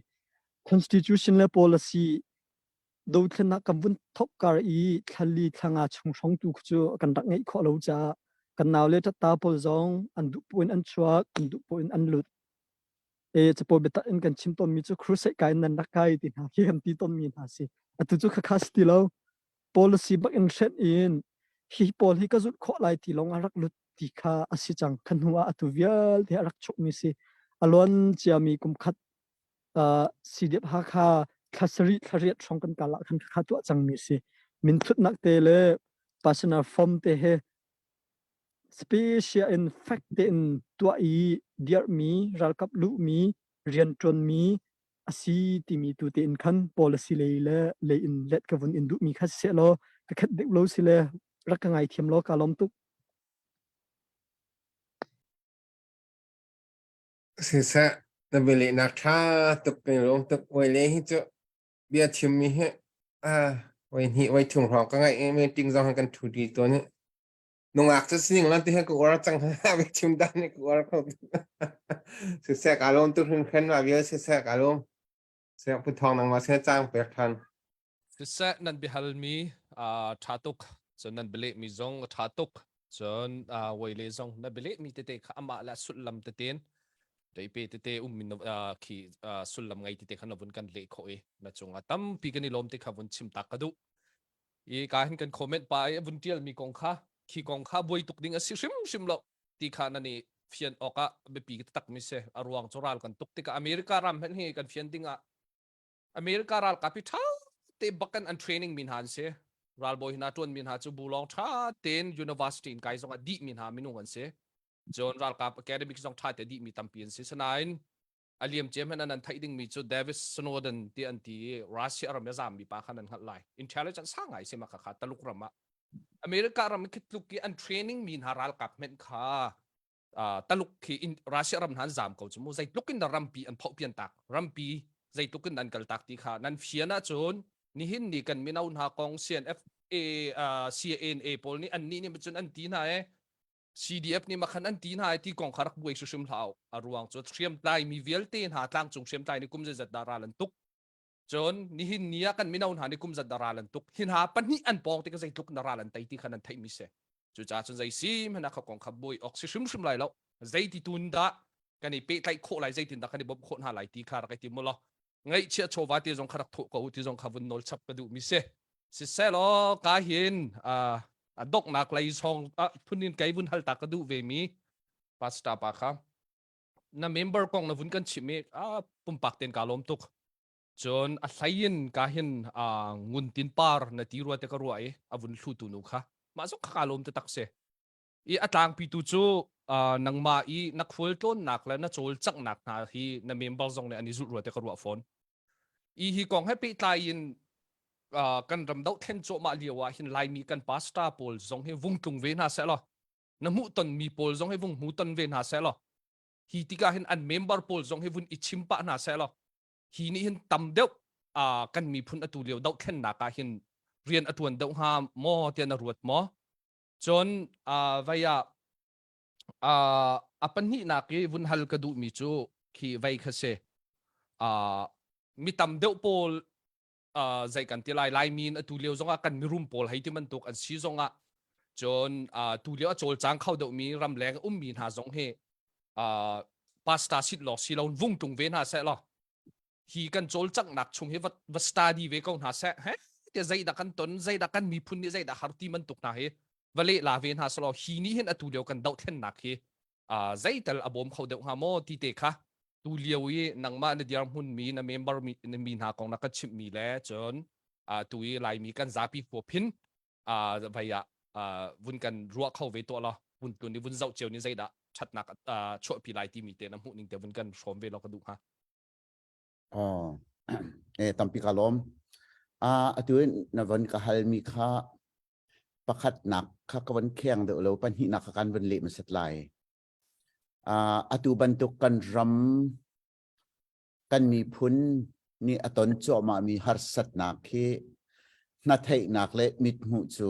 Constitution le policy dothlennak kan vun thok kar i thlali thlanga chung hrawng tu cu kan rak ngeih khawh lo caah kan nau le ṭatta pawl zong an duh puin an chuak an duh puin an lut e capo biatak in kan chim tawnmi cu crusade kai in nan rak kai ti hna khi kan ti tawnmi hna si atu cu khakha si ti lo policy bak in hrenh in hi pawl hi ka zulh khawh lai ti lawng a rak lut ti kha a si cang kha hnu ah atu vialte a rak chukmi si a luan ciami kum khat uh, CDF Hakha thla sarih thla riat hrawng kan kal ah khan kha tuah cangmi si minthutnak te le personal form te he special in fact te in tuah i dirhmi ralkap luhmi rianṭuanmi a si timi tu tein khan policy lei le lei in let ka vun in duhmi kha siseh law ka khat deuh lo si le rak ka ngaithiam law ka lawm tuk. Siseh, na bialehnak ṭha tuk kan i lawm tuk. Oi le hi cu bia chimmi hi ah voi hnih voi thum hrawng ka ngaih i meeting zong kan ṭhu ṭi tawn i nungak cu sining lan ti hi ka uar cang bia chim dan nih ka uar kho. Siseh, kaa lawm tuk hringhran mah vial siseh, kaa lawm. Seh, Pu Thawng nangmah seh caang pek ṭhan. Siseh nan biahalmi aa ṭha tuk. Cun nan bialehmi zong a ṭha tuk. Cun aa waile zong na bialehmi tete kha amah le a sullam tetein reipe tete um in khi sullam ngei tete kha na vun kan leh khawh i na cungah tampi kan i lawm ti kha vun chim tak ka duh. I ka hin kan comment pa i a vun ṭialmi kong kha khi kong kha buai tuk ding a si hrimhrim lo ti kha nan i fian awk ah biapi taktak mi si. A ruang cu ral kan tuk tikah America ram hmanh hi kan fian ding ah America ralkap hi ṭha te bakin an training mi hna an si. Ralbawi hna ṭuan mi hna cu bu lawng ṭha tein university in kai zong ah dih mi hna minung an si. Cun ralkap academic zong ṭha te dihmi tampi an si. Sinain a liam cia hmanh an theih dingmi cu David Snowden ti an ti i Russia ram i a zammi pa khan an hngalh lai. Intelligence sang ngai si ma kha Taluk ram ah. America ram khi tluk i an training mi hna ralkap hmenh kha Taluk khi Russia ram hna an zam ko cu mu zeitluk in rampi an phoh pian tak rampi zeitluk in an kal tak ti kha nan fian ahcun nihin ni kan mino hna kong CNF CNA pawl nih an nih nih cun an ti hna e CDF nih makhan an ti hna ti kong kha rak buai hrim hlah a ruang cu hriamtlai mi vialte hna tlangcung hriamtlai nih kum zeizat dah ral an tuk cun nihin ni ah kan mino hna nih kum zat dah ral an tuk hi hna pahnih an pawng tik zeitluk na ral an tei ti kha nan theih mi si cucaah cun zei si hmanh ah kha kong kha buai awk si hrimhrim lai lo zeiti tun dah kan i pehtlaih khawh lai zeitin dah kan i bawmh khawh hna lai ti kha rak i tim mu law ngaihchia chawva ti zong kha rak thawh ko ti zong kha vun nawl chap ka duh mi si siselaw ka hin a donghnak lei song phun in kai vun hal ta ka duh ve mi pastor pa kha na member kong na vun kan chim i a pumpak ten ka lawm tuk cun a hlei in ka hin ngun tin par na ti rua te ka rua i a vun hlu tu nu kha mah zong kha ka lawm te tak si i a tlangpi tu cu nangmah i na khual tlawnnak le na cawlcanghnak hna hi na member zong nih an i zulh rua te ka ruah fawn i hi kong he pehtlai in kan ram dohthlen cuahmah lio ah hin Laimi kan pastor pawl zong hi vung tlung ve hna seh law na hmuh ton mi pawl zong hi vung hmu ton ve hna seh law hi tikah hin an member pawl zong hi vun i chim pah hna seh law hi nih hin tam deuh kan miphun atu lio dohthlennak ah hin rian a tuan deuh hnga maw tiah na ruat maw Cun vei ah a pahnihnak i vun hal ka duhmi cu khi vei kha si. Mi tam deuh pawl zei kan ti lai Laimi in atu lio zongah kan mirum pawl hei ti bantuk an si zongah cun tu lio a cawlcang kho deuhmi ramleng ummi hna zong hi pastor sit lawng si lo vung tung ve hna seh law hi kan cawlcanghnak chung hi va, va study ve ko hna seh he te zeidah kan ton zeidah kan miphun nih zeidah har ti bantuk hna hi va leh la ve hna selaw hi nih hin atu lio kan dohthlennak hi uh, zeital a bawm kho deuh hnga maw ti te kha tu lio i nangmah na dirhmun mi na member mi na mi hna kong na ka chimh mi le cun uh, tu i laimi kan zapi huaphin uh, vai ah uh, vun kan ruah kho ve tuah law vun tun i vun zoh cio ni zeidah thatnak uh, chuahpi lai timi te na hmuh ning te vun kan hrawm ve law ka duh hnga Oh, eh tampi ka lawm. Ah, atu in na von ka hal mi kha pakhat nak kha ka von kheng deuh lo pahnih nak kha kan von leh hmasat lai. Ah, atu bantuk kan ram kan miphun nih a ton cuahmah mi harsatnak hi hnatheihnak le mithmuh cu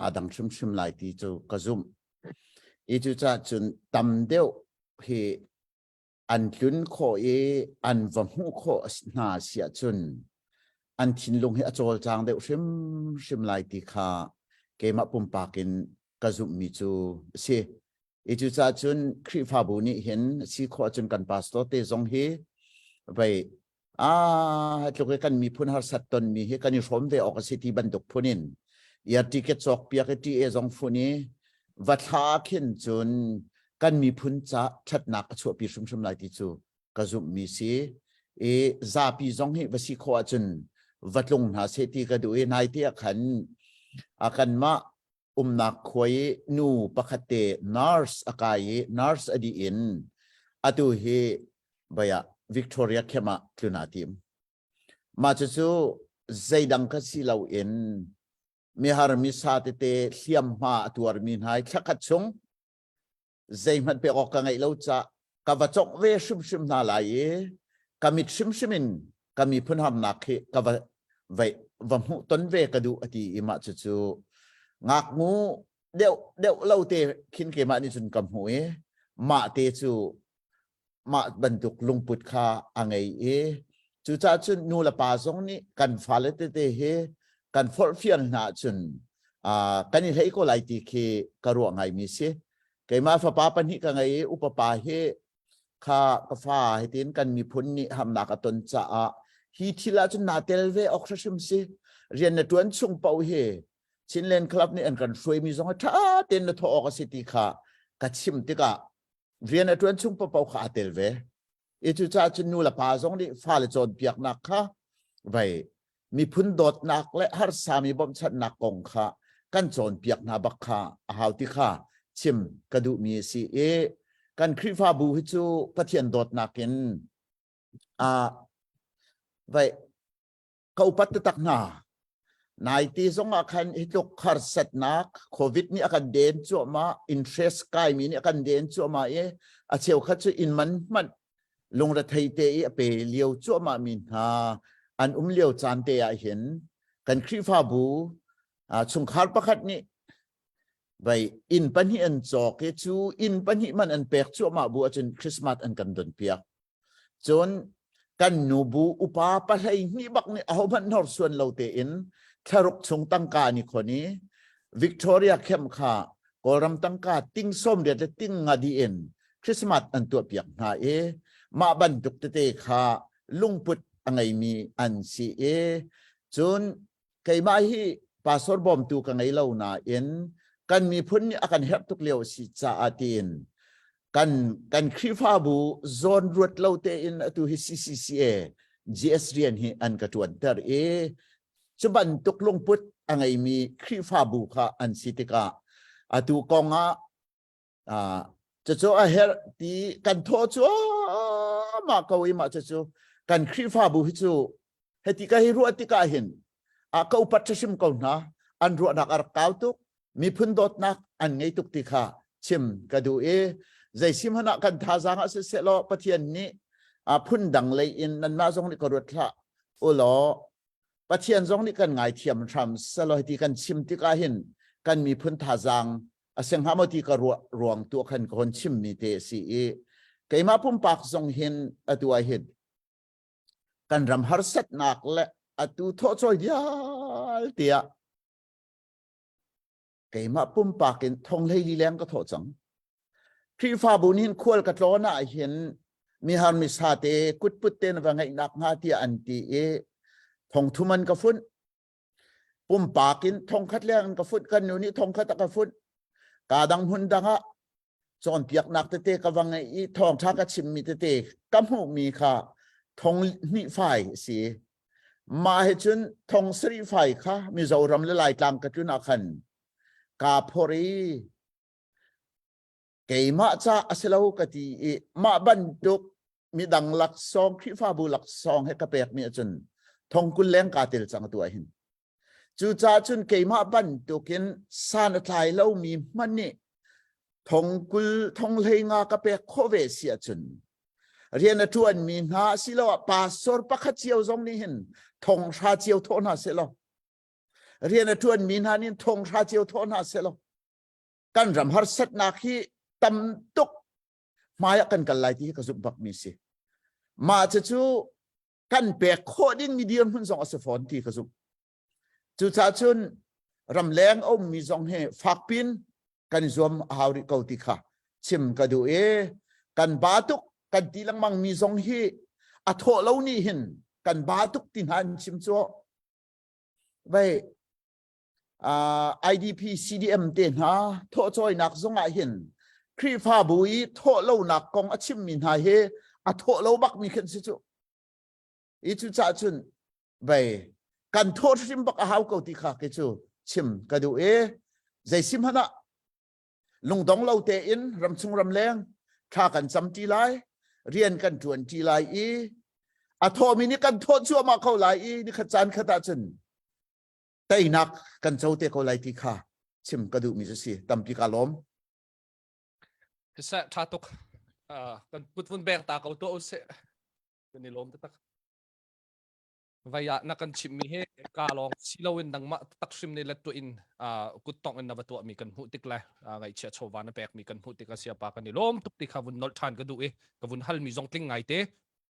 aa dang hrimhrim lai ti cu ka zumh. I cucaah cun tam deuh hi an tlun khawh i an va hmuh khawh hna si ahcun an thinlung hi a cawlcang deuh hrimhrim lai ti kha keimah pumpak in ka zumhmi cu a si. I cucaah cun Khrihfabu nih hin si khawh ahcun kan pastor te zong hi vei ah tluk i kan miphun harsat tonmi hi kan i hrawm ve awk a si ti bantuk phun in ia ticket cawk piak i TA zong fun i va thla khin cun kan miphun ca ṭhatnak a chuahpi hrimhrim lai ti cu ka zumhmi si i zapi zong hi va si khawh ahcun va tlung hna seh ti ka duh i nai te ah khan a kanmah umnak khua i nu pakhat te nurse a kai i nurse a dih in atu hi baya Victoria camp ah tlun aa tim. Mah cucu zeidang kha si lo in mihar misa tete hliamhma a tuarmi hna i thlakhat chung zeihmanh pek awk ka ngeih lo ca ka va congh ve hrimhrim hna lai i ka mit hrimhrim in ka miphun harnak hi ka va vai va hmuh ton ve ka duh a ti i mah cucu ngakmu deuh deuh lo te khin keimah nih cun ka hmuh i mah te cu mah bantuk lungput kha a ngei i cucaah cun nu le pa zong nih kan fale tete hi kan forhfial hna ahcun kan i hlei ko lai ti khi ka ruah ngaimi si. Keimah fapa pahnih ka ngei i upa pa hi kha ka fa hitin kan miphun nih hamnak a ton caah hi thil ahcun naa tel ve awk hrim si. Rian na tuan chung paoh hi Chinland Club nih an kan hruaimi zong a ṭha tein na thawh awk a si ti kha ka chim tikah rian a ṭuan chung paohpaoh kha aa tel ve. I cucaah cun nu le pa zong nih fale cawnpiaknak kha vei miphun dawtnak le harsami bawmhchanhnak kong kha kan cawnpiak hna bak kha a hau ti kha. chim ka duhmi a si i kan Khrihfabu hi cu Pathian dawtnak in a vai ka upat taktak hna. Naite zong ah khan hi tluk harsatnak COVID nih a kan den cuahmah, interest kaimi nih a kan den cuahmah i a cheukhat cu inn man hmanh lungrethei te i a pe lio cuahmah mi hna an um lio caan te ah hin kan Khrihfabu chungkhar pakhat nih vai inn pahnih an cawk i cu inn pahnih man an pek cuahmah bu ahcun Christmas an kan don piak. Cun kan nubu upa pahlei hnih bak nih ahohmanh hnorsuan lo tein thlaruk chung tangka an i khon i Victoria Camp kha Kawlram tangka ting 80 le ting nga dih in Christmas an tuahpiak hna i mah bantuk tete kha lungput a ngeimi an si i cun keimah hi pastor bawmtu ka ngei lo nain kan miphun nih a kan herh tuk lio a si caah tiin kan kan Khrihfabu zawn ruat lo tein atu hi CCCA GS rian hi an ka tuanter i cu bantuk lungput a ngeimi Khrihfabu kha an si tikah atu kong ah cucu a herh ti kan thawh cuahmah ko i mah cucu kan Khrihfabu hi cu heti ka hi ruah tikah hin a ka upat hrim ko hna an ruahnak a rak kau tuk miphun dawtnak an ngei tuk ti kha chim ka duh i zei sim hmanh ah kan thazaang ah siseh law Pathian nih a phun dang lei in nanmah zong nih ka ruat hlah ulaw Pathian zong nih kan ngaithiam hram selaw hiti kan chim tikah hin kan miphun thazaang a si hnga maw ti ka ruah ruang tu khan ka hon chimmi te a si i keimah pumpak zong hin atu ah hin kan ram harsatnak le atu thawhcawi vialte ah keimah pumpak in thong hlei li leng ka thawh cang. Khrihfabu nih hin khual ka tlawn ah hin mihar misa te kutput te na va ngeih nak hnga tiah an ti i thong thum an ka funh. Pumpak in thong khat leng an ka funh kan nu nih thong khat a ka funh. Ka dang hmun dang ah cawnpiaknak tete ka va ngeih i thawngṭha ka chimmi tete ka hmuhmi kha thong hnih fai a si. Mah he cun thong sarih fai kha Mizoram le Laitlang ka tlun ah khan kaa phor i keimah ca a si lo ka ti i mah bantuk midang laksawng Khrihfabu laksawng he ka pekmi ahcun thong 20 leng kaa tel cang atu ah hin. Cucaah cun keimah bantukin san a tlai lomi hmanh nih thong 20 thong 15 ka pek khawh ve si ahcun rian a ṭuanmi hna asiloah pastor pakhat cio zong nih hin thong hra cio thawh hna sehlaw rian a ṭuanmi hna nih thong hra cio thawh hna sehlaw kan ram harsatnak hi tam tuk hmai ah kan kal lai ti hi ka zumh bakmi si. Mah cucu kan pek khawh dingmi dirhmun zong a si fawn ti ka zumh. Cucaah cun ramleng a ummi zong hi fakpin kan i zuam a hau rih ko ti kha chim ka duh i kan ba tuk kan ti lengmang mi zong hi a thawh lo nih hin kan ba tuk ti hna an chim cu vei uh, IDP CDM te hna thawhcawinak zong ah hin Khrihfabu i thawh lonak kong a chimmi hna hi a thawh lo bakmi khin si cu. I cu cah cun vei kan thawh hrim bak a hau ko ti kha ke cu chim ka duh i zei sim hmanh ah lungdong lo tein ramchung ramleng thla kan cam ṭi lai rian kan ṭuan ṭi lai i a thawhmi nih kan thawh cuahmah ko lai i nikhat caan khat ahcun teinak kan co te ko lai ti kha chim ka duhmi cu si tampi ka lawm Siseh tha tuk kan kut vun beng ta ko tuah usih kan i lawm taktak vai ah na kan chimmi hi ka lawng si loin nangmah tak hrim nih let tuah in kut tong in na va tuahmi kan hmuh tik le ngaihchia chawva na pekmi kan hmuh tik a siapa kan i lawm tuk ti kha vun nolh ṭhan ka duh i ka vun halmi zong tling ngai te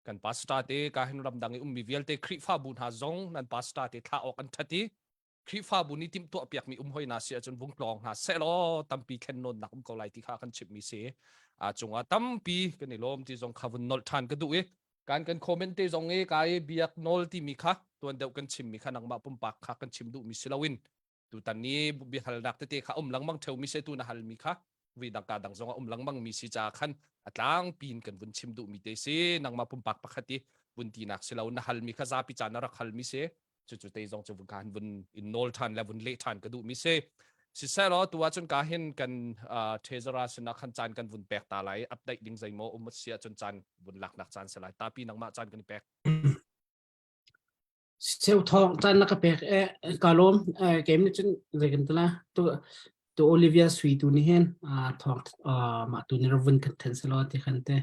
kan pastor te ka hin ramdang i ummi vialte Khrihfabu hna zong nan pastor te thla awk an ṭhat i Khrihfabu nih timhtuah piakmi um hoi na si ahcun vung tlawng hna sehlaw tampi thlen nawnnak um ko lai ti kha kan chimhmi si. A cungah tampi kan i lawm ti zong kha vun nolh ṭhan ka duh i kan kan comment te zong i ka i biak nawl timi kha tuan deuh kan chimmi kha nangmah pumpak kha kan chim duhmi si loin tutan ni biahalnak tete kha um lengmang ṭheumi se tu na halmi kha vi dang ka dang zong a um lengmang mi si ca khan a tlangpi in kan vun chim duhmi te si nangmah pumpak pakhat i vun tinak si lo na halmi kha zapi ca na rak halmi si cucu te zong cu vun khan vun in nawl ṭhan le vun leh ṭhan ka duhmi si. Siseh law tu ahcun ka hin kan uh, treasurer sinah khan caan kan vun pek ta lai update ding zeimaw um si ahcun caan vun laknak caan si lai tapi nangmah caan kan i pek. Seu thong caan na ka pek e ka lawm kem ni cun zei kan tala tu tu Olivia sui tu ni hen thong ma tu ni ravun kan then selo ti khan te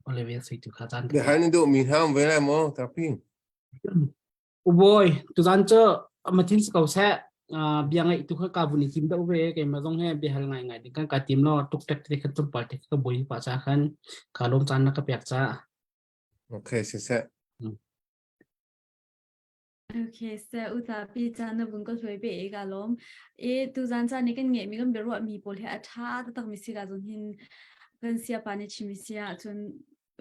Olivia sui tu kha caan Bihal ni duh mi hna um ve lai maw tapi Ubawi tuzan cu mathin si ko seh bia ngaih tu kha ka vun i tim deuh ve keimah zong he bia hal ngai ngai ding kan ka tim lo tuk tek te khan tlawmpal te ka boi pa cha khan ka lawm caan na ka pek cha Okay siseh Okay, se utapi caan na vun ka hluai be e ka lawm. E tu zan caan ni kan ngeih mi kan biaruah mi pawl hi a tha taktak mi si ka zun hin kan sia pa nih chim sia cun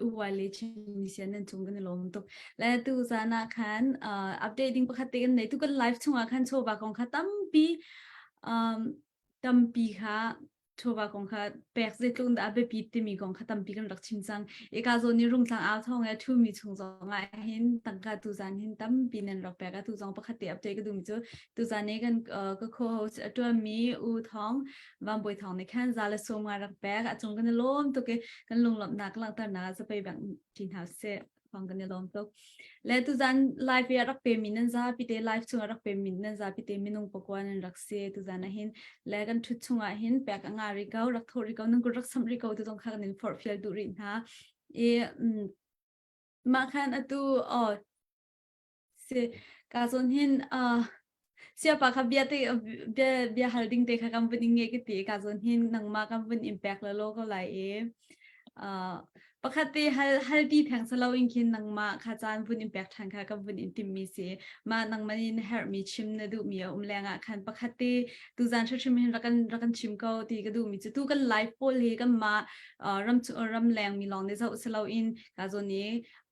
uwai le chim sia nan cung kan i lawm tuk. Le tu zan ah khan uh, update ding pakhat te kan nei tu kan live chungah khan chawva kong kha tampi um, tampi kha chawva kong kha pek zeitluk dah a biapit timi kong kha tampi kan rak chim cang. Ika zawn ni rungtlang au thawng e thumi chung zong ah hin tangka tu zan hin tampi nan rak pek a tu zong pakhat te update ka duhmi cu tu zan ni kan ka co-host a tuanmi U Thong Van Bawi Thong nih khan za le sawm nga rak pek a cung kan i lawm tuk i kan lunglawmhnak langhternak zapei bang ṭi hna sih. Thawng kan i lawm tuk. Le tuzan live i a rak pemi nan zapi te live chung a rak pemi nan zapi te minung pakua nan rak si tuzan ah hin le kan ṭhut chung ah hin pek a nga ri ko rak tho ri ko nan kut rak samh ri ko tu zong kha kan in forhfial duh rih hna. I mm, mah khan atu oh Si, ka zawn hin uh, siapa kha bia te bia bia hal ding te kha kan vun in nge ka ti ka zawn hin nangmah kan vun in pek la lo ko lai i uh, pakhat te hal hal ti theng salo in khin nangmah kha caan vun in pek than kha kan vun in tim mi si ma nangmah in herh mi chim na duh mi a um leng ah khan pakhat te tu zan hrim hin rakan rakan chim ko ti ka duh mi chu tu kan live poll hi kan ma uh, ram chu ram leng mi long ne zo salo in ka zawn i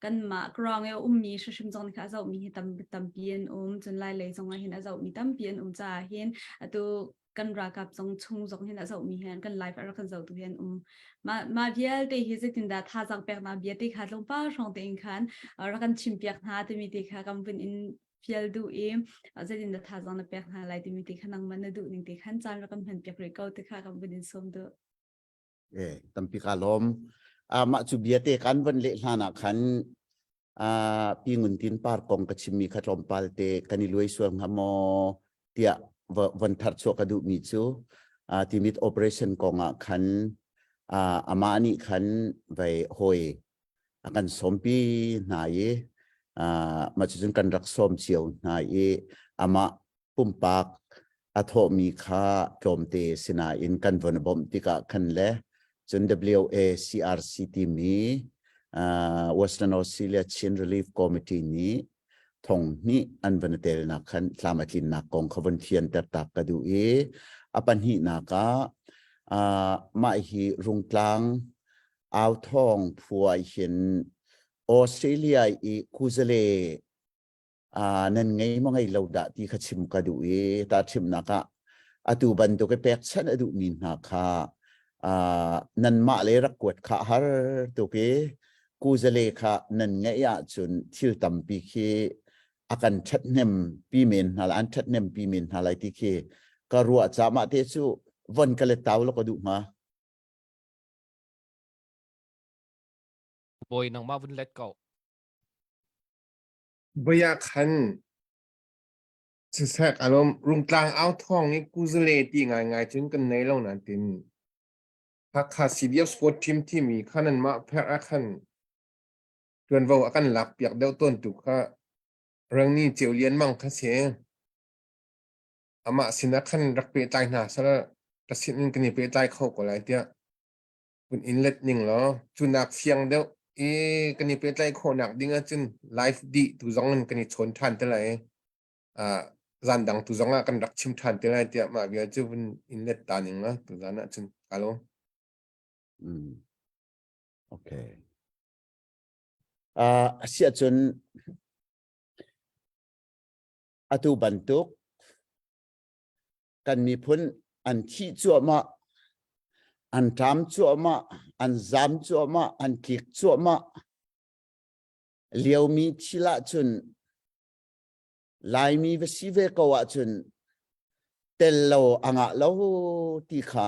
kanmah ground i a ummi hrimhrim zong nih kha a zohmi hi tam tampi an um cun lai lei zong ah hin a zohmi tampi an um caah hin atu kan ralkap zong chung zong hin a zohmi hin kan live a rak kan zohtu hi an um mah mah vialte hi zeitindah thazaang peknak bia te kha tlawmpal hrawng tein khan rak kan chimpiak hna timi te kha kan vun in fial duh i zeitindah thazaang na pek hna lai timi te kha nangmah na duh ning te khan caan rak kan hman piak rih ko te kha kan vun in sawm duh. E, tampi ka lawm. Ah, mah cu bia te kan van leh hlan ah khan ah, Pi Ngun Tin Par kong ka chimmi kha tlawmpal te kan i luai sual hnga maw tiah von thar chuah ka duhmi cu ah, timit operation kong ah khan ah, amah nih khan vei hawi a kan sawmpi hna i ah, mah cucun kan rak sawm cio hna i amah pumpak a thawhmi kha tlawmte sinain kan von bawmh tikah khan le cun WACRC timi uh, Western Australia Chin Relief Committee nih thong hnih an van telnak khan tlam a tlinnak kong kha von fianter tak ka duh i a pahnihnak ah uh, mah hi rungtlang au thawng phua hin Australia i kuzale nan ngei maw ngei lo dah ti kha chim ka duh i ta chimnak ah atu bantuk i pekchanh a duhmi hna kha nanmah le rak kuat kha har tuk i kuzale kha nan ngeih ahcun thil tampi khi a kan ṭhathnem pi men hna lai an ṭhathnem pi men hna lai ti khi ka ruah ca mah te cu von ka let tau lo ka duh hnga. Bawi nangmah vun let ko. Voi ah khan siseh ka lawm. Rungtlang au thawng i kuzale ti ngaingai cun kan nei lo nain tin Hakha CDF Sport Team timi kha nanmah pherh ah khan ṭuanvo a kan lakpiak deuh tawntu kha Rengni Ceu Lian Mang kha si. Amah sinah khan rak pehtlai hna seh ka sin in kan i pehtlai kho ko lai tiah Kun in let ning law cu nak fiang deuh i kan i pehtlaih khawhnak ding ahcun live dih tu zong in kan i chawn ṭhan te lai. Uh, zan dang tu zong ah kan rak chim ṭhan te lai tiah mah bia cu vun in let ta ning la tu zan ahcun ka lawm. Mm. Okay. Uh, asiahcun atu bantuk kan miphun an thih cuahmah, an ṭam cuahmah, an zam cuahmah, an tlik cuahmah liomi thil ahcun Laimi va si ve ko ahcun. tel lo a ngah lo ti kha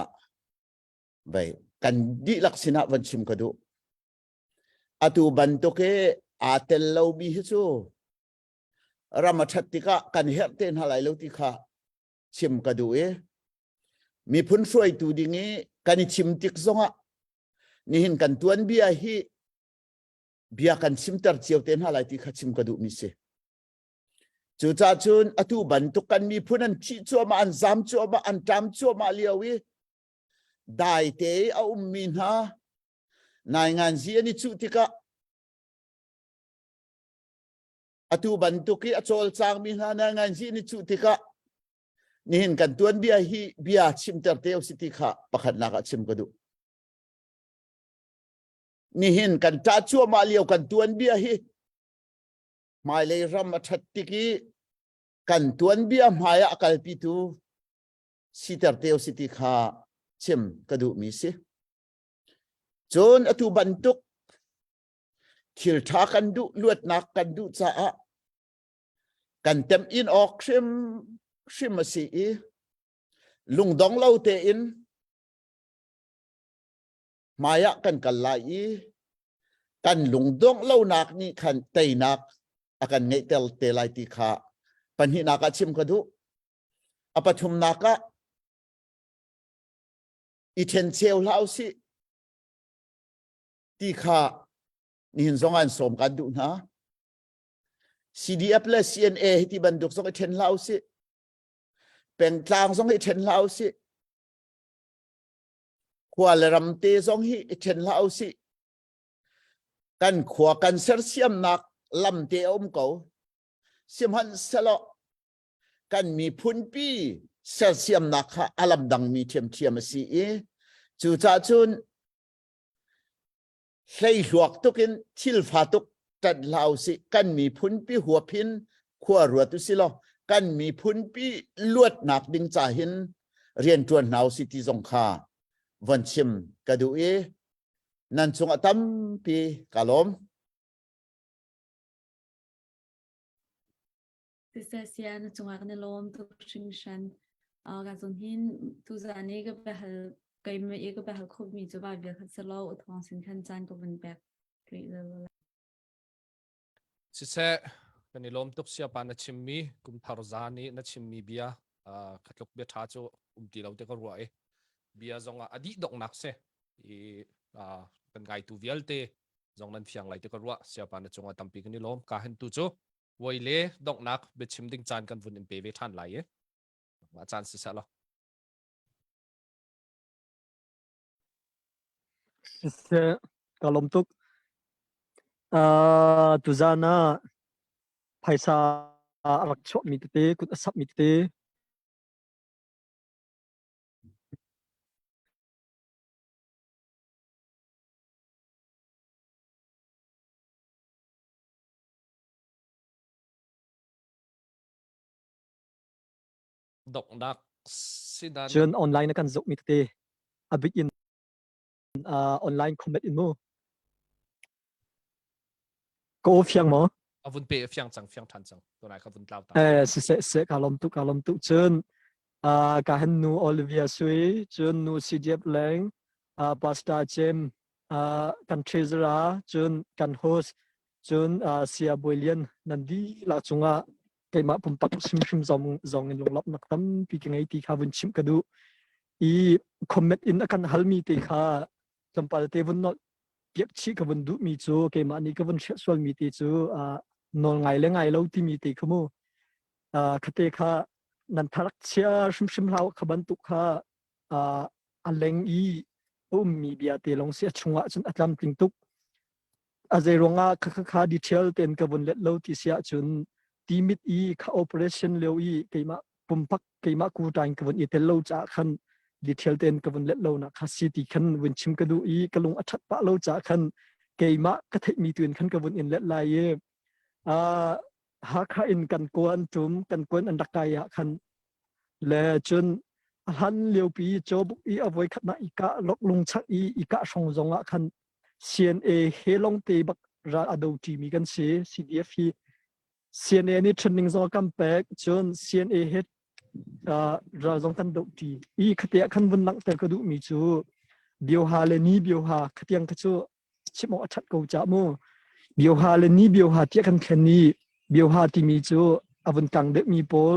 vei kan dihlak sinah van chim ka duh. Atu bantuk i aa tel lomi hi cu ram a ṭhat tikah kan herh te hna lai lo ti kha chim ka duh i miphun hruaitu ding i kan i chim tik zongah nihin kan tuanbia hi bia kan chimter cio te hna lai ti kha chim ka duhmi si. Cucaah cun atu bantuk kan miphun an thih cuahmah, an zam cuahmah, an ṭam cuahmah lio i daite i a ummi hna nainganzi an i cuh tikah atu bantuk i a cawlcangmi hna nainganzi an i cuh tikah nihin kan tuanbia hi bia chimter te si ti kha pakhatnak ah chim ka duh. Nihin kan ṭah cuahmah lio kan tuanbia hi hmailei ram a ṭhat tik i kan tuanbia hmai ah a kalpitu siter te si ti kha chim ka duhmi si. Cun atu bantuk thil ṭha kan duh luatnak kan duh caah kan tem in awk hrim hrim a si i lungdong lo tein hmai ah kan kal lai i kan lungdongh lonak nih khan teinak a kan ngeihter te lai ti kha pahnihnak ah chim ka duh. A pathumnak ah i ṭhencheu hlah usih ti kha nihin zong an sawm kan duh hna. CDF le CNA hi ti bantuk zong i ṭhen hlah usih. Pengtlang zong i ṭhen hlah usih. Khua le ram te zong hi i ṭhen hlah usih. Kan khua kan sersiamnak lam te a um ko. Sihmanhsehlaw kan miphunpi sersiamnak kha a lam dangmi ṭhiamṭhiam a si i cucaah cun hleihluak tuk in thilfa tuk ṭanh hlah usih. Kan miphunpi huap hin khua ruat usih law kan miphunpi luatnak ding ca hin rian ṭuan hna usih ti zong kha von chim ka duh i nan cungah tampi ka lawm. Siseh sia na cungah kan i lawm tuk hringhran. Uh, ka zon hin tuzan i ka biahal keimah i ka biahal khawhmi cu va vial khat selo u thawng sin khan caan ka vun pek rih lo. Siseh kan i lawm tuk siapa na chimmi kumthar zan i na chimmi bia uh, khatluk bia ṭha cu um ti lo te ka ruah i bia zong ah a dih donghnak si i uh, kan ngaitu vialte zong nan fiang lai te ka ruah siapa na cungah tampi kan i lawm ka hen tu cu voi le donghnak biachim ding caan kan vun in pe ve ṭhan lai i mah caan si seh law. Siseh, ka lawm tuk. Uh, tuzan ah phaisa a rak chuahmi tete, kut a sapmi tete Donghnak sinan Cun online na kan zohmi tete a bik in uh, online comment in mu. Ka aw fiang maw? A vun pe fiang cang fiang than cang. Tunai ka vun tlau ta. Eh si se se ka lom tu ka lom tu cun uh, ka hen nu Olivia Sui cun nu CDF Leng uh, Pastor Cem uh, kan treasurer cun kan host cun uh, Sia Bawi Lian nan dihlak cungah keimah pumpak hrimhrim zong zong in lunglawmhnak tampi ka ngei ti kha vun chimh ka duh i comment in a kan halmi te kha tlawmpal te vun nolh piak chih ka vun duhmi cu keimah nih ka vun hriah sualmi te cu uh, nawl ngai le ngai lo timi te kha mu uh, khate kha nan tharak chia hrimhrim hlau kha bantuk kha uh, a leng i a ummi bia te lawng si a chungah cun a tlamtling tuk a zei ruangah kha kha kha detail ten ka vun let lo ti si ahcun timit i kha operation lio i keimah pumpak keimah ku tain ka vun i tel lo caah khan detail ten ka vun let lo na kha si ti khan vun chim ka duh i ka lung a that pah lo caah khan keimah ka theihmi tu in khan ka vun in let lai i Hakha in kan kuan tum kan kuan an rak kai ah khan le cun a hlan liopi cawbuk i a voikhatnak i kah lung chak i i kah hrong zong ah khan CNA he long te bak ral a do ṭimi kan si CDF hi CNA nih training zong a kan pek cun CNA he. Ral zong kan doh ṭi. I khate ah khan vun langhter ka duhmi cu bioha le ni bioha khatiang kha cu chim awk a ṭhat ko ca mu. Bioha le ni bioha tiah kan thlen i bioha timi cu a vun kang deuhmi pawl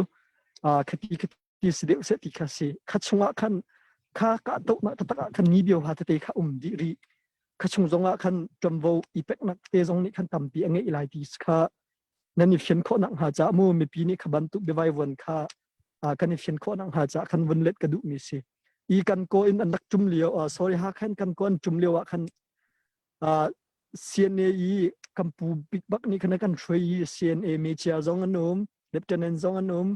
khati khati si deuh seh ti kha si. Kha chungah khan kha kahdohnak taktak ah khan ni bioha tete kha um dih rih. Kha chung zongah khan ṭuanvo i peknak te zong nih khan tampi a ngeih lai ti kha nan i fian khawh nakhnga caah mu mipi nih kha bantuk biavaivuan kha kan i fian khawh nakhnga caah khan vun let ka duhmi si. I kan ko in an rak ṭum lio sorry Hakha in kan ko an ṭum lio ah khan CNA i kan pu bik bak nih khan a kan hruai i CNA mecia zong an um, lieutenant zong an um,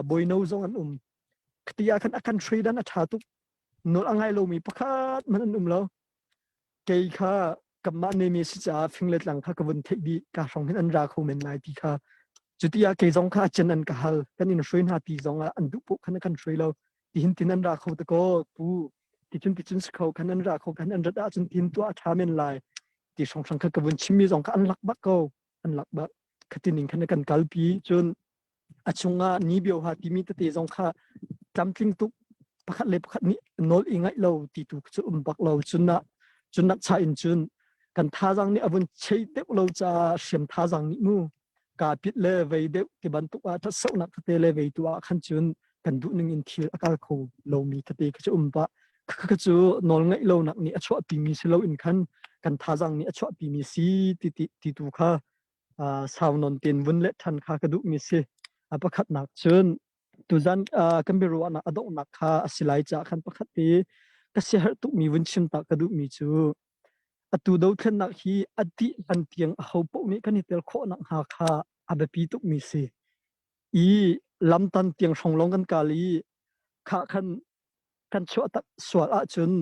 bawino zong an um. Khati ah khan a kan hruai dan a ṭha tuk. Nawl a ngai lomi pakhat hmanh an um lo. Kei kha kanmah nemi si caah fing le tlang kha ka vun theih dih ka hrawng hin an ra kho men lai ti kha cuti ah kei zong kha a cen an ka hal kan in hruai hna ti zong ah an duh poh khan kan hruai lo tihin tin an ra kho te ko pu ticun ticun si kho khan an ra kho khan an rat ahcun tin tuah a ṭha men lai ti hrawnghrang kha ka vun chimmi zong kha an lak bak ko an lak bak khatining khan kan kalpi cun a chungah ni bioha timi tete zong kha tlamtling tuk pakhat le pakhat nih nawl i ngaih lo ti tu cu um bak lo cun ah cun nak cha in cun kan thazang nih a vun chei deuh lo caah hriam thazang nih mu ka pit le vei deuh ti bantuk ah ṭhatsonak tete le vei tu ah khan cun kan duh ning in thil a kal kho lomi tete kha cu um pah kha cu nawl ngaih lonak nih a chuahpi mi si lo in khan kan thazang nih a chuahpi mi si ti ti ti tu kha sau nawn tein vun leh ṭhan kha ka duhmi si. A pakhatnak cun tuzan kan biaruahnak a donghnak kha a si lai caah khan pakhat te ka siaherh tukmi vun chim ta ka duhmi cu atu dothlennak hi a dih hlan tiang aho paoh nih kan i tel khawh nakhnga kha a biapi tukmi si. I lamtan tiang hrawng lawng kan kal i khah khan kan chuah tak sual ahcun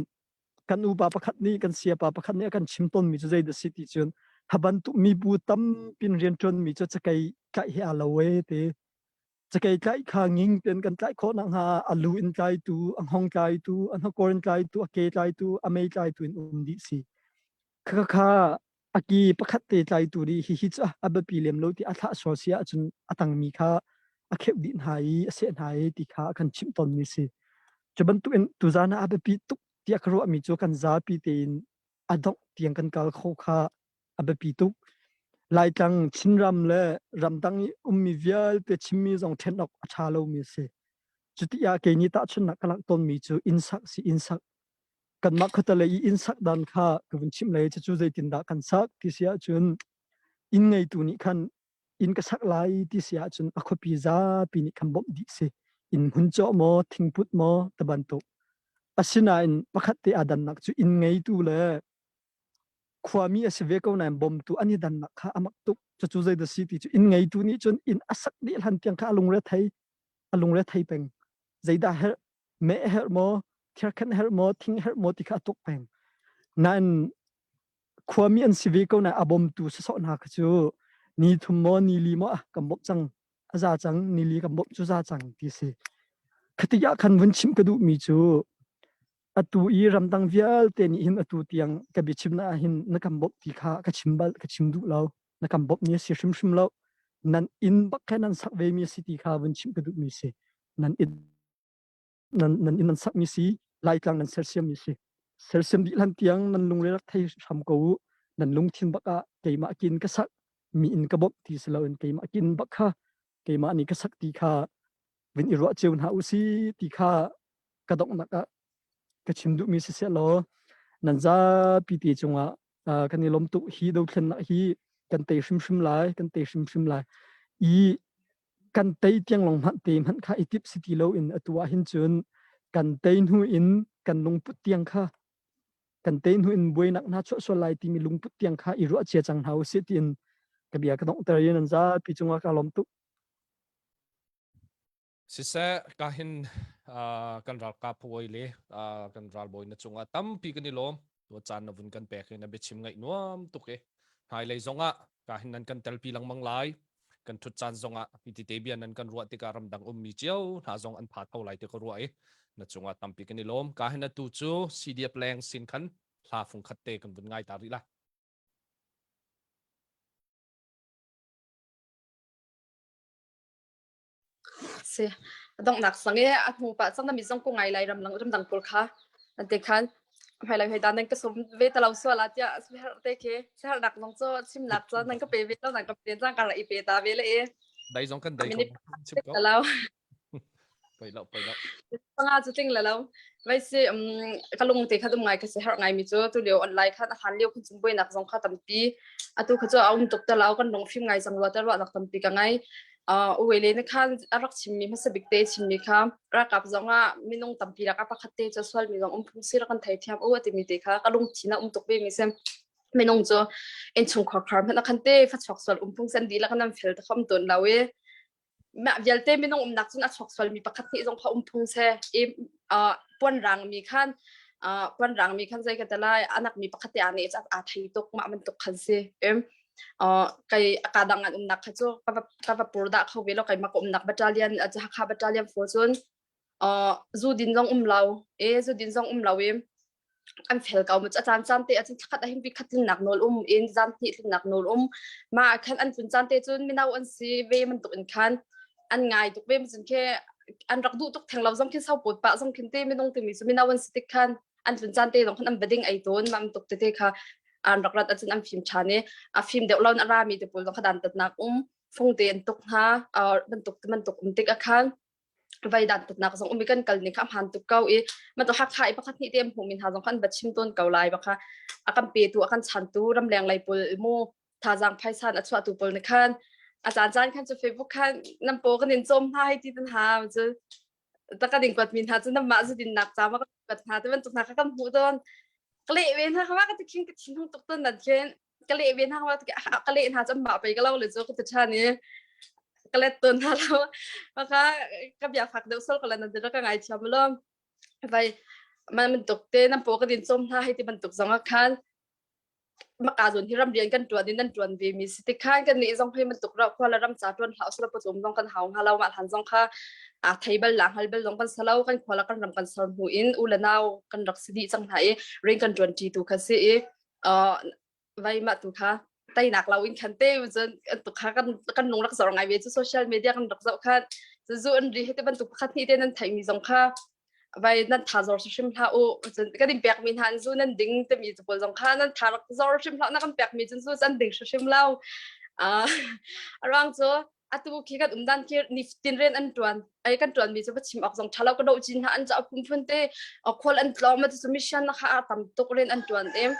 kan upa pakhat nih kan siapa pakhat nih a kan chim tawnmi cu zeidah si ti cun ha bantuk mibu tampin rianṭuanmi cu cakei tlaih he aa lo e ti cakei tlaih kha nging ten kan tlaih khawh nakhnga a lu in tlaitu a hngong tlaitu a hnakawr in tlaitu a ke tlaitu a mei tlaitu in um dih si kha kha a ki pakhat te tlaitu nih hihi cu a biapi lem lo ti a thlah sual si ahcun a tangmi kha a kheuh dih hna i a seh hna i ti kha a kan chimh tawnmi si. Cu bantukin tuzaan ah a biapi tuk tiah ka ruahmi cu kan zapi tein a dongh tiang kan kal kho kha a biapi tuk. Laitlang Chinram le ramdang i ummi vialte Chinmi zong ṭhen awk a ṭha lomi a si. Cuti ah kei nih tahchunhnak ka lak tawnmi cu inn sak si inn sak kanmah khuatale i inn sak dan kha ka vun chimh lei cucu zeitindah kan sak ti si ahcun inn ngeitu nih khan inn ka sak lai ti si ahcun a khuapi zapi nih khan bawmh dih si inn hmun cawh maw thingput maw ti bantuk asinain pakhat te aa dannak cu inn ngeitu le khuami a si ve ko nain bawmtu an i dannak kha a mak tuk cucu zeidah si ti cu inn ngeitu nih cun inn a sak dih hlan tiang kha a lungre thei a lungre thei peng zeidah herh meh herh maw thirkhenh herh maw thing herh maw ti kha a tuk peng nain khuami an si ve ko na a bawmtu sasawh hna kha cu ni thum maw ni li maw ah kan bawmh cang a za cang ni li kan bawmh cu za cang ti si khati ah khan vun chim ka duhmi cu atu i ramdang vialte nih hin atu tiang ka biachim na ah hin na kan bawmh ti kha ka chim bal ka chim duh lo na kan bawmh ni a si hrimhrim lo nan inn bak khe nan sak ve mi a si ti kha vun chim ka duh mi si nan inn nan nan inn nan sakmi si Laitlang nan sersiammi si sersiam dih hlan tiang nan lungre rak thei hram ko u nan lungthin bak ah keimah kin ka sak mi in ka bawmh ti si loin keimah kin bak kha keimah nih ka sak ti kha vin i ruah cio hna u si ti kha ka donghnak ah ka chim duhmi si seh law nan zapi te cungah kan i lawm tuk hi dothlennak hi kan tei hrimhrim lai kan tei hrimhrim lai i kan tei tiang lawng hmanh te hmanh kha i tip si ti loin atu ah hin cun kan tei hnu in kan lungput tiang kha kan tei hnu in buainak hna chuah sual lai timi lungput tiang kha i ruah cia cang hna usih tiin ka bia ka donghter i nan zapi cungah ka lawm tuk. Siseh ka hin kan ralkap hawi le kan ralbawi na cungah tampi kan i lawm. Tuah caan na vun kan pek i na biachim ngaih nuam tuk i hmailei zongah ka hin nan kan telpi lengmang lai. Kan thut caan zongah hi tite bia nan kan ruah tikah ramdang ummi cio hna zong an pha tho lai ti ka ruah i na cungah tampi kan i lawm. Ka hin atu cu CDF leng sin khan hla fung khat te kan vun ngai ta rih la. Si. Donghnak sang i a hnu pah cang na mi zong ko ngai lai ram lang ramdang pawl kha an te khan hmailei hoi dan nan ka sawm ve ta lo sual ah tiah siaherh te khi siaherhnak zong cu chimnak cu nan ka pe ve lo nan ka pe cang ka ra i pe ta ve le e Dai zong kan dai ko chim ko. Lo. Pei lo pei lo. Panga cu tling le lo. Vai si um ka lung te kha dum ngai ka si har ngai mi cu tu lio online khan a han lio khan chung buainak zong kha tampi atu kha cu a um tuk te lo kan lung fim ngai cang rua te ruahnak tampi ka ngai. Uh, uwele na khan a rak chimmi hmasa bik te chimmi kha ralkap zong ah minung tampi lakah pakhat te cu sualmi zong um phung si rak kan theithiam u a timi te kha ka lungthin a um tuk ve mi si minung cu innchungkhar khar hmanh a khan te fa chuak sual um phung sen dihlak nan fel te kham ton lo i mah vialte minung umnak cun a chuak sual mi pakhat hnih zong kha um phung se i puan rang mi khan puan rang mi khan zei ka te lai anak mi pakhat te ane a thei tuk mah bantuk khan si kai ka dang an umnak kha cu ka va pur dah kho ve lo keimah ka umnak battalion Hakha battalion fo cun zu din zong um lo e zu din zong um lo i an fel ko mu a caan caan te acun thlakhat ahim bi khat tlinnak nawl um in zan hnih tlinnak nawl um ma khan an tlun caan te cun mino an si ve bantuk in khan an ngai tuk ve cun khe an rak duh tuk theng lo zong khin sau pawt pah zong khin te minung timi cu mino an si tik khan an tlun caan te zong khan an bading ei tawn mam tuk tete kha an rak rat acun an fim ṭhan i a fim deuh lo in a rami te pawl zong kha dan tatnak um fung te an tuk hna bantuk bantuk um tik a khan vai dan tatnak zong um i kan kal ning kha hmaan tuk ko i ma to Hakha i pakhat hnih te hmuh min hna zong khan va chim tawn ko lai ba kha a kan petu a kan chantu ramleng lei pawl mu thazaang phaisan a chuahtu pawl ne khan a caan caan khan cu Facebook khan nan paw kan in cawm hna hei ti tan ha cu ta kan in kuat mi hna cu nan mah zu din nak ca ma kan kuat hna te bantuk hna kha kan hmuh tawn ka leh ve hna kha ma ka ti khing ka thin hung tuk tawn nan khin ka leh ve hna kha ka leh hna cu mah pei ka lo le cu ka ti ṭhan i ka let tawn hna lo maka ka bia fak deuh sol ka lan nan ka ngai thiam lo vai man bantuk te nan paw ka din cawm hna hei ti bantuk zong ah khan maka zawn hi ram rian kan ṭuan in nan ṭuan ve mi si tikhan kan nih zong hi bantuk ra khua le ram ca ṭuan hlah usula pawcawm zong kan hau hnga lo mah hlan zong kha a thei bal la hngal bal zong kan salo kan khua le kan ram kan ser hnu in u le nau kan rak si dih cang hna i rian kan ṭuan ṭi tu kha si i vai mah tu kha teinak lo in khan te cun tu kha kan kan lung rak zor ngai ve cu social media kan rak zoh khan zu an ri hi te bantuk pakhat hnih te nan theih mi zong kha vai nan tha zor hrim hlah u cun kan in pek mi hna an zu nan ding timi tu pawl zong kha nan tha rak zor hrim hlah na kan pek mi cun zu an ding hrim lo a ruang cu atu khi kan umdan khi nifatin rian an tuan ai kan tuan mi cu va chim awk zong thalo ka do chin ha an cha phun phun te khol an tlawm ma chu mission na kha a tam tuk rian an tuan em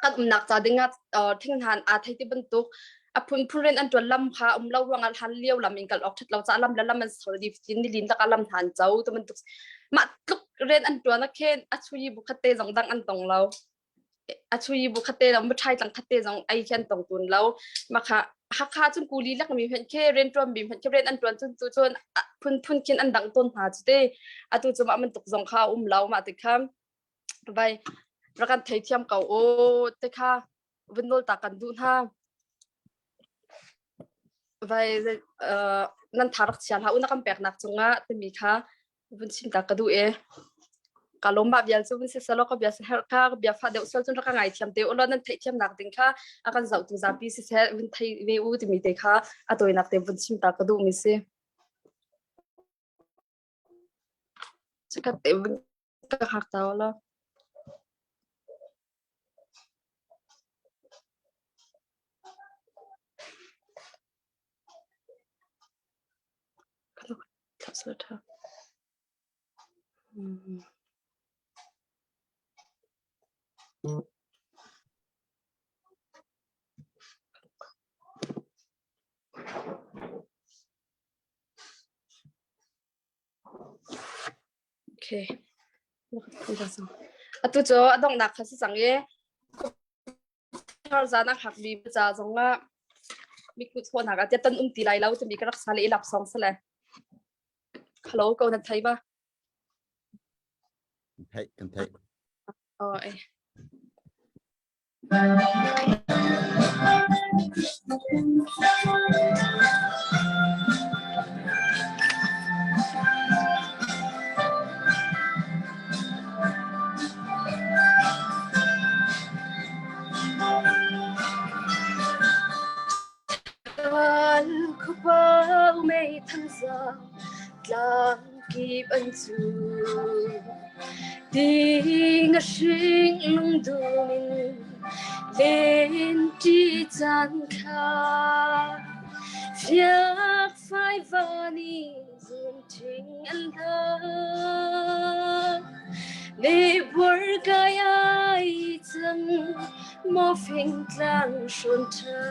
kan umnak ca ding ah thinghan a thei ti bantuk a phun phun rian an tuan lam kha um lo ruang ah hlan lio lam in kal ok that lo cha lam la lam an sol di tin ni lin tak lam han chau to bantuk ma tluk rian an tuan a khen a chui bu khat te zong dang an tong lo a chui bu khat te zong muthai tlang khat te zong ai hian tong tun lo makha Hakha cun kuli lak mi hmenh khi rian tuan mi hmenh khi rian an tuan cun tu cun phun phun khin an dang ton hna cu te atu cu mah bantuk zong kha um lo mah ti kha vai rak kan theithiam ko u te kha vun nawl ta kan duh hna vai nan tha rak chia hlah u na kan peknak cungah timi kha vun chim ta ka duh e ka lawm mah vial cu vun si selo ka bia se her kha bia fa deuh sel cun rak ka ngai thiam te u lo nan theih thiam nak ding kha a kan zoh tu zapi si seh vun thei ve u timi te kha a tawinak te vun chim ta ka duh mi si Chikat te vun ka hak ta la Okay. Atu cu a donghnak kha si cang i thar zan a hak mi ca zong ah mikut thawhnak ah tiah tan um ti lai lo timi ka rak sa le i lap song sale. Hello, ko nan thei ba? Thei, kan thei. Oh, eh. an cu. Ting a hring lungdum in len ṭi caan kha fiak fai van i zunṭhing an hlang. Lebuar kai ai cang maw fingtlang hrawn ṭha.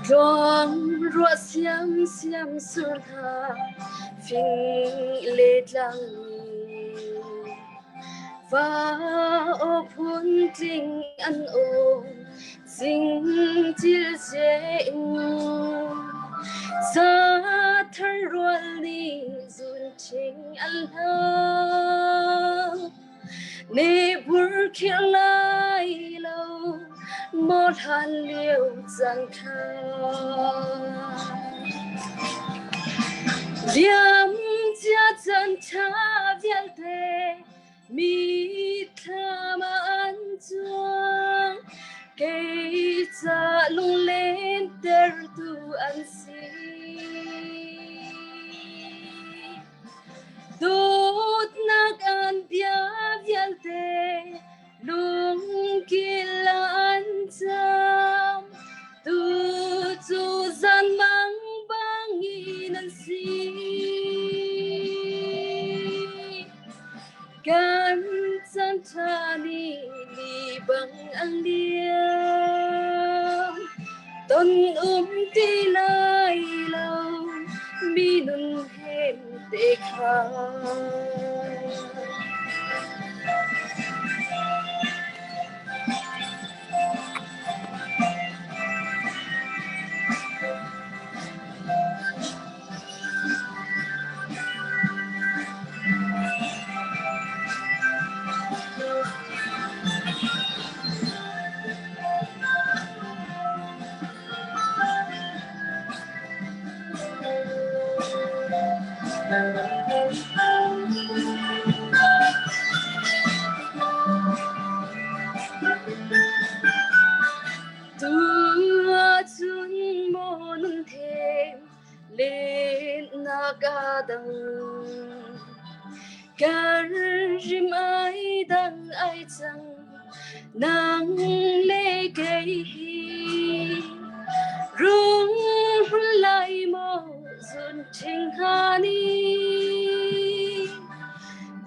Tluang ruah siamsiam sur hna fing le tlang nih va aw phun tling an um zing cil in zathar rual nih zun ṭhing an hlang ne bur khirh lai lo maw hlan lio cang kha liam cia chan ṭha vialte mi thlam an cuang kei ca lunglen tertu an si Dawtnak an bia vialte lungkil an cam. Tu cu zanmang bangin an si. Kan chan ṭha ni ni bang an liam. Ton um ti lai lo mi nun hem te kha. Tu ahcun maw nun them lennak a dang Kar rim ai dang ai cang nang le kei hi rung lai maw zun ṭhing hnga ni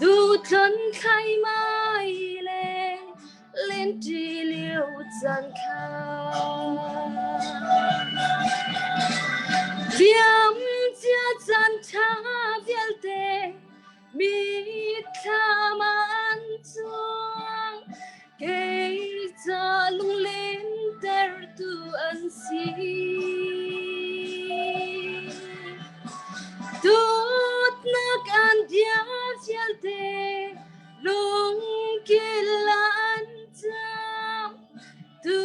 du tlon thlai mai le len ṭi lio caan kha. Liam cia caan ṭha vialte mi thlam an cuang kei ca lunglen tertu an si. Dawtnak an bia vialte lungkil an cam tu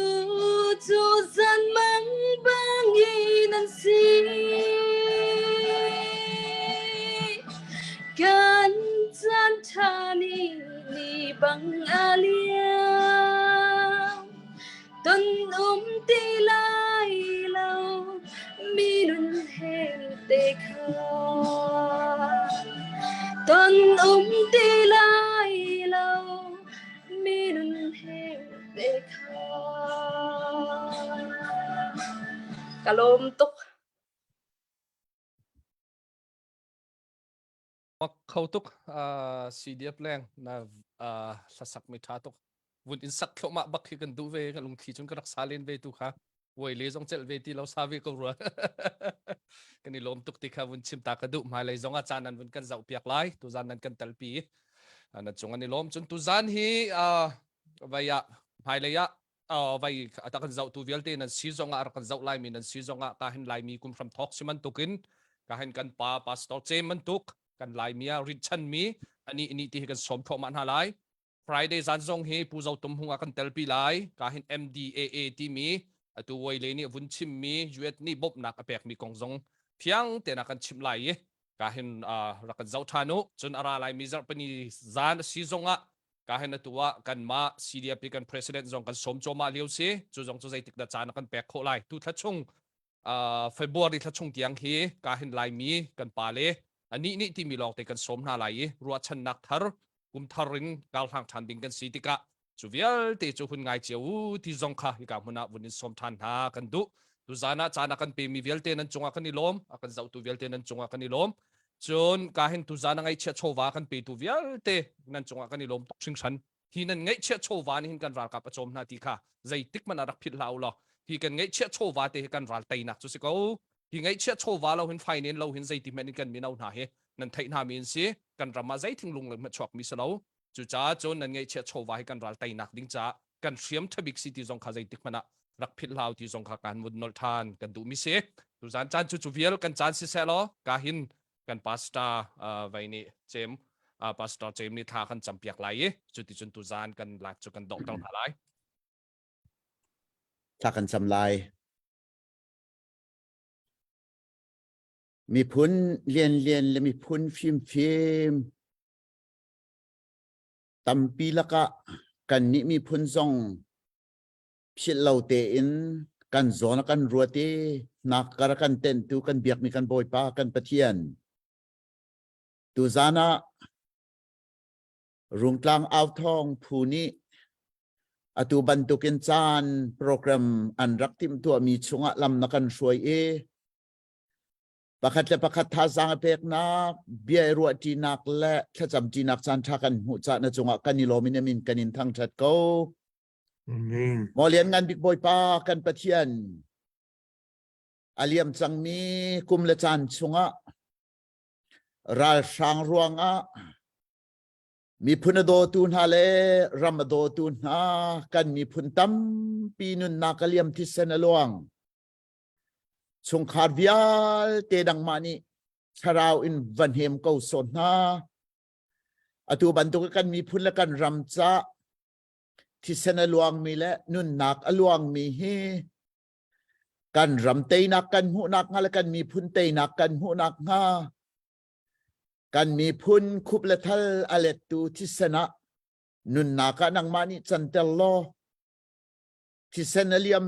cu zan mang bangin an si kan caan ṭha ni ni bang a liam ton um ti lai lo mi nun hem te kha ton um ti lai lo mi nun hem te kha ka lawm tuk Mak kho tuk uh, CDF leng na uh, hlasak mi tha tuk vun in sak thluahmah bak khi kan duh ve ka lungthli cun ka rak sa len ve tu kha vuai le zong celh ve ti lo sa ve ko rua kan i lawm tuk ti kha vun chim ta ka duh hmailei zong ah caan nan vun kan zoh piak lai tuzan nan kan telpi na cung an i lawm cun tuzan hi uh, vai ah hmailei ah vai ata kan zoh tu vialte nan si zong ah rak kan zoh laimi nan si zong ah ka hin laimi kum hram thok si bantukin ka hin kan pa pastor cem bantuk kan laimi ah rinhchan mi ani ni ti hi kan sawm thluahmah hna lai Friday zan zong hi Pu Zo Tum Hung ah kan telpi lai ka hin MDAA timi atu wai le nih vun chimmi US nih bawmhnak a pekmi kong zong phiang te na kan chimh lai i ka hin rak kan zoh ṭhan u cun a ra laimi zarhpini zan a si zong ah ka hen atu ah kanmah CDF kan president zong kan sawm cuahmah lio si cu zong cu zeitik dah caan a kan pek khawh lai tu thla chung. Uh, February thla chung tiang hi ka hin Laimi kan pa le anih nih timi lawng te kan sawm hna lai i ruahchannak thar kum thar in karhlang ṭhan ding kan si tikah cu vialte cu hun ngai cio u ti zong kha hika hmun ah vun in sawm ṭhan hna kan duh. Tuzan ah caan a kan pemi vialte nan cungah kan i lawm, a kan zohtu vialte nan cungah kan i lawm. Cun ka hin tuzan a ngaihchiah chawva kan petu vialte nan cungah kan i lawm tuk hringhran. Hi nan ngaihchiah chawva nih hin kan ralkap a cawm hna ti kha zeitik hmanh ah rak philh hlah u law hi kan ngaihchiah chawva te hi kan ral teinak cu si ko. Hi ngaihchiah chawva lo hin fainen lo hin zeiti hmanh in kan mino hna hi nan theih hna mi an si. Kan ram ah zei thinglung le hmanh chuak mi si lo. Cucaah cun nan ngaihchiah chawva hi kan ral teinak ding caah kan hriam ṭhabik si ti zong kha zeitik hmanh ah rak philh hlau ti zong kha kan vun nolh ṭhan kan duhmi si. Tuzan caan cu cu vial kan caan siseh law ka hin kan pastor uh, vai nih cem uh, pastor cem nih thla kan campiak lai i cuticun tuzan kan live cu kan dawh hna lai. Thla kan cam lai. Miphun lianlian le miphun fimfim tampi lakah kannih miphun zong philh lo tein kan zawn a kan ruat i hnakkar a kan tenhtu kan biakmi kan Bawipa kan Pathian tuzan ah Rungtlang Authawng phu nih atu bantukin caan program an rak timhtuahmi chungah lam na kan hruai i pakhat le pakhat thazaang a peknak bia i ruahṭinak le thlacamṭinak caan ṭha kan hmuh cah na cungah kan i lawm in amin kan in thangṭhat ko. Amen. Maw lian ngan bik Bawipa kan Pathian a liam cangmi kum le caan chungah ralhrang ruangah miphun a dawtu hna le ram a dawtu hna kan miphun tampi nunnak a liam thisen a luang chungkhar vialte dangmah nih thlarau in van hem ko sawt hna atu bantuk kan miphun le kan ram ca thisen a luangmi le nunnak a luangmi hi kan ram teinak kan hmuhnak hnga le kan miphun teinak kan hmuhnak hnga kan miphun khup le thal a lettu thisen ah nunnak ah nangmah nih canter law thisen a liam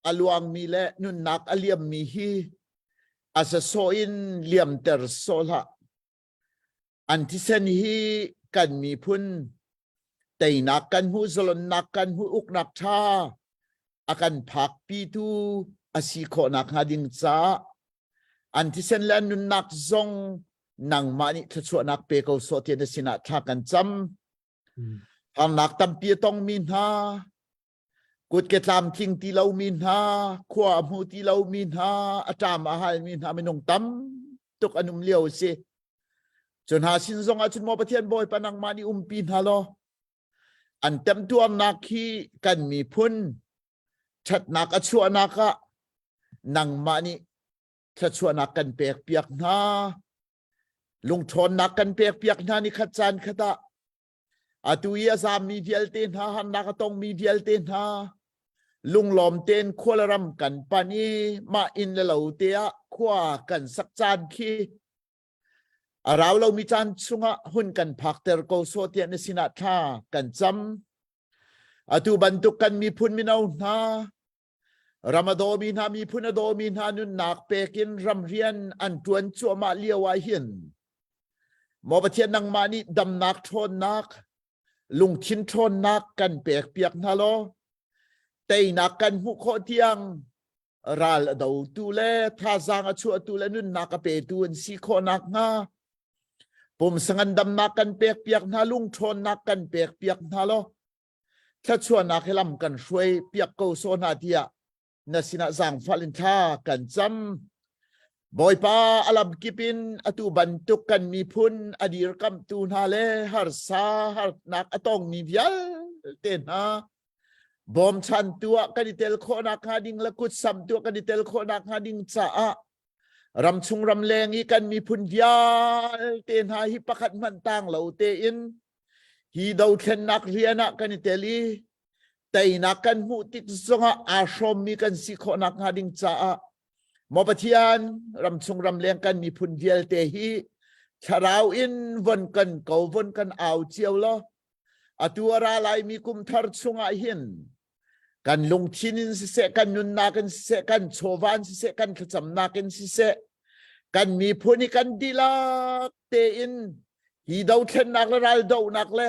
a luangmi le nunnak a liammi hi a sasawh in liamter sawh hlah an thisen hi kan miphun teinak kan hmuh zalonnak kan hmuh uknak ṭha a kan phakpitu a si khawhnak hnga ding caah an thisen le an nunnak zong nangmah nih thluachuahnak pe ko sawh tiah na sinah thla kan cam harnak tampi a tongmi hna kutke tlamtling ti lomi hna khua a hmu ti lomi hna a ṭam a halmi hna minung tam tuk an um lio a si cu hna sin zong ah cun maw Pathian Bawipa nangmah nih umpi hna law an temtuarnak hi kan miphun ṭhatnak a chuahnak ah nangmah nih thluachuahnak kan pek piak hna lungṭhawnnak kan pek piak hna ni khat caan khat ah atu i a zaammi vialte hna harnak a tongmi vialte hna lunglawm tein khua le ram kan pan i mah inn le lo te ah khua kan sak caan khi a rau lomi caan chungah hun kan phakter ko sawh tiah na sinah thla kan cam atu bantuk kan miphun mino hna ram a dawmi hna miphun a dawmi hna nunnak pekin ram rian an ṭuan cuahmah lio ah hin maw Pathian nangmah nih damnak ṭhawnnak lungthin ṭhawnnak kan pek piak hna law teinak kan hmuh khawh tiang ral a dotu le thazaang a chuahtu le nunnak a petu an si khawh nakhnga pumsa ngandamnak kan pek piak hna lungṭhawnnak kan pek piak hna law thluachuahnak he lam kan hruai piak ko sawh hna tiah na sinah zaangfah in thla kan cam Bawipa a lamkip in atu bantuk kan miphun a dirkamhtu hna le harsa harnak a tongmi vialte hna bawmchantu ah kan i tel khawhnak hnga ding le kutsamtu ah kan i tel khawhnak hnga ding caah ramchung ramleng i kan miphun vialte hna hi pakhat hmanh tang lo tein hi dothlennak rian ah kan i tel i teinak kan hmuh tik zongah aa hrawmmi kan si khawhnak hnga ding caah maw Pathian ramchung ramleng kan miphun vialte hi thlarau in von kan ko von kan au cio law atu a ra laimi kum thar chungah hin. Kan lungthin in siseh, kan nunnak in siseh, kan chawva in siseh, kan thlacamnak in siseh, kan miphun i kan dihlak tein hi dothlennak le raldohnak le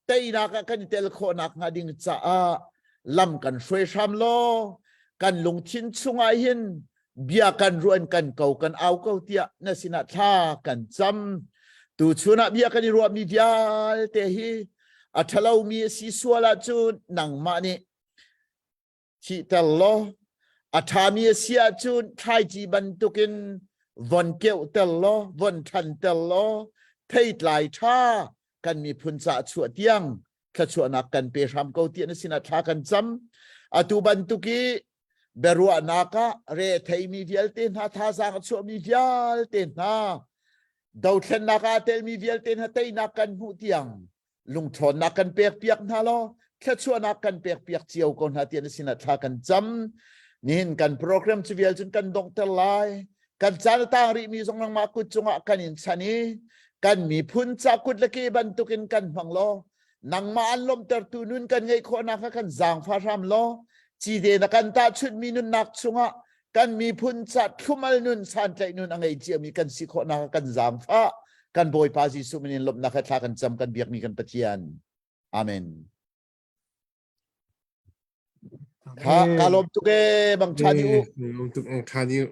teinak ah kan i tel khawhnak hnga ding caah lam kan hruai hram law kan lungthin chungah hin bia kan ruan kan ko kan au ko tiah na sinah thla kan cam tu chun ah bia kan i ruahmi vialte hi a ṭhalomi a si sual ahcun nangmah nih thihter law a ṭhami a si ahcun thlaici bantukin von keuhter law von ṭhanter law theitlai ṭha kan miphun ca chuah tiang thluachuahnak kan pe hram ko tiah na sinah thla kan cam atu bantuk i biaruahnak ah re theimi vialte hna thazaang a chuahmi vialte hna dothlennak ah telmi vialte hna teinak kan hmuh tiang lungṭhawnnak kan pek piak hna law thluachuahnak kan pek piak cio ko hna tiah na sinah thla kan cam nihin kan program cu vial cun kan donghter lai kan caan a tang rihmi zong nangmah kut cungah kan in chan i kan miphun ca kut le ke bantukin kan hmang law nangmah an lawmhtertu nun kan ngeih khawhnak kha kan zaangfah hram law cite na kan tahchunhmi nunnak chungah kan miphun ca thlumal nun santlaih nun a ngei ciami kan si khawhnak kan zaangfah kan Bawipa Jesuh min in lawmhnak he thla kan cam kan biakmi kan Pathian amen Kha ka lawm tuk e bang tha di u lawm tuk ang tha di u.